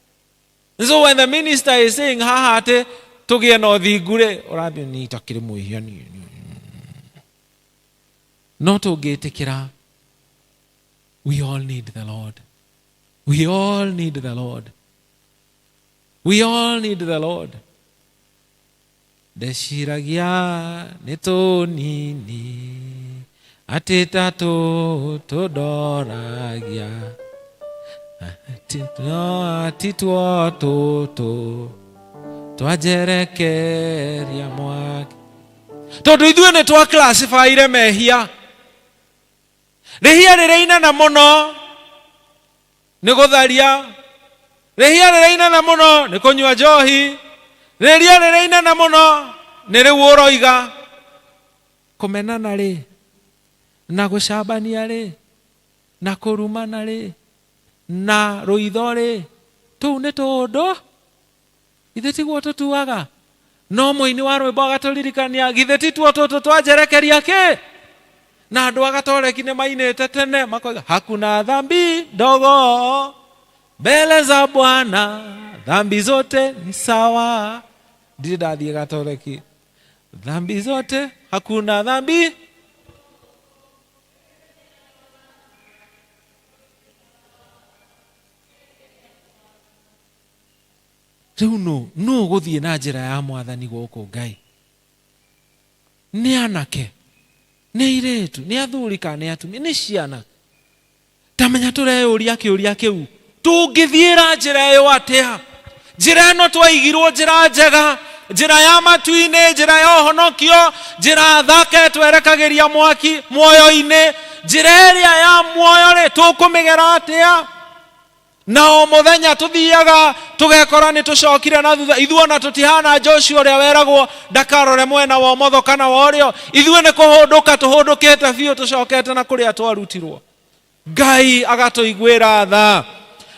So when the minister is saying, haha atĩ tũgĩe na ũthingu rĩ, ũrathiĩ niĩ itakĩrĩ mwĩhia niĩ. No tũngĩtĩkĩra, we all need the Lord. We all need the Lord. We all need the Lord. Ndeciragia nĩ tũnini atĩ ta tũtũndoragia, no ati tuo tũtũ twanjerekeria mwaki. Tondũ ithuĩ nĩ twa classifyire mehia. Rĩhia rĩrĩa inene mũno nĩ gũtharia, rĩhia rĩrĩa inene mũno nĩ kũnyua njohi, rĩhia rĩrĩa inene mũno nĩ rĩu ũroiga kũmenana rĩ, na gũcambania rĩ, na kũrumana rĩ, na rũitho rĩ, tũu nĩ tũũndũ ithuĩ tiguo tũtuaga. No mũini wa rwĩmbo agatũririkania githĩ ti tuo tũtũ twanjerekeria kĩ? Na andũ a Gatoreki nĩ mainĩte tene makoiga hakuna dhambi ndogo mbele za Bwana, dhambi zote ni sawa. Ndirĩ ndathiĩ Gatoreki, dhambi zote, hakuna dhambi. Rĩu nũ gũthiĩ na njĩra ya mwathani gũkũ Ngai? Nĩ anake, nĩ airĩtu, nĩ athuri kana nĩ atumia, nĩ ciana. Tamenya tũreyũria kĩũria kĩu, tũngĩthiĩra njĩra ĩyo atĩa? Njĩra ĩno twaigirwo njĩra njega, njĩra ya matu-inĩ, njĩra ya ũhonokio, njĩra thaka ĩtwerekagĩria mwaki muoyo-inĩ, njĩra ĩrĩa ya muoyo rĩ, tũkũmĩgera atĩa? Na o mũthenya tũthiaga tũgekora nĩ tũcokire na thutha. Ithuĩ ona tũtihana Joshua ũrĩa weragwo ndakarore mwena wa ũmotho kana wa ũrĩo. Ithuĩ nĩ kũhũndũka tũhũndũkĩte biũ, tũcokete na kũrĩa twarutirwo. Ngai agatũiguĩra tha,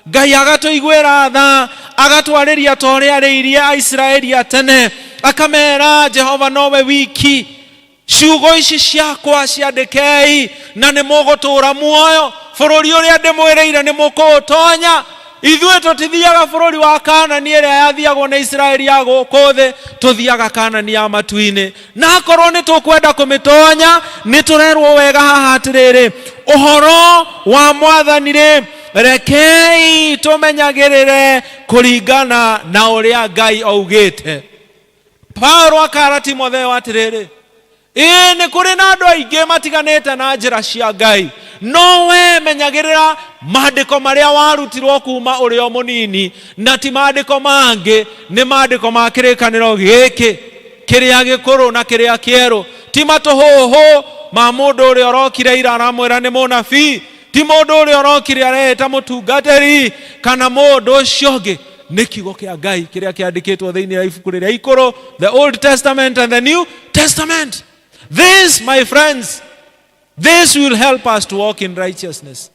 Ngai agatũiguĩra tha, agatwarĩria ta ũrĩa arĩirie Aisiraeli a tene, akamera Jehova nowe wiki, ciugo ici ciakwa ciandĩkei na nĩ mũgũtũũra muoyo, bũrũri ũrĩa ndĩmwĩrĩire nĩ mũkũũtonya. Ithuĩ tũtithiaga bũrũri wa Kanani ĩrĩa yathiagwo nĩ Isiraeli ya gũkũ thĩ, tũthiaga Kanani ya matu-inĩ. Na akorwo nĩ tũkwenda kũmĩtonya, nĩ tũrerwo wega haha atĩrĩrĩ, ũhoro wa mwathani rĩ, rekei tũmenyagĩrĩre kũringana na ũrĩa Ngai augĩte. Paulo akara Timotheo atĩrĩrĩ, ĩĩ nĩ kũrĩ na andũ aingĩ matiganĩte na njĩra cia Ngai, no we menyagĩrĩra maandĩko marĩa warutirwo kuma ũrĩ o mũnini, na ti maandĩko mangĩ, nĩ maandĩko ma kĩrĩkanĩro gĩkĩ kĩrĩa gĩkũrũ na kĩrĩa kĩerũ, ti matũhũhũ ma mũndũ ũrĩa ũrokire ira aramwĩra nĩ mũnabii, ti mũndũ ũrĩa ũrokire areĩta mũtungatĩri kana mũndũ ũcio ũngĩ, nĩ kiugo kĩa Ngai kĩrĩa kĩandĩkĩtwo thĩinĩ wa ibuku rĩrĩa ikũrũ, the Old Testament and the New Testament. This, my friends, this will help us to walk in righteousness.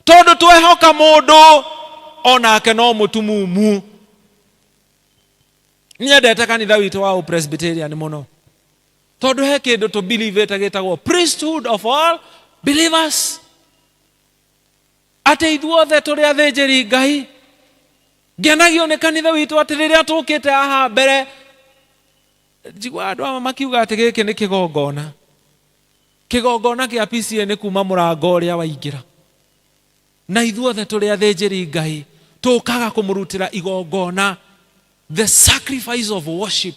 Tondũ twehoka mũndũ onake no mũtumumu. Nyendete kanitha witũ wa Presbyterian mũno tondũ he kĩndũ tũbelievĩte gĩtagwo priesthood of all believers, atĩ ithuothe tũrĩ athĩnjĩri Ngai. Ngenagio nĩ kanitha witũ atĩ rĩrĩa tũkĩte haha mbere, njigua andũ amwe makiuga atĩ gĩkĩ nĩ kĩgongona. Kĩgongona kĩa PCA nĩ kuma mũrango ũrĩa waingĩra, na ithuothe tũrĩ athĩnjĩri Ngai tũkaga kũmũrutĩra igongona, the sacrifice of worship.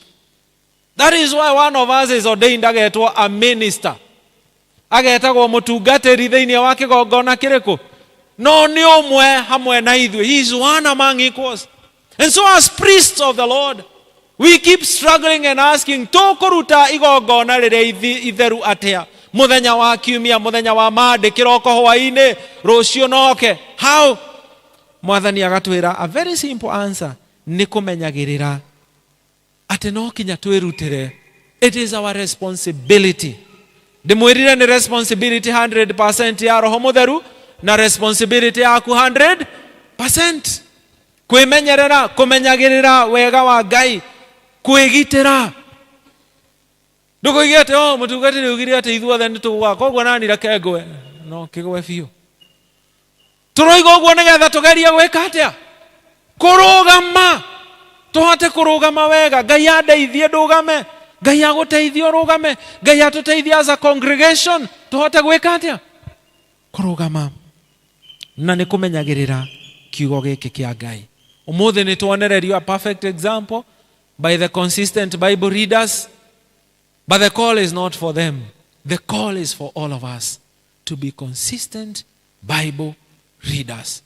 That is why one of us is ordained agetwo a minister, agetagwo mũtungatĩri thĩinĩ wa kĩgongona kĩrĩkũ, no nĩ ũmwe hamwe na ithuĩ. He is one among equals. And so as priests of the Lord, we keep struggling and asking, tũkũruta igongona rĩrĩa itheru atĩa mũthenya wa kiumia, mũthenya wa Monday kĩroko, hwaĩ-inĩ, rũciũ noke? How? Mwathani agatwĩra a very simple answer, nĩ kũmenyagĩrĩra atĩ no kinya twĩrutĩre. It is our responsibility. Ndĩmwĩrire nĩ responsibility 100% ya Roho Mũtheru na responsibility yaku 100%, kwĩmenyerera, kũmenyagĩrĩra wega wa Ngai, kwĩgitĩra. Ndũkoige atĩ o mũtungatĩri augire atĩ ithuothe nĩ tũgũa, koguo nani reke ngwe, no kĩgwe biũ. Tũroiga ũguo nĩgetha tũgerie gwĩka atĩa? Kũrũgama, tũhote kũrũgama wega. Ngai andeithie ndũgame, Ngai agũteithie ũrũgame, Ngai atũteithie as a congregation tũhote gwĩka atĩa? Kũrũgama. Na nĩ kũmenyagĩrĩra kiugo gĩkĩ kĩa Ngai. Ũmũthĩ nĩ tuonererio a perfect example by the consistent Bible readers, but the call is not for them, the call is for all of us to be consistent Bible readers.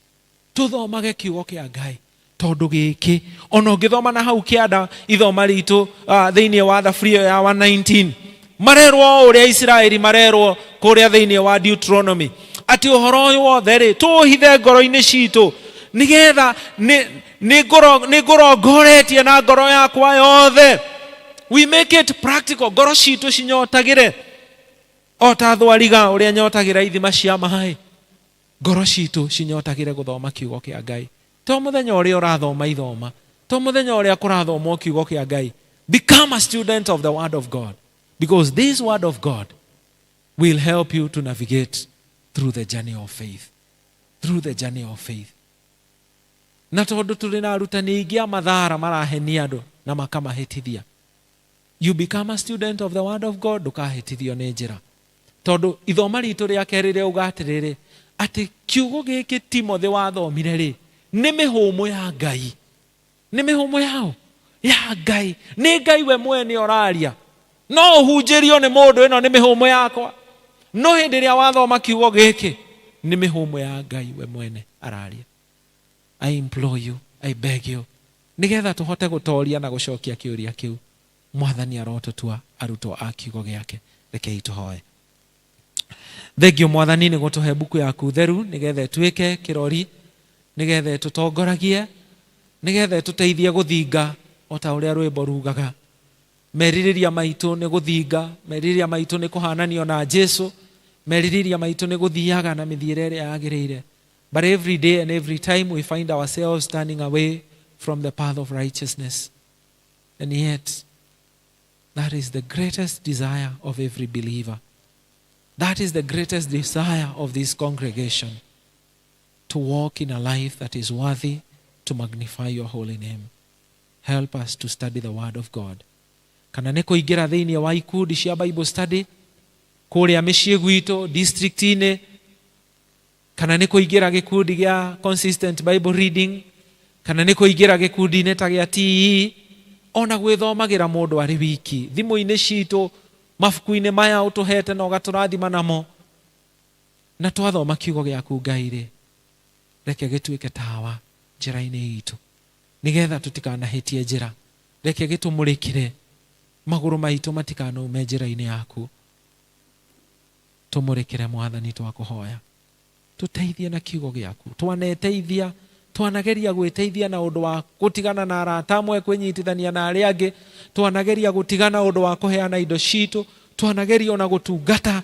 Tũthomage kiugo kĩa Ngai, tondũ gĩkĩ ona ũngĩthoma na hau kĩanda ithoma ritũ thĩinĩ wa thaburia ya 119, marerwo o ũrĩa Isiraeli marerwo kũrĩa thĩinĩ wa Deuteronomy, atĩ ũhoro ũyũ wothe rĩ, tũũhithe ngoro-inĩ citũ, nĩgetha nĩ ngũrongoretie na ngoro yakwa yothe. We make it practical. Ngoro citũ cinyotagĩre o ta thwariga ũrĩa nyotagĩra ithima cia maĩ. Ngoro citũ cinyotagĩre gũthoma kiugo kĩa Ngai, to mũthenya ũrĩa ũrathoma ithoma, to mũthenya ũrĩa kũrathomwo kiugo kĩa Ngai. Become a student of the word of God, because this word of God will help you to navigate through the journey of faith, through the journey of faith. Na tondũ tũrĩ na arutani aingĩ a mathara marahenia andũ na makamahĩtithia, you become a student of the word of God, ndũkahĩtithio nĩ njĩra. Tondũ ithoma ritũ rĩa kerĩ rĩauga atĩrĩrĩ, atĩ kiugo gĩkĩ Timothy wathomire rĩ, nĩ mĩhũmũ ya Ngai. Nĩ mĩhũmũ yao ya Ngai, nĩ Ngai we mwene ũraria. No ũhunjĩrio nĩ mũndũ, ĩno nĩ mĩhũmũ yakwa, no hĩndĩ ĩrĩa wathoma kiugo gĩkĩ, nĩ mĩhũmũ ya Ngai we mwene araria. I implore you, I beg you, nĩgetha tũhote gũtoria na gũcokia kĩũria kĩu, mwathani arotũtua arutwo a kiugo gĩake. Rekei tũhoe. Thengio mwathani nĩ gũtũhe mbuku yaku theru, nĩgetha ĩtuĩke kĩrori, nĩgetha ĩtũtongoragie, nĩgetha ĩtũteithie gũthinga o ta ũrĩa rwĩmbo rugaga. Merirĩria maitũ nĩ gũthinga, merirĩria maitũ nĩ kũhananio na Jesu, merirĩria maitũ nĩ gũthiaga na mĩthiĩre ĩrĩa yagĩrĩire. But every day and every time we find ourselves turning away from the path of righteousness, and yet that is the greatest desire of every believer. That is the greatest desire of this congregation. to walk in a life that is worthy to magnify your holy name. Help us to study the word of God. Kana nĩ kũingĩra thĩinĩ wa ikundi cia Bible study kũrĩa mĩciĩ gwitũ district-inĩ, kana nĩ kũingĩra gĩkundi gĩa consistent Bible reading, kana nĩ kũingĩra gĩkundi-inĩ ta gĩa TE, ona gwĩthomagĩra mũndũ arĩ wiki thimũ-inĩ citũ, mabuku-inĩ maya ũtũhete na ũgatũrathima namo. Na twathoma kiugo gĩaku Ngai rĩ, reke gĩtuĩke tawa njĩra-inĩ itũ, nĩgetha tũtikanahĩtie njĩra. Reke gĩtũmũrĩkĩre magũrũ maitũ matikanaume njĩra-inĩ yaku. Tũmũrĩkĩre Mwathani, twakũhoya tũteithie na kiugo gĩaku. Twaneteithia, twanageria gwĩteithia na ũndũ wa gũtigana na arata amwe, kwĩnyitithania na arĩa angĩ, twanageria gũtigana ũndũ wa kũheana indo citũ, twanageria ona gũtungata,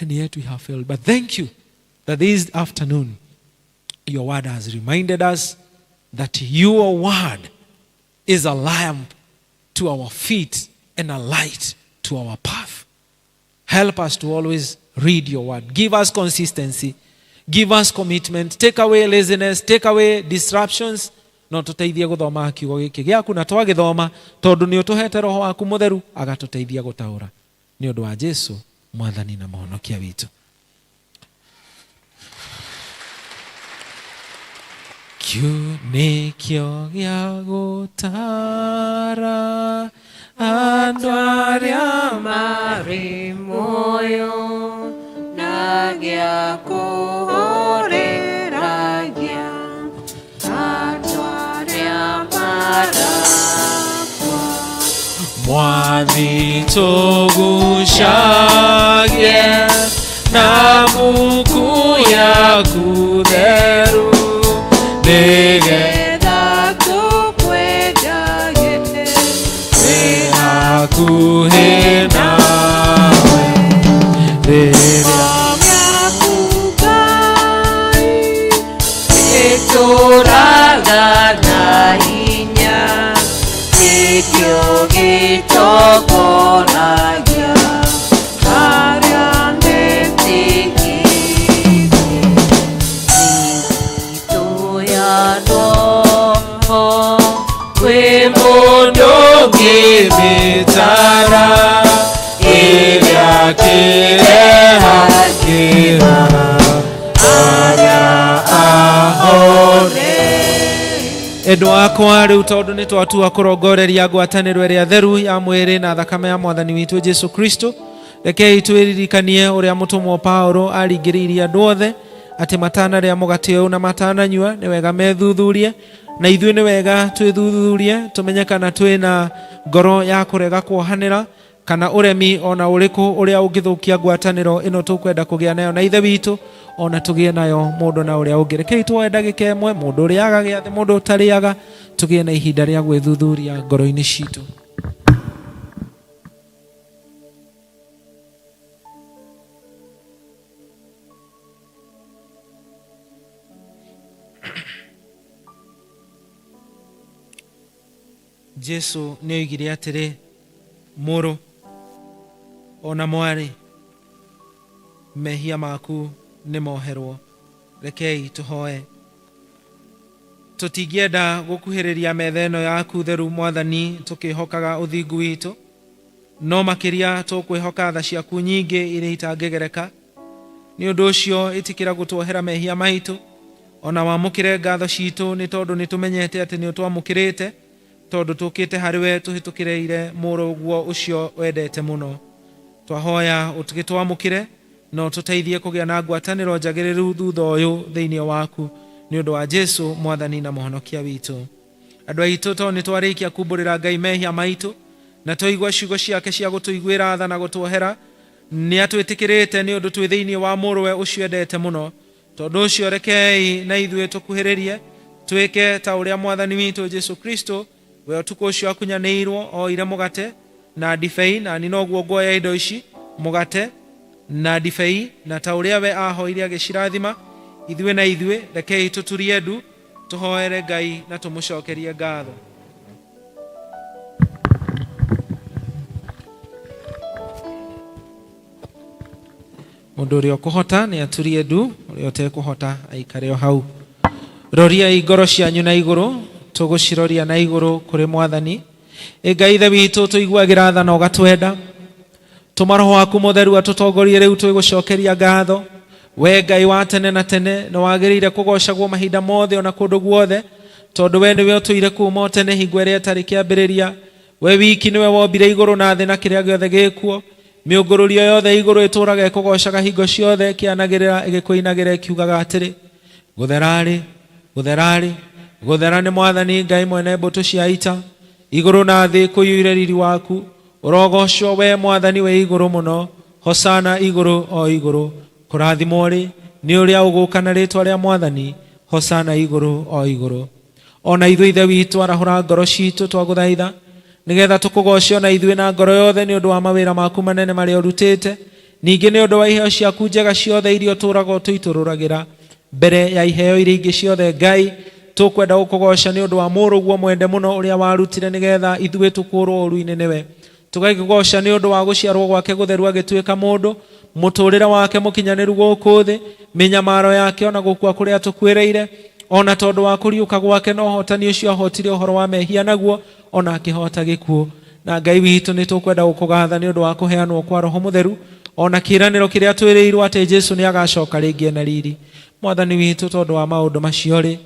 and yet we have failed. But thank you that this afternoon your word has reminded us that your word is a lamp to our feet and a light to our path. Help us to always read your word. Give us consistency. Give us commitment. Take away laziness. Take away disruptions. No tũteithie gũthoma kiugo gĩkĩ gĩaku, na twagĩthoma tondũ nĩ ũtũhete roho waku mũtheru agatũteithia gũtaũra. Nĩ ũndũ wa Jesu Mwathani na Mũhonokia witũ. Kiu nĩkĩo gĩa gũtara andũ arĩa marĩ muoyo na gĩa kũhoreragia andũ arĩa marakua. Mwathi tũgucagie na mbuku yaku theru, nĩgetha tũkwendage twĩ hakuhĩ nawe. Rĩrĩa ĩtũraga na hinya, nĩkĩo gĩtongoragia arĩa metĩkĩtie. Mĩtitũ ya roho kwĩ mũndũ ũngĩmĩtara, kĩrĩa kĩrehagĩra arĩa ahoreri. Endwa akwa, rĩu tondũ nĩ twatua kũrongoreria ngwatanĩro ĩrĩa theru ya mwĩrĩ na thakame ya Mwathani witũ Jesu Kristo, rekei twĩririkanie ũrĩa mũtũmwo Paulo aringĩrĩirie andũ othe atĩ matanarĩa mũgate ũyũ na matananyua nĩ wega methuthurie, na ithuĩ nĩ wega twĩthuthurie tũmenye kana twĩna ngoro ya kũrega kuohanĩra kana ũremi ona ũrĩkũ ũrĩa ũngĩthũkia ngwatanĩro ĩno tũkwenda kũgĩa nayo na Ithe witũ, ona tũgĩe nayo mũndũ na ũrĩa ũngĩ. Rekei tuoe ndagĩka ĩmwe, mũndũ ũrĩaga gĩathĩ, mũndũ ũtarĩaga, tũgĩe na ihinda rĩa gwĩthuthuria ngoro-inĩ citũ. Jesu nĩ oigire atĩrĩ, mũrũ ona mwarĩ, mehia maku nĩ moherwo. Rekei tũhoe. Tũtingĩenda gũkuhĩrĩria metha ĩno yaku theru Mwathani tũkĩhokaga ũthingu witũ, no makĩria tũkwĩhoka tha ciaku nyingĩ iria itangĩgereka. Nĩ ũndũ ũcio ĩtĩkĩra gũtuohera mehia maitũ, ona wamũkĩre ngatho citũ, nĩ tondũ nĩ tũmenyete atĩ nĩ ũtwamũkĩrĩte, tondũ tũkĩte harĩ we tũhĩtũkĩrĩire mũrũguo ũcio wendete mũno. Twahoya ũtũgĩtwamũkĩre na ũtũteithie kũgĩa na ngwatanĩro njagĩrĩru thutha ũyũ thĩinĩ waku, nĩ ũndũ wa Jesu Mwathani na Mũhonokia witũ. Andũ aitũ, tondũ nĩ twarĩkia kumbũrĩra Ngai mehia maitũ na twaigua ciugo ciake cia gũtũiguĩra tha na gũtuohera, nĩ atwĩtĩkĩrĩte nĩ ũndũ twĩ thĩinĩ wa mũrũwe ũcio endete mũno. Tondũ ũcio rekei na ithuĩ tũkuhĩrĩrie twĩke ta ũrĩa Mwathani witũ Jesu Kristo we ũtukũ ũcio akunyanĩirwo oire mũgate na ndibei, na ni noguo nguoya indo ici, mũgate na ndibei, na ta ũrĩa we ahoire agĩcirathima, ithuĩ na ithuĩ rekei tũturie ndu tũhoere Ngai na tũmũcokerie ngatho. Mũndũ ũrĩa ũkũhota nĩ aturie ndu, ũrĩa ũtekũhota aikare o hau. Roriai ngoro cianyu na igũrũ, tũgũciroria na igũrũ kũrĩ Mwathani. Ĩ Ngai Ithe witũ, tũiguagĩra tha na ũgatwenda. Tũma Roho waku mũtheru atũtongorie rĩu twĩgũcokeria ngatho. We Ngai wa tene na tene, nĩ wagĩrĩire kũgocagwo mahinda mothe ona kũndũ guothe, tondũ we nĩwe ũtũire kuma o tene hingo ĩrĩa ĩtarĩ kĩambĩrĩria. We wiki nĩwe wombire igũrũ na thĩ na kĩrĩa gĩothe gĩkuo. Mĩũngũrũrio yothe igũrũ ĩtũũraga ĩkũgocaga hingo ciothe, ĩkĩanagĩrĩra ĩgĩkũinagĩra ĩkiugaga atĩrĩ, gũtherarĩ, gũtherarĩ, gũthera nĩ Mwathani Ngai mwene mbũtũ cia ita. Igũrũ na thĩ kũiyũire riri waku. Ũrogocwo we Mwathani wĩ igũrũ mũno. Hosana igũrũ o igũrũ. Kũrathimwo rĩ nĩ ũrĩa ũgũka na rĩtwa rĩa Mwathani. Hosana igũrũ o igũrũ. Ona ithuĩ Ithe witũ, arahũra ngoro citũ twagũthaitha, nĩgetha tũkũgoce ona ithuĩ na ngoro yothe nĩ ũndũ wa mawĩra maku manene marĩa ũrutĩte, ningĩ nĩ ũndũ wa iheo ciaku njega ciothe iria ũtũũraga ũtũitũrũragĩra mbere ya iheo iria ingĩ ciothe. Ngai, tũkwenda gũkũgoca nĩ ũndũ wa mũrũguo mwende mũno ũrĩa warutire nĩgetha ithuĩ tũkũũrwo ũru-inĩ nĩwe. Tũgagĩkũgoca nĩ ũndũ wa gũciarwo gwake gũtheru agĩtuĩka mũndũ, mũtũũrĩre wake mũkinyanĩru gũkũ thĩ, mĩnyamaro yake ona gũkua kũrĩa tũkuĩrĩire, ona tondũ wa kũriũka gwake na ũhotani ũcio ahotire ũhoro wa mehia naguo, ona akĩhota gĩkuũ. Na Ngai witũ, nĩ tũkwenda gũkũgatha nĩ ũndũ wa kũheanwo kwa Roho Mũtheru, ona kĩĩranĩro kĩrĩa twĩrĩirwo atĩ Jesũ nĩ agacoka rĩngĩ ena riri. Mwathani witũ, tondũ wa maũndũ macio rĩ,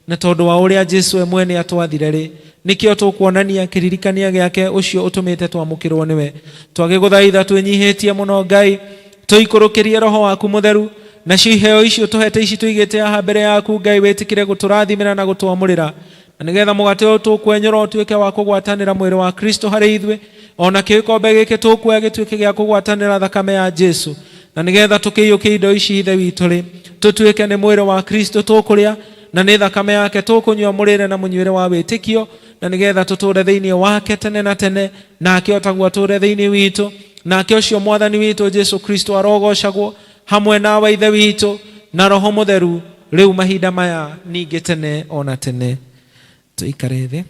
na tondũ wa ũrĩa Jesũ we mwene atwathire rĩ, nĩkĩo tũkuonania kĩririkania gĩake ũcio ũtũmĩte twamũkĩrwo nĩwe. Twagĩgũthaitha twĩnyihĩtie mũno Ngai, tũikũrũkĩrie Roho waku mũtheru, nacio iheo icio tũhete ici tũigĩte haha mbere yaku Ngai, wĩtĩkĩre gũtũrathimĩra na gũtwamũrĩra, na nĩgetha mũgate ũyũ tũkwenyũra ũtuĩke wa kũgwatanĩra mwĩrĩ wa Kristo harĩ ithuĩ, ona kĩo gĩkombe gĩkĩ tũkuoya gĩtuĩke gĩa kũgwatanĩra thakame ya Jesũ, na nĩgetha tũkĩiyũkie indo ici Ithe witũ rĩ, tũtuĩke nĩ mwĩrĩ wa Kristo tũkũrĩa, na nĩ thakame yake tũkũnyua mũrĩre na mũnyuĩre wa wĩtĩkio, na nĩgetha tũtũũre thĩinĩ wake tene na tene, nake otaguo atũũre thĩinĩ witũ. Nake ũcio Mwathani witũ Jesũ Kristo arogocagwo hamwe nawe Ithe witũ na Roho Mũtheru, rĩu mahinda maya ningĩ tene ona tene. Tũikare thĩ.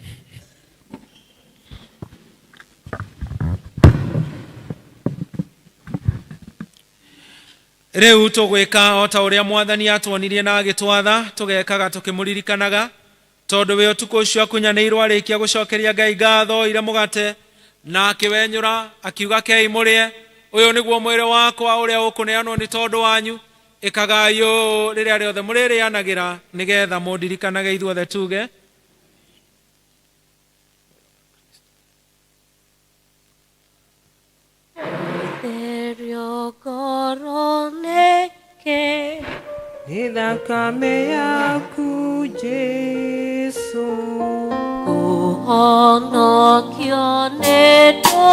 Rĩu tũgwĩka o ta ũrĩa Mwathani atuonirie na agĩtwatha, tũgekaga tũkĩmũririkanaga, tondũ wĩ ũtukũ ũcio akunyanĩirwo arĩkia gũcokeria Ngai ngatho, oire mũgate na akĩwenyũra, akiuga, kei mũrĩe, ũyũ nĩguo mwĩrĩ wakwa ũrĩa ũkũneanwo nĩ tondũ wanyu, ĩkagai ũũ rĩrĩa rĩothe mũrĩrĩanagĩra nĩgetha mũndirikanage. Ithuothe tuge. Therio ngoro nĩkĩ? Nĩ thakame yaku Jesu. Kũhonokio nĩ ndũ.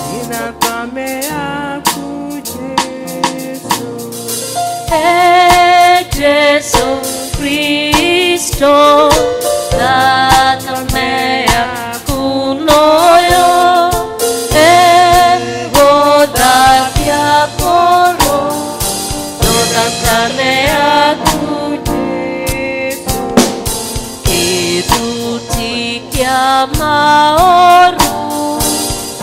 Nĩ thakame yaku Jesu. Ee Jesu Kristo, thakame yaku noyo ĩgũthambia ngoro, no thakame yaku Jesu. Kĩthuti kĩa maũru.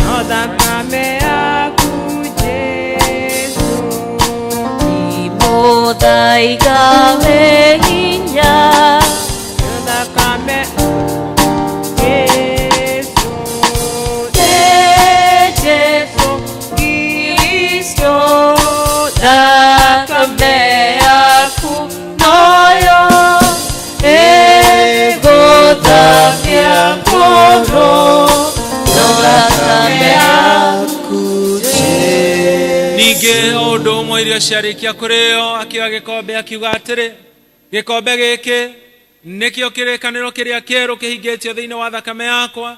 No thakame yaku Jesu. Mũthaiga wĩ hinya. No thakame Jesu. Ee Jesu Kristo, thakame yaku noyo ĩgũthambia ngoro, no thakame yaku. Ningĩ o ũndũ ũmwe irio ciarĩkia kũrĩo, akĩoya gĩkombe, akiuga atĩrĩ, gĩkombe gĩkĩ nĩkĩo kĩrĩkanĩro kĩrĩa kĩerũ kĩhingĩtio thĩinĩ wa thakame yakwa,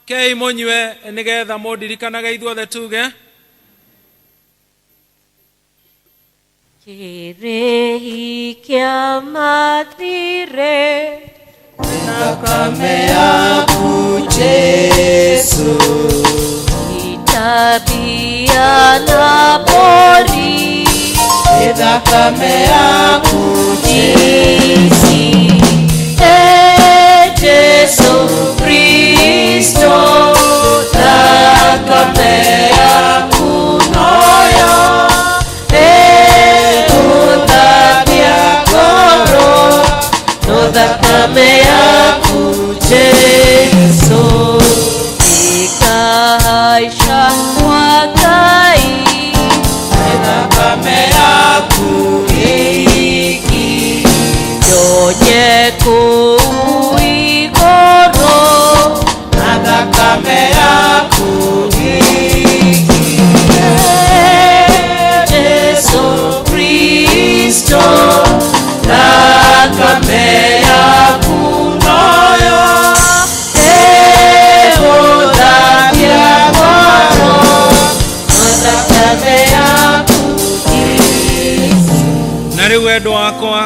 kei mũnyue nĩgetha mũndirikanage. Ithuothe tuge. Kĩrĩhi kĩa mathirĩ. Thakame yaku Jesu. Tabia na mbũri. Nĩ thakame yaku Jesu. Ee Jesu Kristo, thakame yaku noyo Thakame yaku Jesu ikahaica kwa Ngai Thakame yaku iki ndonye kũu igũrũ na thakame yaku iki Jesu Kristo thakame yaku noyo ĩgũthambia ngoro thakame yaku Na rĩu endwa akwa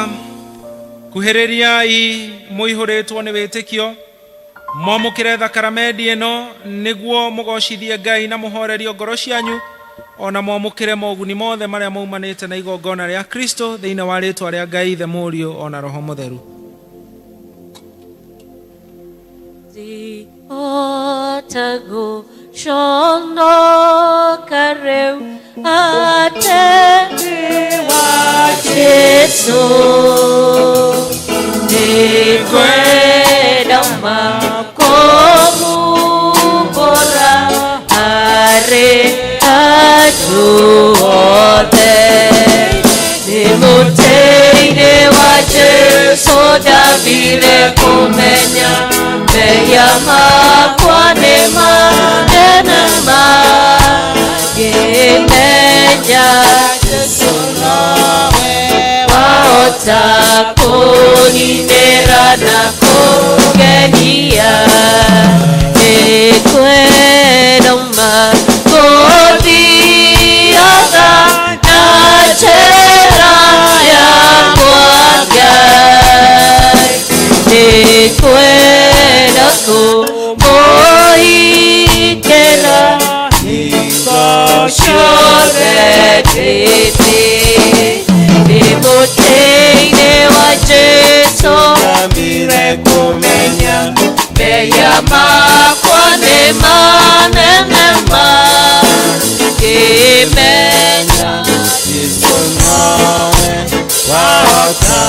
kuhĩrĩriai mũihũrĩtwo nĩ wĩtĩkio mwamũkĩre thakaramendi ĩno nĩguo mũgocithie Ngai na mũhorerio ngoro cianyu ona mwamũkĩre moguni mothe marĩa maumanĩte na igongona rĩa Kristo thĩinĩ wa rĩtwa rĩa Ngai Ithe Mũriũ ona Roho Mũtheru. Otago shonoka rĩu atĩ wa Jesu nĩngwenda makũmũmbũra harĩ andũ othe nĩ mũtĩ-inĩ wa Jesu ndambire kũmenya mehia makwa nĩ manene ma ngĩmenya Jesu nowe wahota kũninĩra na kũngenia nĩkwenda ma gũthiaga na njĩra yakwa Ngai nĩkwenda kũmũhingĩra hingo ciothe ndĩthĩ ndĩ mũtĩ-inĩ wa Jesu ndambire kũmenya mehia makwa nĩ manene ma ngĩmenya Jesu nowe wahota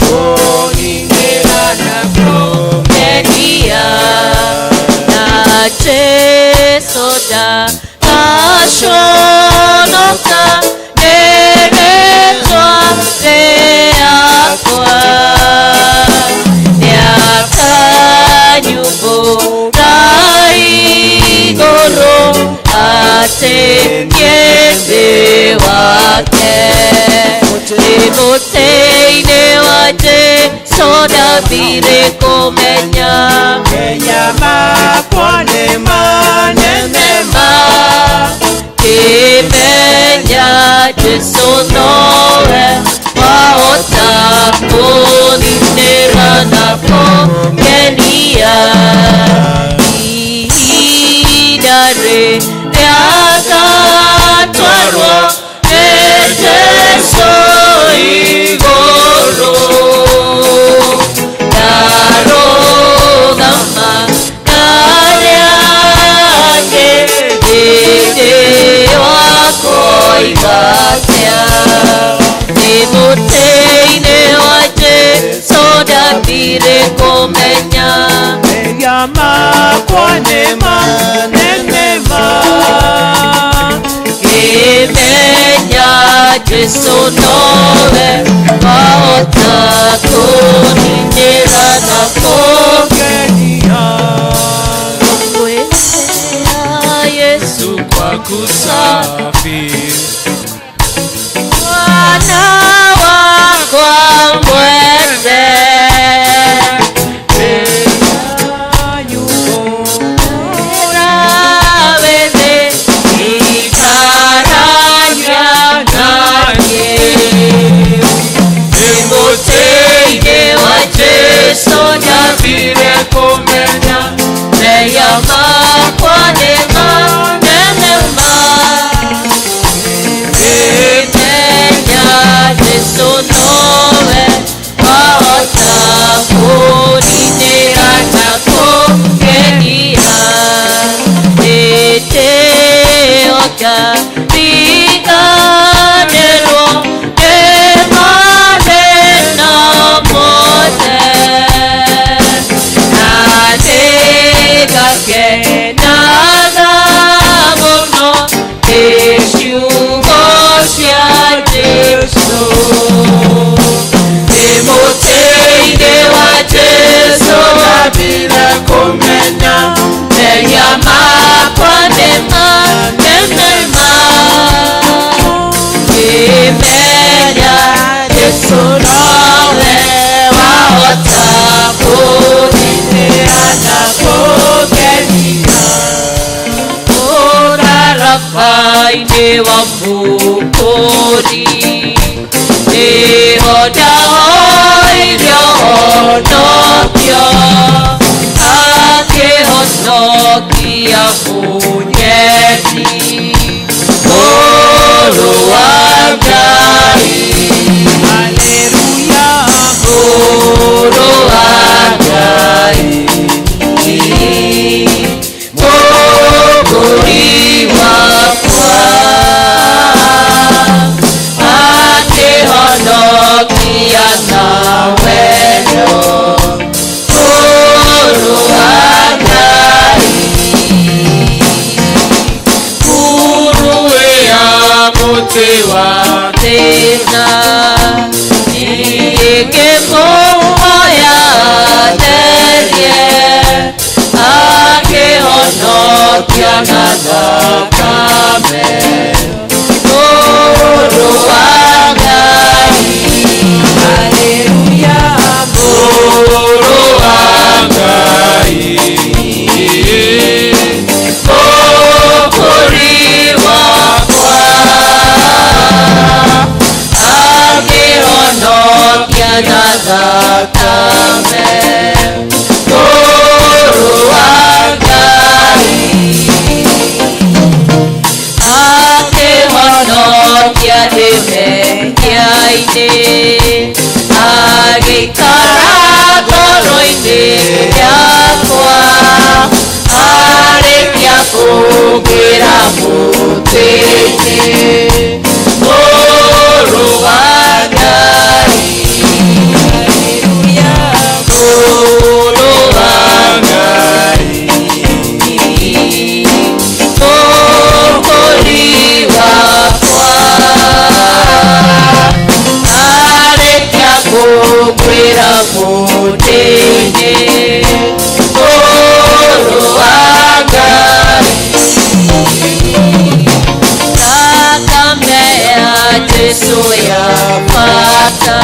kũninĩra na kũngenia na Jesu ndagaconoka nĩ rĩtwa rĩakwa nĩakanyumbũra igũrũ atĩ niĩ ndĩ wake ndĩ mũtĩ-inĩ wa Jesu ndambire kũmenya mehia makwa nĩ manene ma ngĩmenya Jesu nowe wahota kũninĩra na kũngenia ihinda rĩrĩa ngatwarwo nĩ Jesu igũrũ ndarũgama na arĩa angĩ hĩndĩ ĩyo akoiga atĩa ndĩ mũtĩ-inĩ wa Jesu ndambire kũmenya mehia makwa nĩ manene ma ngĩmenya Jesu nowe wahota kũninĩra na kũngenia kwĩra Yesu kwa kusafiri Mwana wakwa mwende Jesu ndambire kũmenya mehia makwa nĩ manene ma wa mũkũri nĩho ndahoire ũhonokio akĩhonokia mũnyeti mũrũ wa Ngai Haleluya mũrũ wa Ngai mũkũri wakwa akĩhonokia na wendo mũrũ wa Ngai nguruwe ya mũtĩ wa thĩna ingĩmũhoya nderie akĩhonokia na thakame mũrũ wa Ngai Haleluya mũrũ wa Ngai mũkũri wakwa akĩhonokia na thakame mũrũ wa Ngai akĩhonokia ndĩ mehia-inĩ agĩikara ngoro-inĩ yakwa arĩkia kũngĩra mũtĩ-inĩ mũrũ wa Ngai mũrũ wa Ngai mũkũri wakwa arĩkia kũngwĩra mũtĩ-inĩ mũrũ wa Ngai thakame ya Jesu ya bata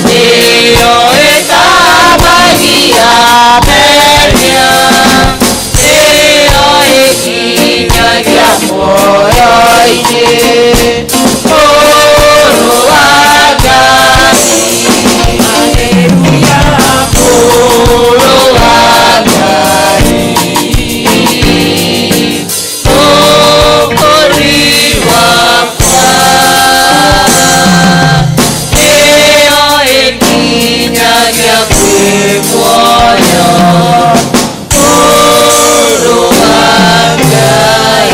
nĩyo ĩthambagia mehia nĩyo ĩkinyagia muoyo-inĩ mũrũ wa Ngai Haleluya mũrũ wa Ngai mũkũri wakwa nĩyo ĩkinyagia kwĩ muoyo mũrũ wa Ngai.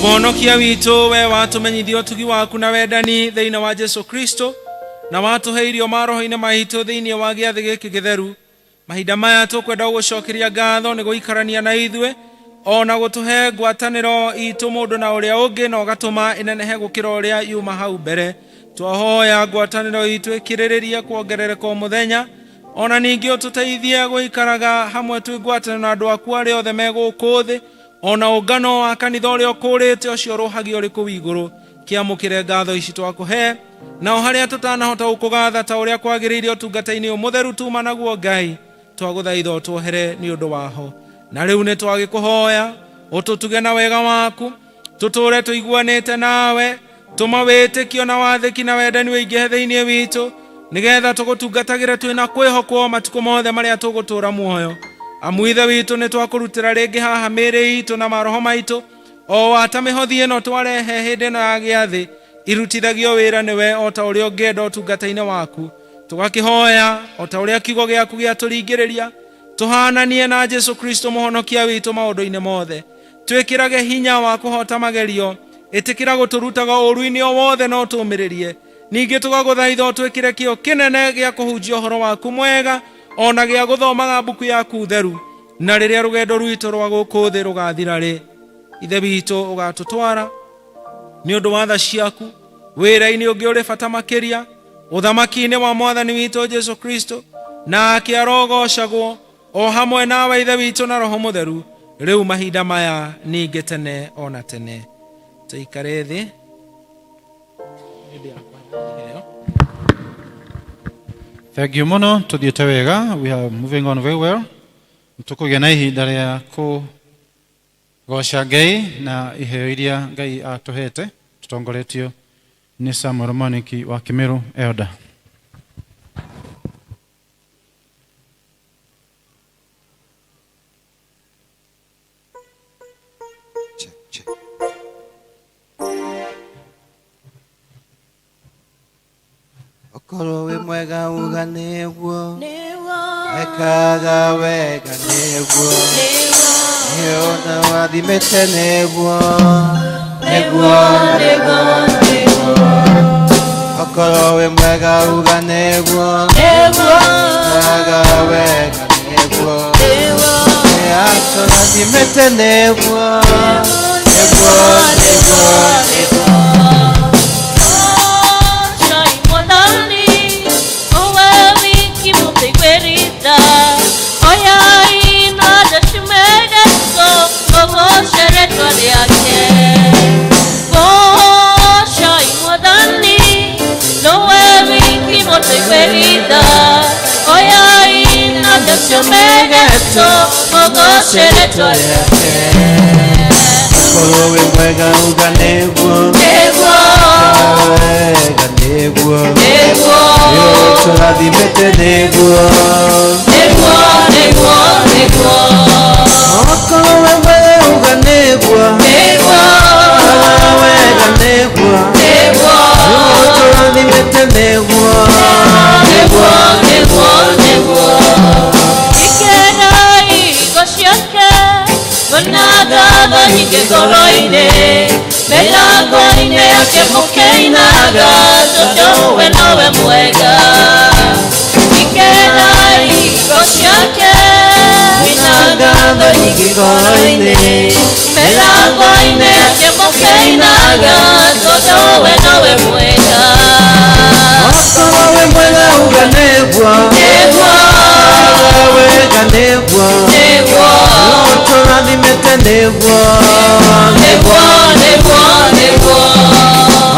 Mũhonokia witũ we watũmenyithia ũtugi waku na wendani thĩinĩ wa Jesu Kristo na watũhe irio maroho-inĩ maitũ thĩinĩ wa gĩathĩ gĩkĩ gĩtheru mahinda maya tũkwenda gũgũcokeria ngatho nĩ gũikarania na ithuĩ ona gũtũhe ngwatanĩro itũ mũndũ na ũrĩa ũngĩ na ũgatũma ĩnenehe gũkĩra ũrĩa yuma hau mbere twahoya ngwatanĩro itũ ĩkĩrĩrĩrie kuongerereka o mũthenya ona ningĩ ũtũteithie gũikaraga hamwe twĩ ngwatanĩro na andũ aku arĩa othe me gũkũ thĩ ona ũngano wa kanitha ũrĩa ũkũrĩte ũcio ũrũhagio ũrĩ kũu igũrũ kĩamũkĩre ngatho ici twakũhe nao harĩa tũtanahota gũkũgatha ta ũrĩa kwagĩrĩire ũtungata-inĩ ũyũ mũtheru tuma naguo Ngai twagũthaitha ũtuohere nĩ ũndũ waho na rĩu nĩ twagĩkũhoya ũtũtuge na wega waku tũtũũre tũiguanĩte nawe tũma wĩtĩkio na wathĩki na wendani ũingĩhe thĩinĩ witũ nĩgetha tũgũtungatagĩre twĩna kwĩhokwo matukũ mothe marĩa tũgũtũũra muoyo amu ithe witũ nĩ twakũrutĩra rĩngĩ haha mĩĩrĩ itũ na maroho maitũ o wata mĩhothi ĩno twarehe hĩndĩ ĩno ya gĩathĩ irutithagio wĩra nĩwe o ta ũrĩa ũngĩenda ũtungata-inĩ waku tũgakĩhoya o ta ũrĩa kiugo gĩaku gĩatũringĩrĩria tũhananie na Jesu Kristo mũhonokia witũ maũndũ-inĩ mothe twĩkĩrage hinya wa kũhota magerio ĩtĩkĩra gũtũrutaga ũũru-inĩ o wothe na ũtũũmĩrĩrie ningĩ tũgagũthaitha ũtwĩkĩre kĩo kĩnene gĩa kũhunjia ũhoro waku mwega ona gĩa gũthomaga mbuku yaku theru na rĩrĩa rũgendo rwitũ rwa gũkũ thĩ rũgathira rĩ ithe witũ ũgatũtwara nĩ ũndũ wa tha ciaku wĩra-inĩ ũngĩ ũrĩ bata makĩria ũthamaki-inĩ wa mwathani witũ Jesu Kristo nake arogocagwo o hamwe nawe ithe witũ na roho mũtheru rĩu mahinda maya ningĩ tene ona tene tũikare thĩ. Thank you mũno tũthiĩte wega. We are moving on very well. Tũkũgĩa na ihinda rĩa Goca Ngai na iheo iria Ngai atũhete tũtongoretio nĩ Samuel Mwaniki wa Kĩmĩrũ Elder. Okorwo wĩ mwega uga nĩguo ekaga wega nĩguo nĩona wathimĩte nĩguo nĩguo nĩguo nĩguo okorwo wĩ mwega uga nĩguo ekaga wega nĩguo nĩatũrathimĩte nĩguo nĩguo nĩguo nĩguo. Okorwo wĩ mwega uga nĩguo wega nĩguo nĩũtũrathimĩte nĩguo okorwo wĩ mwega uga nĩguo wega nĩguo nĩũtũrathimĩte nĩguo Mĩlango-inĩ yake mũkĩinaga tondũ we nowe mwega ikenai ngo ciake Ina ngatho nyingĩ ngoro-inĩ Mĩlango-inĩ yake mũkĩinaga tondũ we nowe mwega okorwo wĩ mwega uga nĩguo Nĩguo wega nĩguo Nĩguo nĩũtũrathimĩte nĩguo Nĩguo nĩguo nĩguo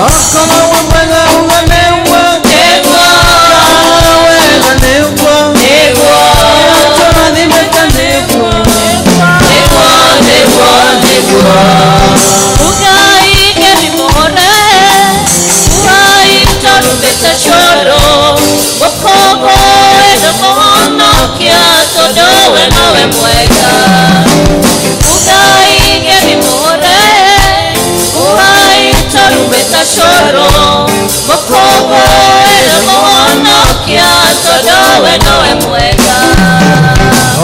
okorwo wĩ mwega uga nĩguo Nĩguo wega nĩguo Nĩguo nĩũtũrathimĩte nĩguo Nĩguo nĩguo nĩguo Ugaige mĩmũhũre Ugai tarumbeta coro Mũkũngũĩre mũhonokia tondũ we nowe mwega Ugaige mĩmũhũre Ugai tarumbeta coro Mũkũngũĩre mũhonokia tondũ we nowe mwega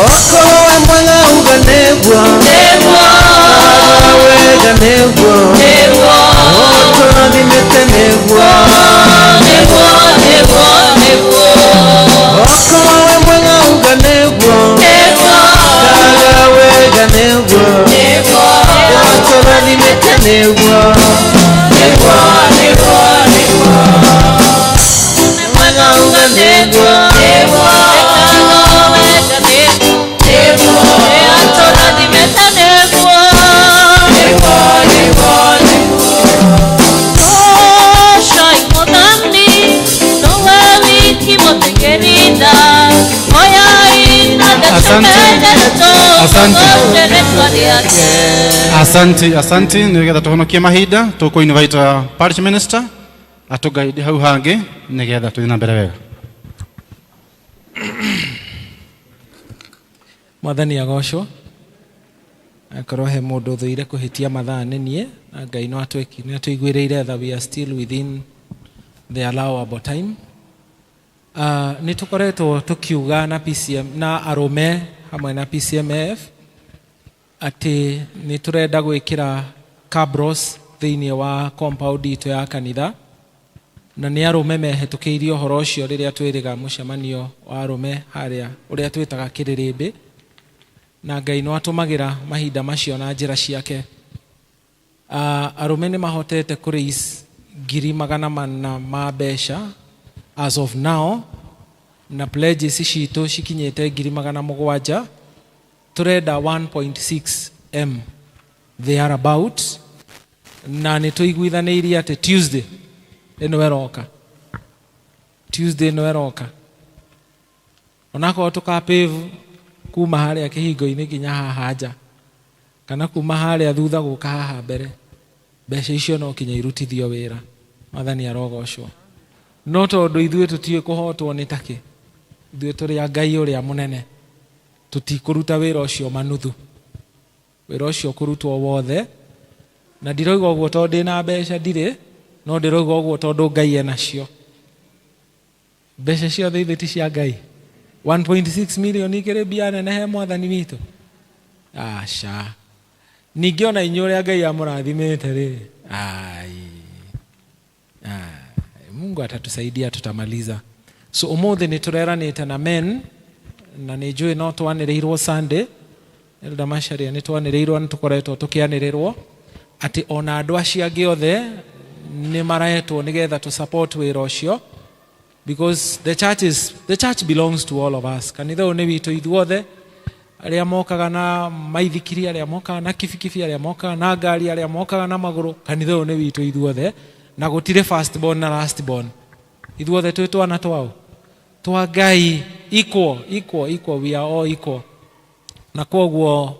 okorwo wĩ mwega uga nĩguo Nĩguo wega nĩguo Nĩguo nĩũtũrathimĩte nĩguo Nĩguo nĩguo nĩguo okorwo wĩ mwega uga nĩguo Nĩguo kaga wega nĩguo Nĩguo nĩũtũrathimĩte nĩguo Nĩguo nĩguo nĩguo Nĩ mwega uga nĩguo Nĩguo Ekaga wega nĩguo Nĩguo Nĩatũrathimĩte nĩguo Nĩguo nĩguo nĩguo Goca Mwathani nowe wiki mũteng'eri-tha Oyai na Asante. Asante. tũgoce rĩtwa rĩake Asante, asante nĩgetha tũhonokie mahinda tũkũ invite parish minister atũguide hau hangĩ nĩgetha tũthiĩ na mbere wega. Mwathani agocwo akorwo he mũndũ ũthũire kũhĩtia mathaa nĩ niĩ na Ngai no atũiguĩrĩire tha we are still within the allowable time. Nĩ tũkoretwo tũkiuga na PCM na arũme hamwe na PCMF atĩ nĩ tũrenda gwĩkĩra cabros thĩinĩ wa compound itũ ya kanitha na nĩ arũme mehetũkĩirie ũhoro ũcio rĩrĩa twĩrĩga mũcemanio wa arũme harĩa ũrĩa twĩtaga kĩrĩrĩmbĩ na Ngai no atũmagĩra mahinda macio na njĩra ciake. Arũme nĩ mahotete kũ raise 400,000 ma mbeca as of now na pledges citũ cikinyĩte 700,000 tũrenda 1.6 m there about na nĩ tũiguithanĩirie atĩ Tuesday ĩno ĩroka Tuesday ĩno ĩroka onakorwo tũkapave kuma harĩa kĩhingo-inĩ nginya haha nja Kana kuma harĩa thutha gũka haha mbere. Mbeca icio no kinya irutithio wĩra. Mwathani arogocwo. No tondũ ithuĩ tũtiũĩ kũhotwo nĩ takĩ. Ithuĩ tũrĩ a Ngai ũrĩa mũnene. Tũtikũruta wĩra ũcio manuthu. Wĩra ũcio ũkũrutwo wothe. Na ndiroiga ũguo tondũ ndĩna mbeca ndirĩ, no ndĩroiga ũguo tondũ Ngai enacio. Mbeca ciothe ithuĩ ti cia Ngai. 1.6 million ikĩrĩ mbia nene he mwathani witũ. Aca. Ningĩ ona inyuĩ ũrĩa Ngai amũrathimĩte rĩ, ai. Ai, Mungu atatusaidia tutamaliza. So ũmũthĩ nĩ tũreranĩte na men na nĩ njũĩ no twanĩrĩirwo Sunday. Elder Macharia nĩ twanĩrĩirwo nĩ tũkoretwo tũkĩanĩrĩrwo atĩ ona andũ acio angĩ othe nĩ maretwo nĩgetha tũ support wĩra ũcio because the church belongs to all of us. Kanitha ũyũ nĩ witũ ithuothe, arĩa mokaga na maithikiri, arĩa mokaga na kibikibi, arĩa mokaga na ngari, arĩa mokaga na magũrũ, kanitha ũyũ nĩ witũ ithuothe, na gũtirĩ first born na last born. Ithuothe twĩ twana twao twa Ngai, equal, equal, equal, we are all equal. Na kwoguo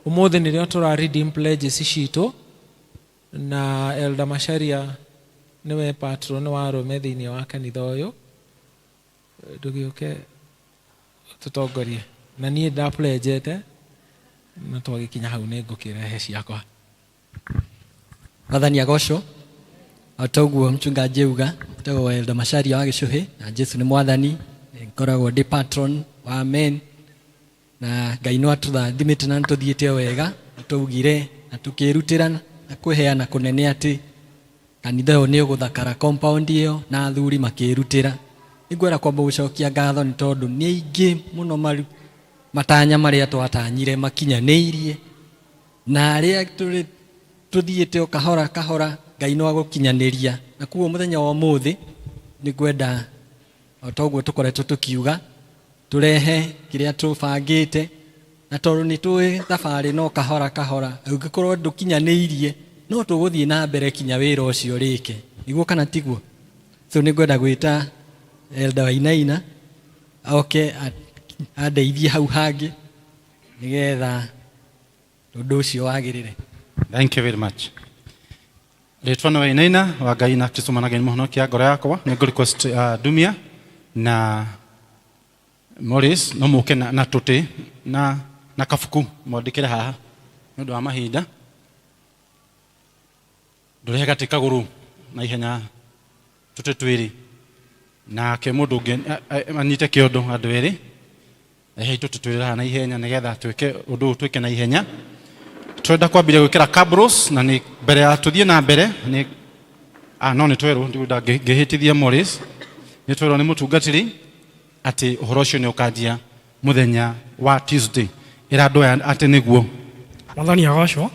ũmũthĩ nĩrĩo tũra redeem pledges citũ, na Elder Macharia nĩwe patron wa arũme thĩinĩ wa kanitha ũyũ. Ndũgĩũke tũtongorie. Na niĩ ndapledgete na twagĩkinya hau nĩ ngũkĩrehe ciakwa. Mwathani agocwo. O ta ũguo mchungaji auga, njĩtagwo Elder Macharia wa Gĩcũhĩ, na Jesu nĩ mwathani. Ngoragwo ndĩ patron wa men, na Ngai no atũrathimĩte na nĩtũthiĩte o wega. Nĩtwaugire na tũkĩrutĩra na kwĩheana kũnene atĩ kanitha ũyũ nĩ ũgũthakara compound ĩyo, na athuri makĩrutĩra. Nĩngwenda kwamba gũcokia ngatho nĩ tondũ nĩ aingĩ mũno matanya marĩa twatanyire makinyanĩirie, na arĩa tũthiĩte o kahora kahora Ngai no agũkinyanĩria. Na koguo mũthenya wa ũmũthĩ nĩngwenda o ta ũguo tũkoretwo tũkiuga tũrehe kĩrĩa tũbangĩte, na tondũ nĩ tũĩ thabarĩ no kahora kahora, ũngĩkorwo ndũkinyanĩirie no tũgũthiĩ na mbere kinya wĩra ũcio ũrĩke, nĩguo kana tiguo? So nĩngwenda gwĩta Elder Wainaina oke andeithie hau hangĩ nĩgetha ũndũ ũcio wagĩrĩre. Thank you very much. Rĩtwa nĩ Wainaina wa Ngai na Kristo mwana Ngai mũhonokia ngoro yakwa. Nĩ ngũ request Dumia na Morris no mũke na tũtĩ na kabuku mwandĩkĩre haha nĩ ũndũ wa mahinda. Ndũrehe gatĩ kagũrũ na ihenya tũtĩ twĩrĩ, nake mũndũ ũngĩ anyite kĩondo andũ erĩ. Rehei tũtĩ twĩrĩ haha na ihenya nĩgetha twĩke ũndũ ũyũ twĩke na ihenya. Twenda kwambĩrĩria gwĩkĩra cabros, na nĩ mbere ya tũthiĩ na mbere nĩ no nĩ twerwo, ndigũnda ngĩhĩtithia Morris, nĩ twerwo nĩ mũtungatĩri atĩ ũhoro ũcio nĩ ũkanjia mũthenya wa Tuesday. Ĩra andũ aya atĩ nĩguo. Mwathani agocwo.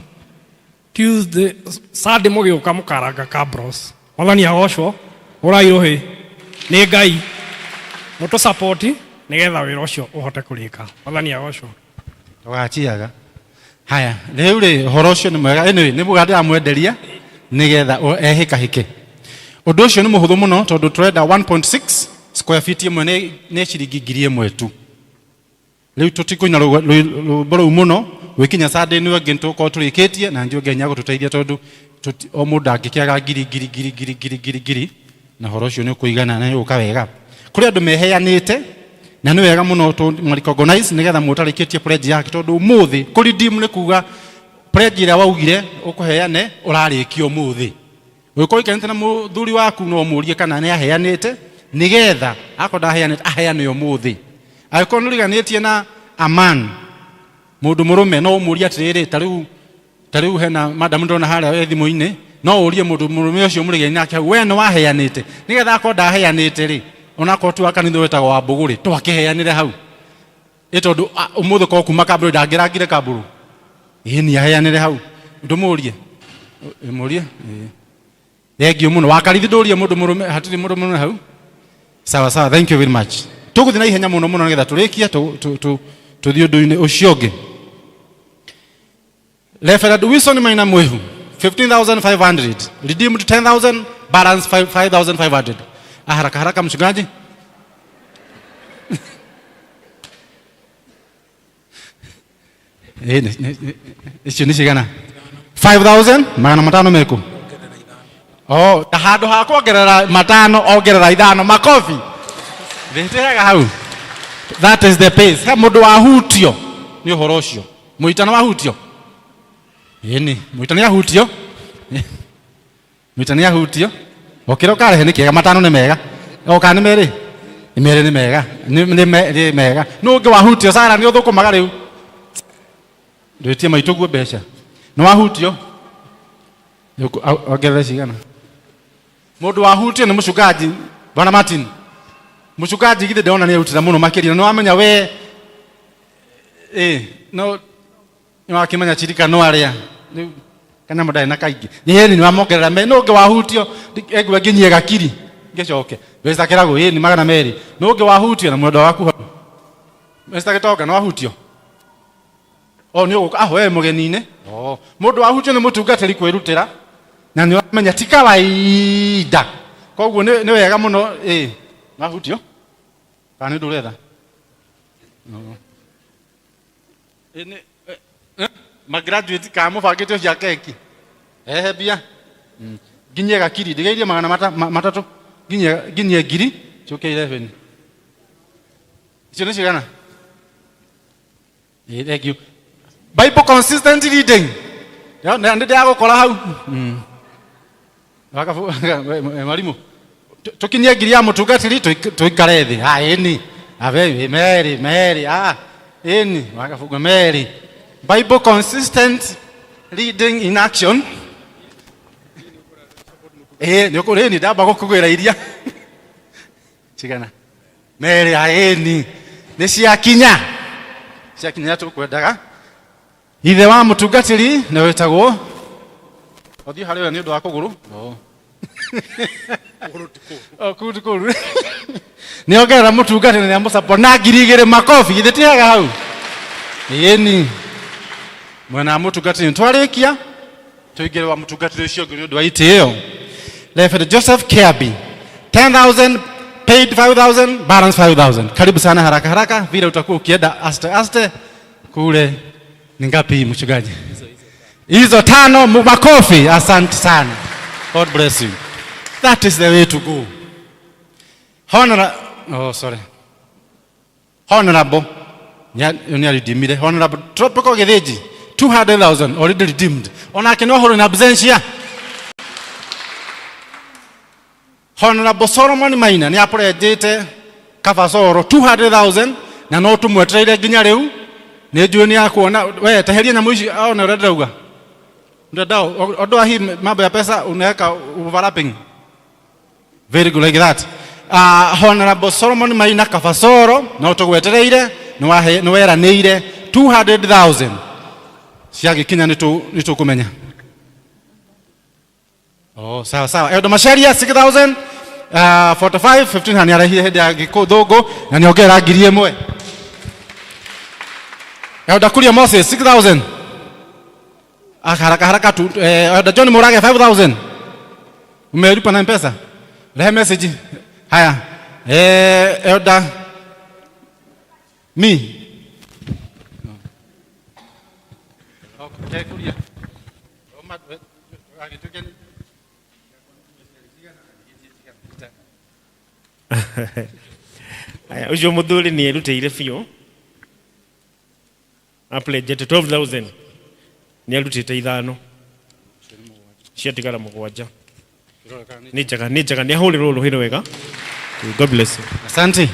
Tuesday, Sunday mũgĩũka mũkaranga cabros. Mwathani agocwo. Ũrai rũhĩ. Nĩ Ngai. Mũtũ support nĩgetha wĩra ũcio ũhote kũrĩka. Mwathani agocwo. Ndũgachiaga. Haya, rĩu rĩ ũhoro ũcio nĩ mwega. Anyway, nĩ mũganda ndĩramwenderia nĩgetha ehĩkahĩke. Ũndũ ũcio nĩ mũhũthũ mũno tondũ tũrenda 1.6 square feet ĩmwe nĩ ciringi ngiri ĩmwe tu. Rĩu tũtikũina rwĩmbo rũu mũno, gwĩkinya Sunday nĩ ũngĩ tũgũkorwo tũrĩkĩtie, na njuge Ngai nĩagũtũteithia tondũ o mũndũ ndangĩkĩaga ngiri, ngiri, ngiri, ngiri, ngiri, ngiri, ngiri, na ũhoro ũcio nĩ ũkũigana na nĩ ũgũka wega. Kũrĩ andũ meheanĩte, na nĩ wega mũno tũ recognize nĩgetha mũndũ ũtarĩkĩtie pledge yake, tondũ ũmũthĩ kũ redeem nĩ kuga pledge ĩrĩa waugire ũkũheane ũrarĩkia ũmũthĩ. Ũngĩkorwo ũikarĩte na mũthuri waku no ũmũrie kana nĩ aheanĩte, nĩgetha akorwo ndaheanĩte aheane ũmũthĩ. Angĩkorwo nĩ ũriganĩtie na a man, mũndũ mũrũme, no ũmũrie atĩrĩrĩ, ta rĩu hena madam ndona harĩa e thimũ-inĩ, no ũrie mũndũ mũrũme ũcio mũrigani nake hau, we nĩ waheanĩte, nĩgetha akorwo ndaheanĩte rĩ, onakorwo ti wa kanitha wĩtagwo wa mbũgũ rĩ, twakĩheanĩre hau. Ĩ tondũ, ũmũthĩ korwo kuma kambũrũ ndangĩrangire kambũrũ. Ĩ ni aheanĩre hau. Ndũmũrie. Mũrie. Ĩ. Thengiũ mũno. Wakarithi ndũrie mũndũ mũrũme, hatirĩ mũndũ mũrũme hau. Sawa sawa, thank you very much. Tũgũthiĩ na ihenya mũno mũno nĩgetha tũrĩkie tũthiĩ ũndũ-inĩ ũcio ũngĩ. Reverend Wilson Maina Mwehu, 15,500, redeemed 10,000, balance 5,500. Haraka haraka mchungaji. Icio nĩ cigana? 5000 magana matano meku. Oh, ta handũ ha kuongerera matano ongerera ithano makobi. Thĩtĩaga hau. That is the pace. He mũndũ wahutio nĩ ũhoro ũcio. Mũitano wahutio. Ĩni, mũitano ahutio. Mũitano ahutio. Okĩra ũkarehe nĩ kĩega matano nĩ mega. O kana nĩ merĩ? Nĩ merĩ nĩ mega. Nĩ mega. Nũ ũngĩ wahutio Sara nĩ ũthũkũmaga rĩu. Ndwĩtie maitũ guo mbeca. Nĩ wahutio? Ongerere cigana? Mũndũ wahutio nĩ mũcungaji Bwana Martin. Mũcungaji githĩ ndĩrona nĩ arutĩra mũno makĩria na nĩ wamenya we no nĩ wakĩmenya chirika no arĩa rĩu kanyamũ ndarĩ na kaingĩ ĩni nĩ wamongerera me nũ ũngĩ wahutio engwe nginyie gakiri ngĩcoke mbeca kĩragũ ĩni magana merĩ nũ ũngĩ wahutio na mwendwa waku hau mbeca gĩtonga nĩ wahutio o nĩ ũgũka aho we mũgeni-inĩ o mũndũ wahutio nĩ mũtungatĩri kwĩrutĩra na nĩ wamenya ti kawaida koguo nĩ wega mũno ĩ wahutio kana nĩ ũndũ ũretha magraduate ka mũbangĩte cia keki ehe mbia nginyie gakiri ndigeirie magana matatũ nginyie ngiri ciũke 11 icio nĩ cigana? Thank you. Bible consistent reading. Nĩ ndĩragũkora hau. Mwarimu tukinyie ngiri ya mũtungatĩri tũikare thĩ. Ah, ĩni. Abe Mary Mary ah ĩni wakabunga Mary. Bible consistent reading in action. Nĩ ũkũrĩ ĩni ndamba gũkũgwĩra iria. Cigana. Mary ah ĩni. Nĩ ciakinya. Ciakinya tũkwendaga. Ithe wa mũtungatĩri nĩ wĩtagwo ũthiĩ harĩ we nĩ ũndũ wa kũgũrũ. Kũu ti kũũru. Nĩ ongerera mũtungatĩri nĩ amũsupport na 2000 makobi githĩ ti hega hau? Ĩni. Mwena wa mũtungatĩri nĩ twarĩkia tũingĩre wa mũtungatĩri ũcio ũngĩ nĩ ũndũ wa itĩo. Reverend Joseph Kiabi 10,000 paid 5,000 balance 5,000. Karibu sana haraka haraka vile utakuwa ukienda aste aste kule. Ni ngapi mchungaji? Hizo tano makofi. Asante sana. God bless you. That is the way to go. Honorable. Ni redeemed. Honorable Tropical Githinji 200,000 already redeemed. Onake no horo in absentia. Honorable Solomon Maina ni apologete Kabasoro 200,000 na no tumwetereire nginya riu ni njui ni akuona we teheria nyamu ici ona uria ndirauga ndenda ondoa hii mambo ya pesa unaweka overlapping very good like that. Honorable Solomon Maina Kabasoro no tugwetereire ni weranĩire 200,000 ciagĩkinya nĩ tũkũmenya. Oh, sawa sawa. Elder Macharia 6,000 45 15 nĩ arehire hĩndĩ ya gĩthũngũ na nĩ ongerera 1000. Elder Kuria Moses 6,000. Haraka haraka tu. Elder John Murage 5,000. Umelipa na M-Pesa? Rehe message. Haya. Elder me. Okay, Kuria. Aya, ũcio mũthuri nĩ erutĩire biũ apledgete 12,000 nĩ arutĩte ithano ciatigara mũgwanja. Nĩ njega nĩ njega nĩ ahũrĩrwo rũhĩ rwega. God bless you. Asante.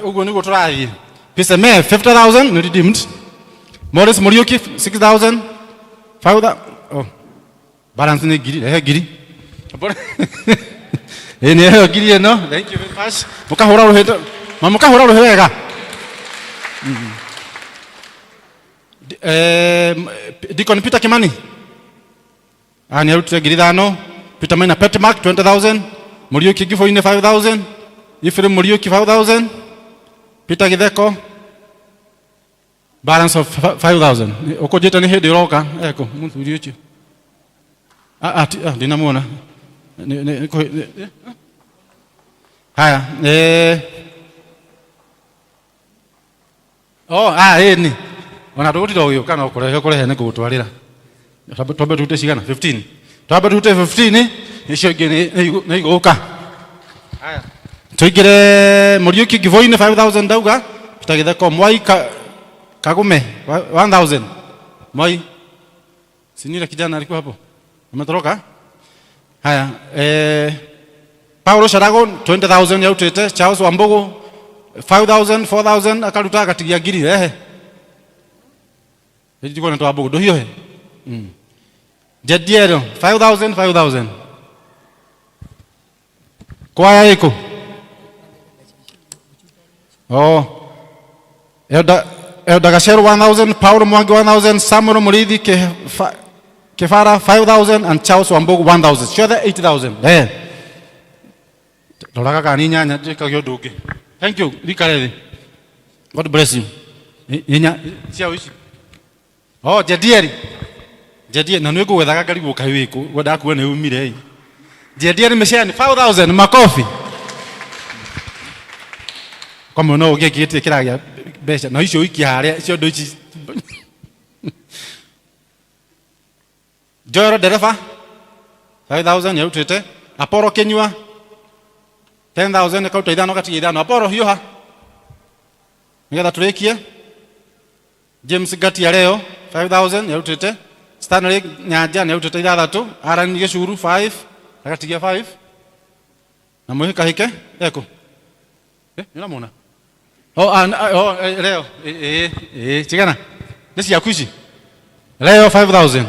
Ũguo nĩguo tũrathiĩ. Peace May 50,000 nĩ redeemed. Morris Muriuki 6,000. 5,000. Oh. Balance nĩ ngiri, rehe ngiri. Ĩ nĩ heo ngiri ĩno. Thank you very much. Mũkahũra rũhĩ ma mũkahũra rũhĩ wega. Deacon Peter Kimani. Nĩ arutire ngiri ithano. Peter Maina Petmark 20,000. Muriuki Giboinĩ 5,000. Ephraim Muriuki 5,000. Peter Githeko balance of 5,000. Ũkũnjĩte nĩ hĩndĩ ũroka eko mũthuri ũcio. Ndinamuona. Haya, oh, ĩni. Ona tũgũtinda ũgĩũka no kũrehe kũrehe nĩ ngũgũtwarĩra. Twambe tũrute cigana? 15. Twambe tũrute 15, icio ingĩ nĩ igũka. Haya. Tũingĩre Mũriũki Ngivoinĩ 5000 ndauga, Peter Gĩtheko Mwai Kagume 1000. Mwai. Sinira kijana alikuwa hapo. Ametoroka? Haya, Paulo Sharago 20,000 yautete, Charles Wambugu 5,000, 4,000 akaruta agatigia ngiri rehe. Ndiko na Wambugu nduhiũhe. Jediero 5,000, 5,000. Kwaya iko? Oh. Elda Gasheru 1,000, Paulo Mwangi 1,000, Samuel Murithi Kefara 5,000 and Charles Wambugu 1,000. Ciothe 8,000. Eh. Roraga kana nĩ inyanya njĩkage ũndũ ũngĩ. Thank you. Rikare thĩ. God bless you. Inya ciao ici. Oh, Jedieri. Jedieri na nĩ ngũgwethaga ngarigwo kaĩ wĩkũ. Wendaga kuga nĩ umire ĩ. Jedieri Misheni 5,000 makofi. Kwa mũno ũngĩkĩtie kĩragĩa mbeca na icio ũikie harĩa icio ndũ ici. Joel dereba 5,000 yarutĩte. Apollo Kinyua 10,000 kauta ithano gatigia ithano. Apollo hiũha nĩgetha tũrĩkie. James Ngatia Leo 5,000 yarutĩte. Stanley Nyanja nĩarutĩte ithathatũ. Aaron Gĩcuru 5 agatigia 5 na mwĩhĩkahĩke ekũ nĩũramwona? Oh, oh, Leo, cigana nĩ ciaku ici? Leo 5,000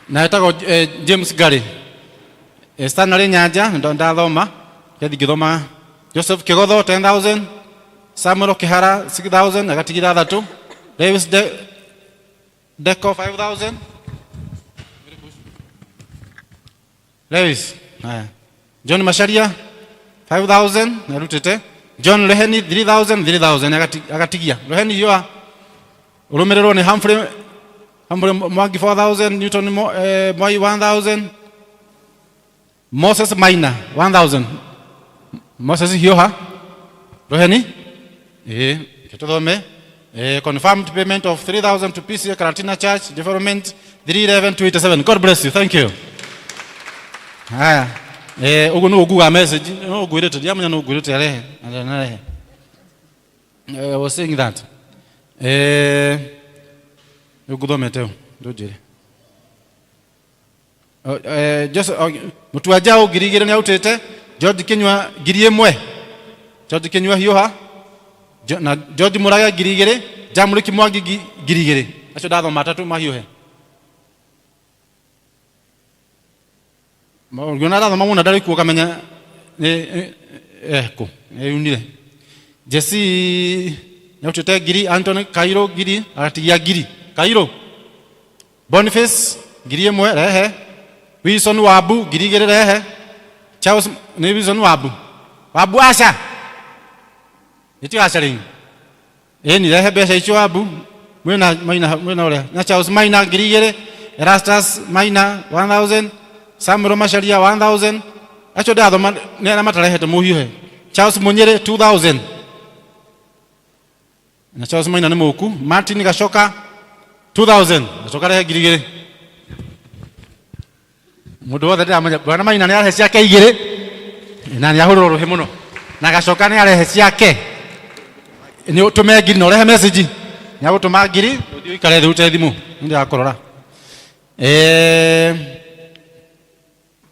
na etagwo James Gary. Stanley Nyanja ndathoma kethi ngĩthoma. Joseph Kĩgotho 10,000, Samuel Kĩhara 6,000 agatigia ithathatũ. Lewis Deco 5,000. Lewis, haya. John Macharia 5,000 nĩarutĩte. John Reheni 3,000, 3,000 agatigia. Reheni hiũha ũrũmĩrĩrwo nĩ Humphrey Mwangi 4,000, Newton Moi 1,000, Moses Maina 1,000. Moses hiũha Reheni tũthome. Confirmed payment of 3,000 to PCA Karatina Church Development 311,287. God bless you. Thank you. Haya. Ũguo nĩguo nguga message no ngwĩrĩte ndiamenya no ngwĩrĩte arehe arehe. I was saying that. Nĩngũthomete ũ ndũnjĩre. Joseph Mutua Njaũ ngiri igĩrĩ nĩarutĩte. George Kinyua ngiri ĩmwe. George Kinyua hiũha. Na George Mũrage ngiri igĩrĩ. Jamũrĩki Mwangi ngiri igĩrĩ. Acio ndathoma atatũ mahiũhe. Ũngĩona arathoma mũno ndarĩ kuo ũkamenya nĩ kũ nĩyunire. Jesse nĩarutĩte ngiri. Anthony Kairũ ngiri agatigia ngiri. Kairũ Boniface ngiri ĩmwe rehe. Wilson Wabu ngiri igĩrĩ rehe. Charles nĩ Wilson Wabu. Wabu aca. Nĩtio aca rĩu. Ĩni rehe mbeca icio Wabu. Mwĩna Maina mwĩna ũrĩa. Na Charles Maina ngiri igĩrĩ. Erastus Maina 1,000. Samuel Macharia 1,000. Acio ndathoma nĩ arĩa matarehete mũhiũhe. Charles Munyĩrĩ 2,000. Na Charles Maina nĩ mũku. Martin Gacoka 2,000. Gacoka rehe ngiri igĩrĩ. Mũndũ wothe ndĩramenya bwana Maina nĩ arehe ciake igĩrĩ na nĩ ahũrĩrwo rũhĩ mũno. Na Gacoka nĩ arehe ciake. Nĩ ũtũme ngiri na ũrehe message. Nĩ agũtũma ngiri ũthiĩ ũikare thĩ ũrute thimũ. Nĩ ndĩrakũrora.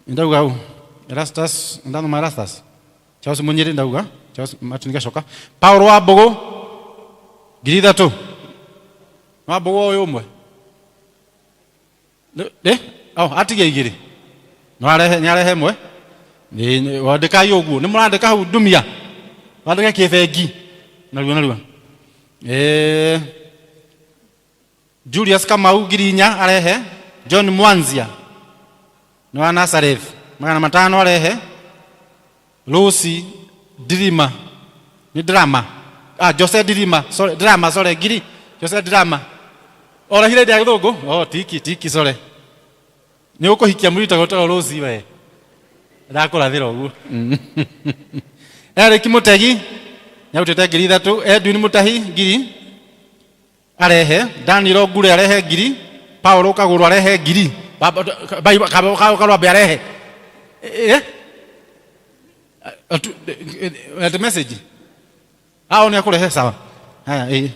Ndauga hau. Erastus, ndathoma Erastus. Charles Munyĩrĩ ndauga. Charles Martin Gacoka. Paul wa Mbũgũ ngiri ithatũ. Wa Mbũgũ ũyũ ũmwe. Oh, atigia igĩrĩ. No arehe, nĩ arehe ĩmwe. Wandĩkai ũguo. Nĩ mũrandĩka hau ndumia. Wandĩke kĩbengi. Narua narua. Julius Kamau ngiri inya arehe. John Mwanzia nĩ wa Nazareth magana matano arehe. Lucy Dirima nĩ drama. Jose Dirima, sorry, drama, sorry, ngiri. Jose drama. Orehire ndĩa gĩthũngũ? Oh, tiki, tiki, sorry. Nĩ ũkũhikia mũirĩtu ũgwĩtagwo Lucy we. Ndakũrathĩra ũguo. Eric Mũtegi nĩarutĩte ngiri ithatũ. Edwin Mũtahi ngiri. Arehe Daniel Ngure arehe ngiri, Paulo Kaguru arehe ngiri, Karwambe arehe the message ao ni akurehe sawa. Haya,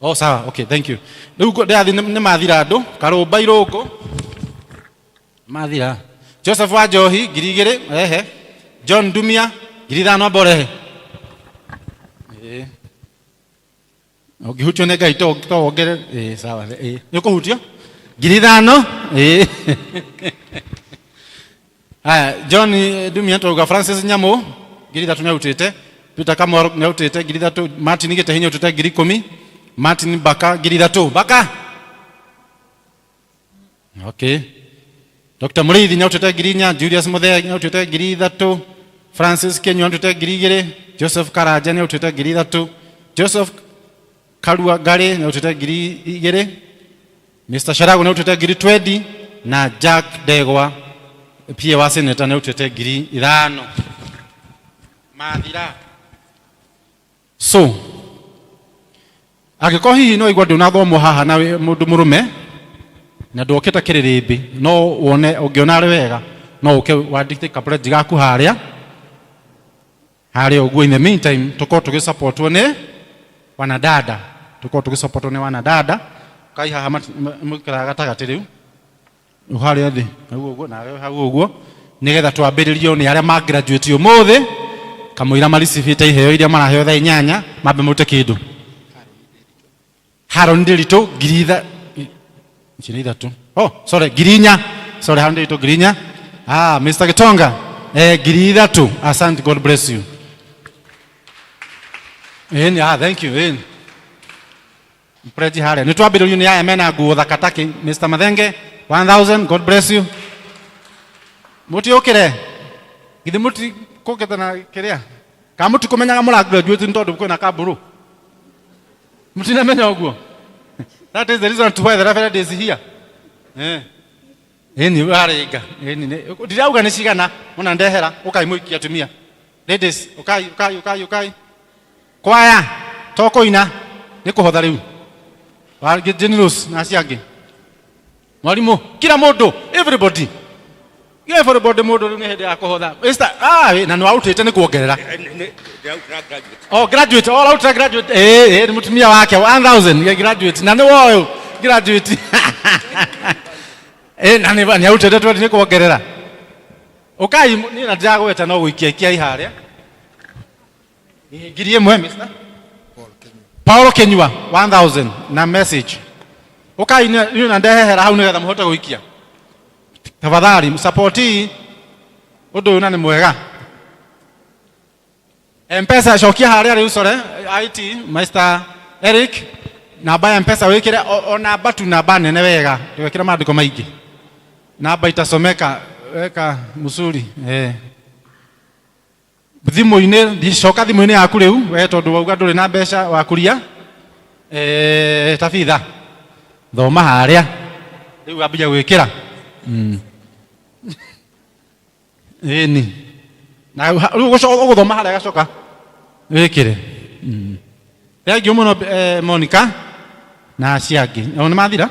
oh sawa, okay, thank you. Riu ndiathi ni mathira andu Karumba Irungu mathira, Joseph wa Njohi 2000 rehe, John Dumia 5000 amba ũrehe. Ũngĩhutio nĩ Ngai to wongerere. Sawa, nĩ ũkũhutio 5000. Haya, John Dumia twauga, Francis Nyamu 3000 nĩarutĩte, Peter Kamwaru nĩarutĩte 3000, Martin Gĩtehi nĩarutĩte 10000, Martin Baka 3000 Baka. Okay. Dr. Muriithi nĩarutĩte 4000, Julius Muthee nĩarutĩte 3000, Francis Kenyua nĩarutĩte 2000, Joseph Karanja nĩarutĩte 3000, Joseph Karua Ngari nĩarutĩte 2000, Mr. Sharagu nĩarutĩte 20,000 na Jack Ndegwa PA wa senator nĩarutĩte 5000. Mathira. So angĩkorwo hihi no igua ndũnathomwo haha na mũndũ mũrũme na ndũokĩte kĩrĩrĩmbĩ, no wone ũngĩona arĩ wega no ũke wandĩke ka pledge gaku harĩa harĩa ũguo. In the meantime tũkorwo tũgĩsupportwo nĩ wanadada, tũkorwo tũgĩsupportwo nĩ wanadada. Kai haha mũikaraga gatagatĩ rĩu harĩa thĩ hau ũguo, nawe hau ũguo, nĩgetha twambĩrĩrio nĩ arĩa ma graduate ũmũthĩ kamũira maricibĩte iheo iria maraheo thaa 8 mambe marute kĩndũ. Haron Ndiritu 3,000. Oh, sorry, 4,000. Sorry, Haron Ndiritu 4,000. Ah, Mr. Gitonga 3,000. Asante, God bless you. Thank you. Mpreji harĩa nĩ twambĩrĩrio nĩ aya mena nguo thaka taki. Mr. Mathenge 1000, God bless you. Mũtiũkĩre githĩ mũti kũkĩte na kĩrĩa ka mũtikũmenyaga mũra graduate nĩ tondũ kwĩna kamburu mũtinamenya ũguo. That is the reason to why the reverend is here. Ĩni warĩnga ĩni ndirauga nĩ cigana mũna ndehera. Ũkai mũikia atumia, ladies, ũkai ũkai ũkai ũkai kwaya to kũina nĩ kũhotha rĩu generous na acio angĩ mwarimũ kila mũndũ, everybody everybody, mũndũ rĩu nĩ hĩndĩ ya kũhotha. Mr. Na nĩ warutĩte nĩ kuongerera. Oh, graduate, all out graduate. Nĩ mũtumia wake 1000 graduate na nĩ woyũ graduate. Na nĩ arutĩte 20 nĩ kuongerera. Ũkai niĩ na ndĩragweta no gũikia ikia harĩa. 1000 Mr. Paul Kenyua 1000 na message. Ũkai niĩ na ndehehera hau nĩgetha mũhote gũikia. Tafadhali support ũndũ ũyũ na nĩ mwega. Mpesa cokia harĩa rĩu, sorry, IT Mr. Eric, namba ya Mpesa wĩkĩre o namba tu, namba nene wega, ndũgekĩre maandĩko maingĩ, namba itasomeka weka mzuri. Thimũ-inĩ ndicoka thimũ-inĩ yaku rĩu we tondũ wauga ndũrĩ na mbeca wakuria. Tabitha thoma harĩa rĩu ambia gwĩkĩra. Ĩni na rĩu ũgũthoma harĩa gacoka wĩkĩre. Thengiũ mũno Monica na acio angĩ o nĩ mathira.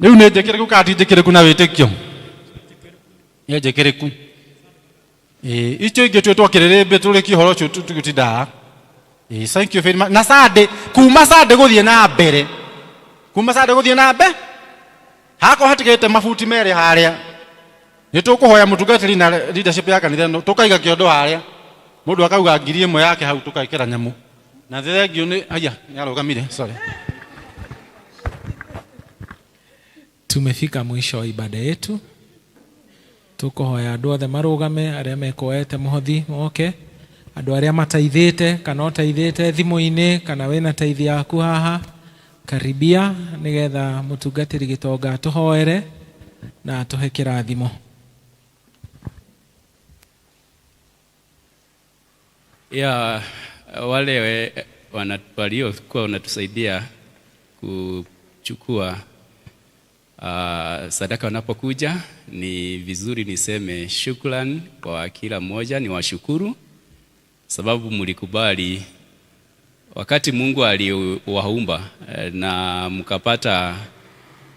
Rĩu nĩ njĩkĩrĩku kana ti njĩkĩrĩku na wĩtĩkio? Nĩ njĩkĩrĩku. Icio ingĩ twĩtwo kĩrĩrĩmbĩ tũrĩkie ũhoro ũcio tũgĩtindaga. Thank you very much. Na Sunday, kuma Sunday gũthiĩ na mbere, kuma Sunday gũthiĩ na mbere hakorwo hatigĩte mabuti merĩ harĩa nĩ tũkũhoya mũtungatĩri na leadership ya kanitha ĩno tũkaiga kĩondo harĩa mũndũ akauga 1000 yake hau tũkaĩkĩra nyamũ na thengio nĩ aya nĩ arũgamire, sorry. Tumefika mwisho wa ibada yetu. Tukohoya andũ othe marũgame, arĩa mekuoete mũhothi moke, andũ arĩa mataithĩte kana ũtaithĩte thimũ-inĩ kana wĩna taithi yaku haha, karibia nĩgetha mũtungatĩri gĩtonga atũhoere na atũhe kĩrathimo. Ya wale waliokuwa wanatusaidia kuchukua sadaka wanapokuja, ni vizuri niseme shukran kwa kila mmoja, ni washukuru sababu mlikubali Wakati Mungu aliwaumba na mkapata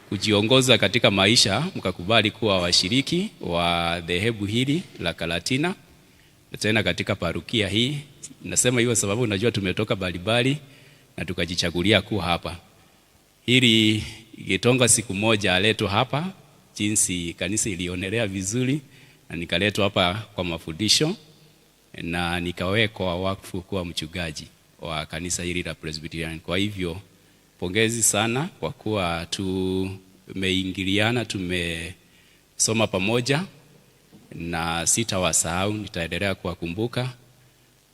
kujiongoza katika maisha, mkakubali kuwa washiriki wa dhehebu hili la Karatina, na tena katika parukia hii. Nasema hiyo sababu najua tumetoka mbalimbali na tukajichagulia kuwa hapa. Hili Gitonga siku moja aletwa hapa, jinsi kanisa ilionelea vizuri, na nikaletwa hapa kwa mafundisho na nikawekwa wakfu kuwa mchungaji wa kanisa hili la Presbyterian. Kwa hivyo pongezi sana kwa kuwa tumeingiliana, tumesoma pamoja na sitawasahau, nitaendelea kuwakumbuka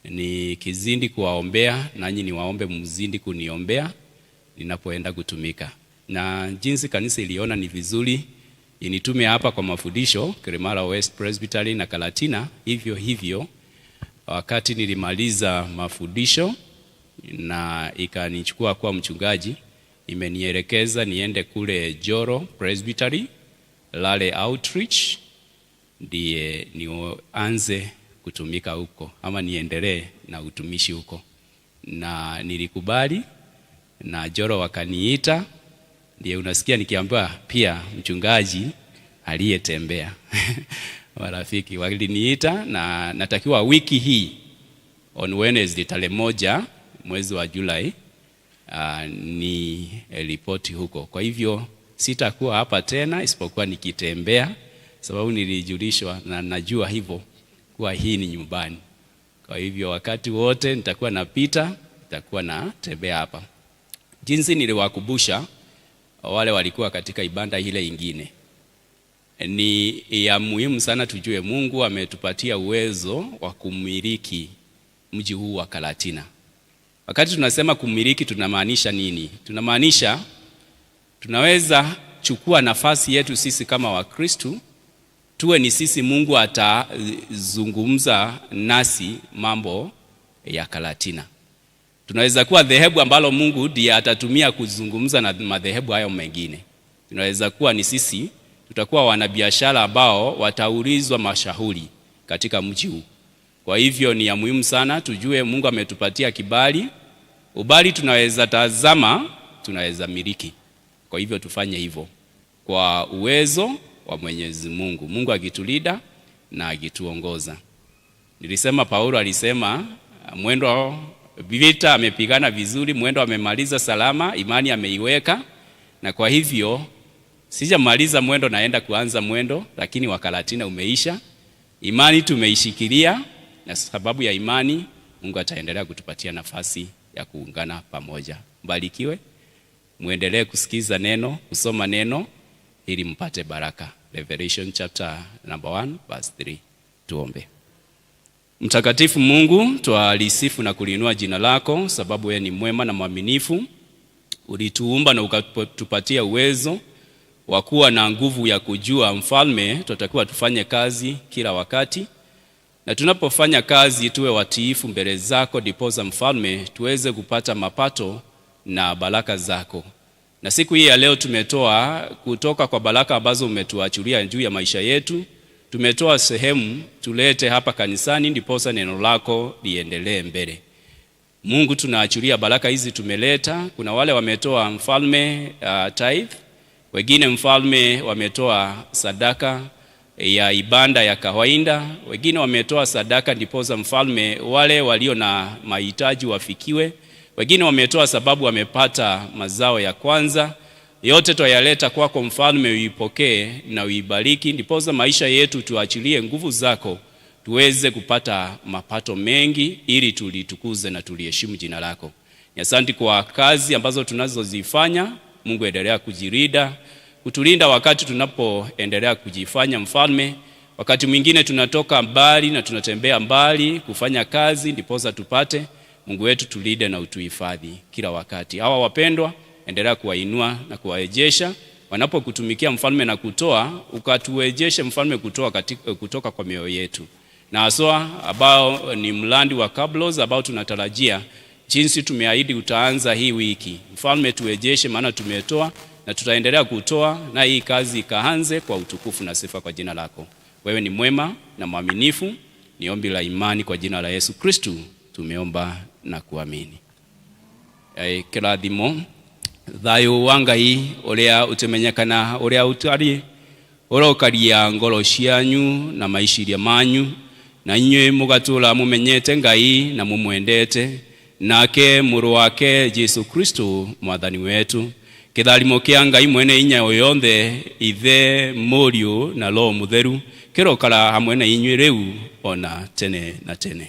nikizidi kuwaombea, nanyi niwaombe mzidi kuniombea ninapoenda kutumika. Na jinsi kanisa iliona ni vizuri initume hapa kwa mafundisho Kirimara West Presbytery na Karatina, hivyo hivyo wakati nilimaliza mafundisho na ikanichukua kuwa mchungaji, imenielekeza niende kule Joro Presbytery Lale Outreach, ndiye nianze kutumika huko ama niendelee na utumishi huko, na nilikubali na Joro wakaniita, ndiye unasikia nikiambiwa pia mchungaji aliyetembea. Marafiki waliniita na natakiwa wiki hii on Wednesday tarehe 1 mwezi wa Julai ni ripoti huko. Kwa hivyo sitakuwa hapa tena isipokuwa nikitembea, sababu nilijulishwa na najua hivyo kuwa hii ni nyumbani. Kwa hivyo wakati wote nitakuwa napita, nitakuwa natembea hapa. Jinsi niliwakumbusha wale walikuwa katika ibada ile ingine, ni ya muhimu sana tujue Mungu ametupatia uwezo wa kumiliki mji huu wa Karatina. Wakati tunasema kumiliki tunamaanisha nini? Tunamaanisha tunaweza chukua nafasi yetu sisi kama Wakristo, tuwe ni sisi Mungu atazungumza nasi mambo ya Karatina. Tunaweza kuwa dhehebu ambalo Mungu ndiye atatumia kuzungumza na madhehebu hayo mengine. Tunaweza kuwa ni sisi tutakuwa wanabiashara ambao wataulizwa mashauri katika mji huu. Kwa hivyo ni ya muhimu sana tujue Mungu ametupatia kibali. Ubali tunaweza tazama, tunaweza miliki. Kwa hivyo tufanye hivyo kwa uwezo wa Mwenyezi Mungu. Mungu akitulinda na akituongoza. Nilisema Paulo alisema mwendo vita amepigana vizuri, mwendo amemaliza salama, imani ameiweka. Na kwa hivyo sijamaliza mwendo, naenda kuanza mwendo, lakini wa Karatina umeisha. Imani tumeishikilia, na sababu ya imani Mungu ataendelea kutupatia nafasi ya kuungana pamoja. Mbarikiwe, muendelee kusikiza neno, kusoma neno ili mpate baraka. Revelation chapter number 1 verse 3. Tuombe. Mtakatifu Mungu, twalisifu na kuliinua jina lako, sababu wewe ni mwema na mwaminifu. Ulituumba na ukatupatia uwezo wa kuwa na nguvu ya kujua mfalme, tutakuwa tufanye kazi kila wakati. Na tunapofanya kazi tuwe watiifu mbele zako, ndiposa mfalme tuweze kupata mapato na baraka zako. Na siku hii ya leo tumetoa kutoka kwa baraka ambazo umetuachilia juu ya maisha yetu. Tumetoa sehemu tulete hapa kanisani, ndiposa neno lako liendelee mbele. Mungu, tunaachilia baraka hizi tumeleta. Kuna wale wametoa mfalme tithe, wengine mfalme wametoa sadaka ya ibada ya kawaida, wengine wametoa sadaka ndiposa mfalme wale walio na mahitaji wafikiwe, wengine wametoa sababu wamepata mazao ya kwanza. Yote twayaleta kwako mfalme, uipokee na uibariki, ndiposa maisha yetu tuachilie nguvu zako tuweze kupata mapato mengi, ili tulitukuze na tuliheshimu jina lako. Asante kwa kazi ambazo tunazozifanya. Mungu, endelea kujirinda, kutulinda wakati tunapoendelea kujifanya mfalme. Wakati mwingine tunatoka mbali na tunatembea mbali kufanya kazi ndiposa tupate. Mungu wetu, tulinde na utuhifadhi kila wakati. Hawa wapendwa, endelea kuwainua na kuwarejesha wanapokutumikia mfalme na kutoa, ukaturejeshe mfalme kutoa kutoka kwa mioyo yetu. Na haswa ambao ni mlandi wa Kablos ambao tunatarajia jinsi tumeahidi utaanza hii wiki. Mfalme turejeshe, maana tumetoa na tutaendelea kutoa, na hii kazi ikaanze kwa utukufu na sifa kwa jina lako. Wewe ni mwema na mwaminifu. Ni ombi la imani kwa jina la Yesu Kristo tumeomba na kuamini. Kĩrathimo thayũ wa Ngai ũrĩa ũtĩmenyekana ũrĩa ũtarĩ ũrokaria ngoro cianyu na maiciria manyu na inyuĩ mũgatũra mũmenyete Ngai na mũmwendete nake mũrũ wake Jesu Kristo mwathani wetu. Kĩtharimo kĩa Ngai mwene inya yonthe ithe mũriũ na Roho mũtheru kĩrokara hamwe na inyuĩ rĩu ona tene na tene.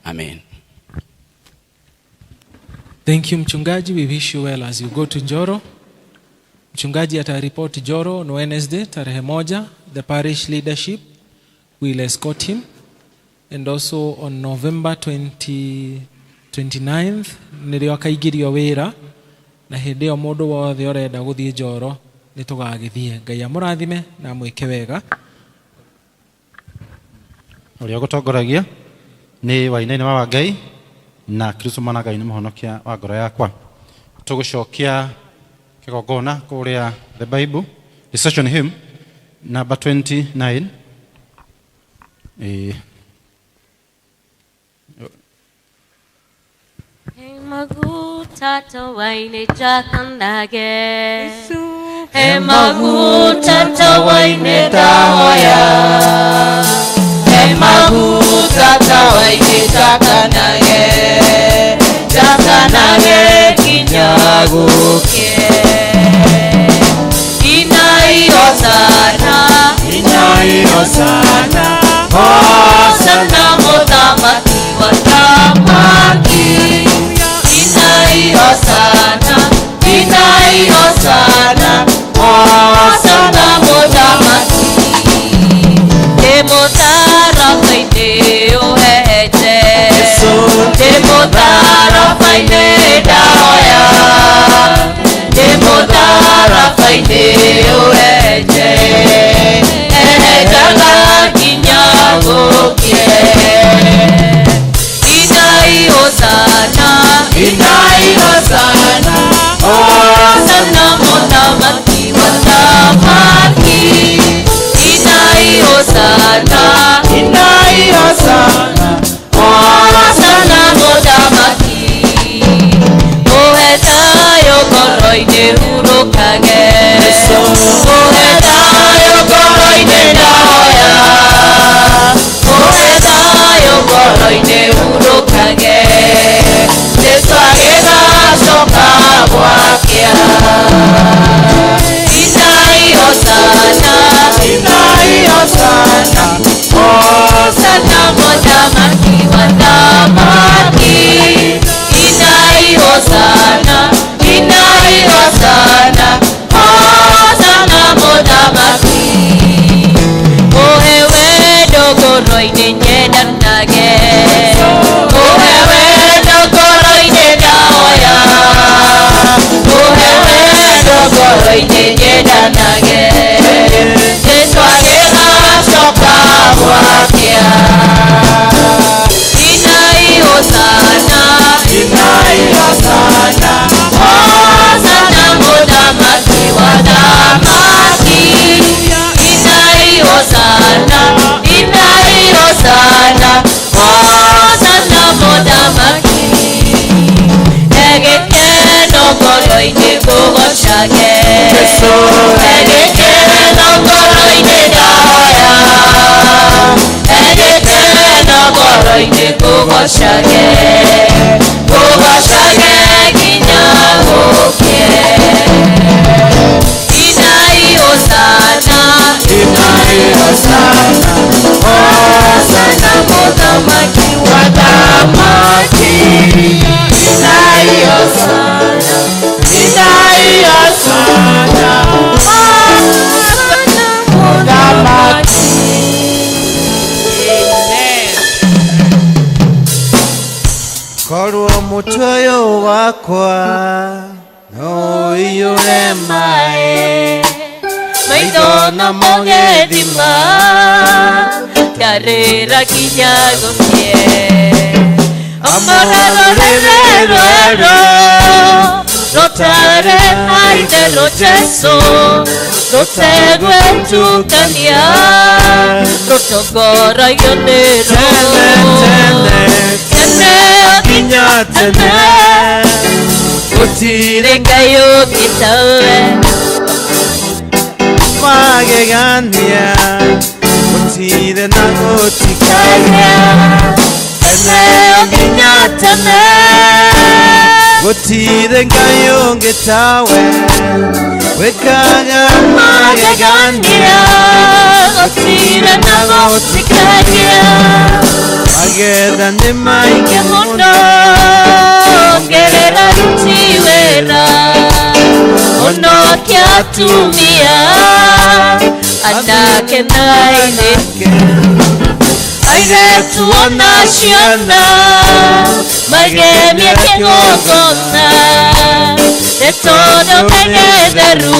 Amen. Thank you, Mchungaji. We wish you well as you go to Njoro. Mchungaji ataripoti Njoro on Wednesday, tarehe 1. The parish leadership will escort him. And also on November 29th, nĩrĩo akaingĩrio wĩra, na hĩndĩ ĩyo mũndũ wothe ũrenda gũthiĩ Njoro nĩ tũgagĩthiĩ. Ngai amũrathime na amwĩke wega. Ũrĩa ũgũtongoragia nĩ Wainaina wa Ngai na Kristo mwana Ngai nĩ mũhonokia wa ngoro yakwa. Tũgũcokia kĩgongona kũrĩa the Bible recession hymn number 29. Maguta tawaine jakanage He maguta tawaine dahoya He maguta tawaine jakanage Jakanage kinyaguke Inai osana Inai osana Osana mutamaki watamaki Inai osana, inai osana, osana mutamaki. Demotara faine oheje, demotara faine daoya, demotara faine oheje, ehejaga kinyagokie. Inai osana, inai osana, osana mutamaki watamaki. Inai osana, inai osana, osana mutamaki. Ohetayo koroine hurukage, ohetayo koroine daoya, ohetayo koroine hurukage. Jesu agĩgacoka gwakĩa. Inai osana, inai osana, osana mũthamaki wa thamaki. Inai osana, inai osana, osana mũthamaki. Ohe wendo ngoro-inĩ nyendanage, ohe wendo ngoro-inĩ ndaoya, ohe wendo ngoro-inĩ nyendanage. Jesu agĩgacoka gwakĩa. Inai osana, inai osana, osana mũthamaki wa thamaki. Inai osana, inai osana, osana mũthamaki. Egĩkeno ngoro-inĩ ngũgocage, egĩkeno ngoro-inĩ ndaoya, egĩkeno ngoro-inĩ ngũgocage, ngũgocage nginya gũkĩe. Inai osana, inai osana, osana mũthamaki wa thamaki. Inai osana, inai osana, osana mũthamaki. Amen. Korwo mũtwe ũyũ wakwa no ũiyũre maĩ, maitho namo gĩthima ndarĩra nginya gũkĩe. Amararorere rwerũ rũtarĩ na itherũ Jesũ rũtegwĩtukania rũtongoragio nĩ Roho. Tene nginya tene Gũtirĩ Ngai ũngĩ tawe. Magegania gũtirĩ na gũtikagĩa Tene o nginya tene. Gũtirĩ Ngai ũngĩ tawe wĩkaga Magegania gũtirĩ na gũtikagĩa. Magetha nĩ maingĩ Mũno ongerera ruti wĩra honokia atumia anake na airĩtu airĩtu ona ciana magemie kĩgongona nĩ tondũ nĩ gĩtheru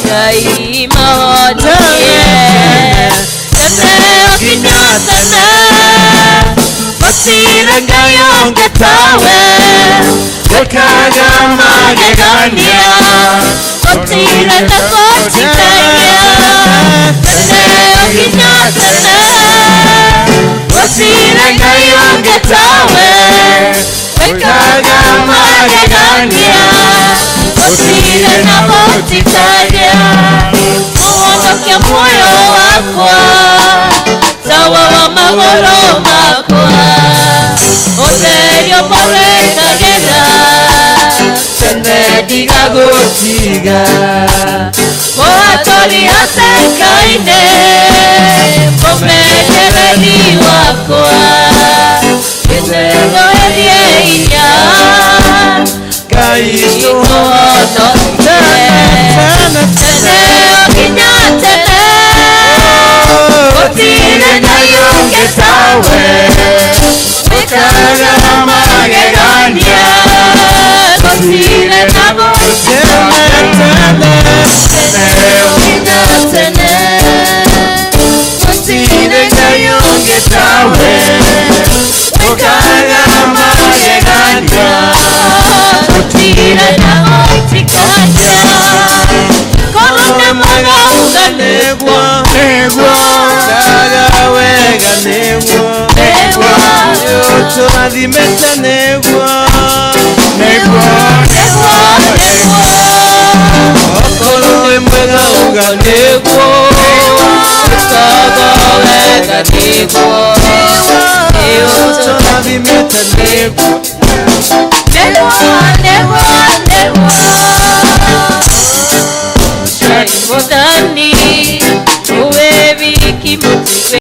Ngai mahonokie tene o nginya tene gũtirĩ Ngai ũngĩ tawe wĩkaga magegania gũtirĩ na gũtikagĩa tene o nginya tene gũtirĩ Ngai ũngĩ tawe wĩkaga magegania gũtirĩ na gũtikagĩa mũhonokia muoyo wakwa tawa wa magũrũ makwa ũtherio mũrekagĩra tene ndigagũtiga mũhatũri hatĩka-inĩ mũmenyereri wakwa mĩtego ĩthiĩ hinya Ngai tũhonokie tene o nginya tene gũtirĩ Ngai ũngĩ tawe wĩkaga magegania gũtirĩ na gũtikagĩa tene o nginya tene gũtirĩ Ngai ũngĩ tawe wĩkaga magegania gũtirĩ na gũtikagĩa korwo nĩ mwega uga nĩguo nĩguo kaga wega nĩguo nĩguo ũtũrathimĩte nĩguo nĩguo nĩguo nĩguo okorwo nĩ mwega uga nĩguo wĩkaga wega nĩguo ũtũrathimĩte nĩguo nĩguo nĩguo nĩguo Ngai mũthamaki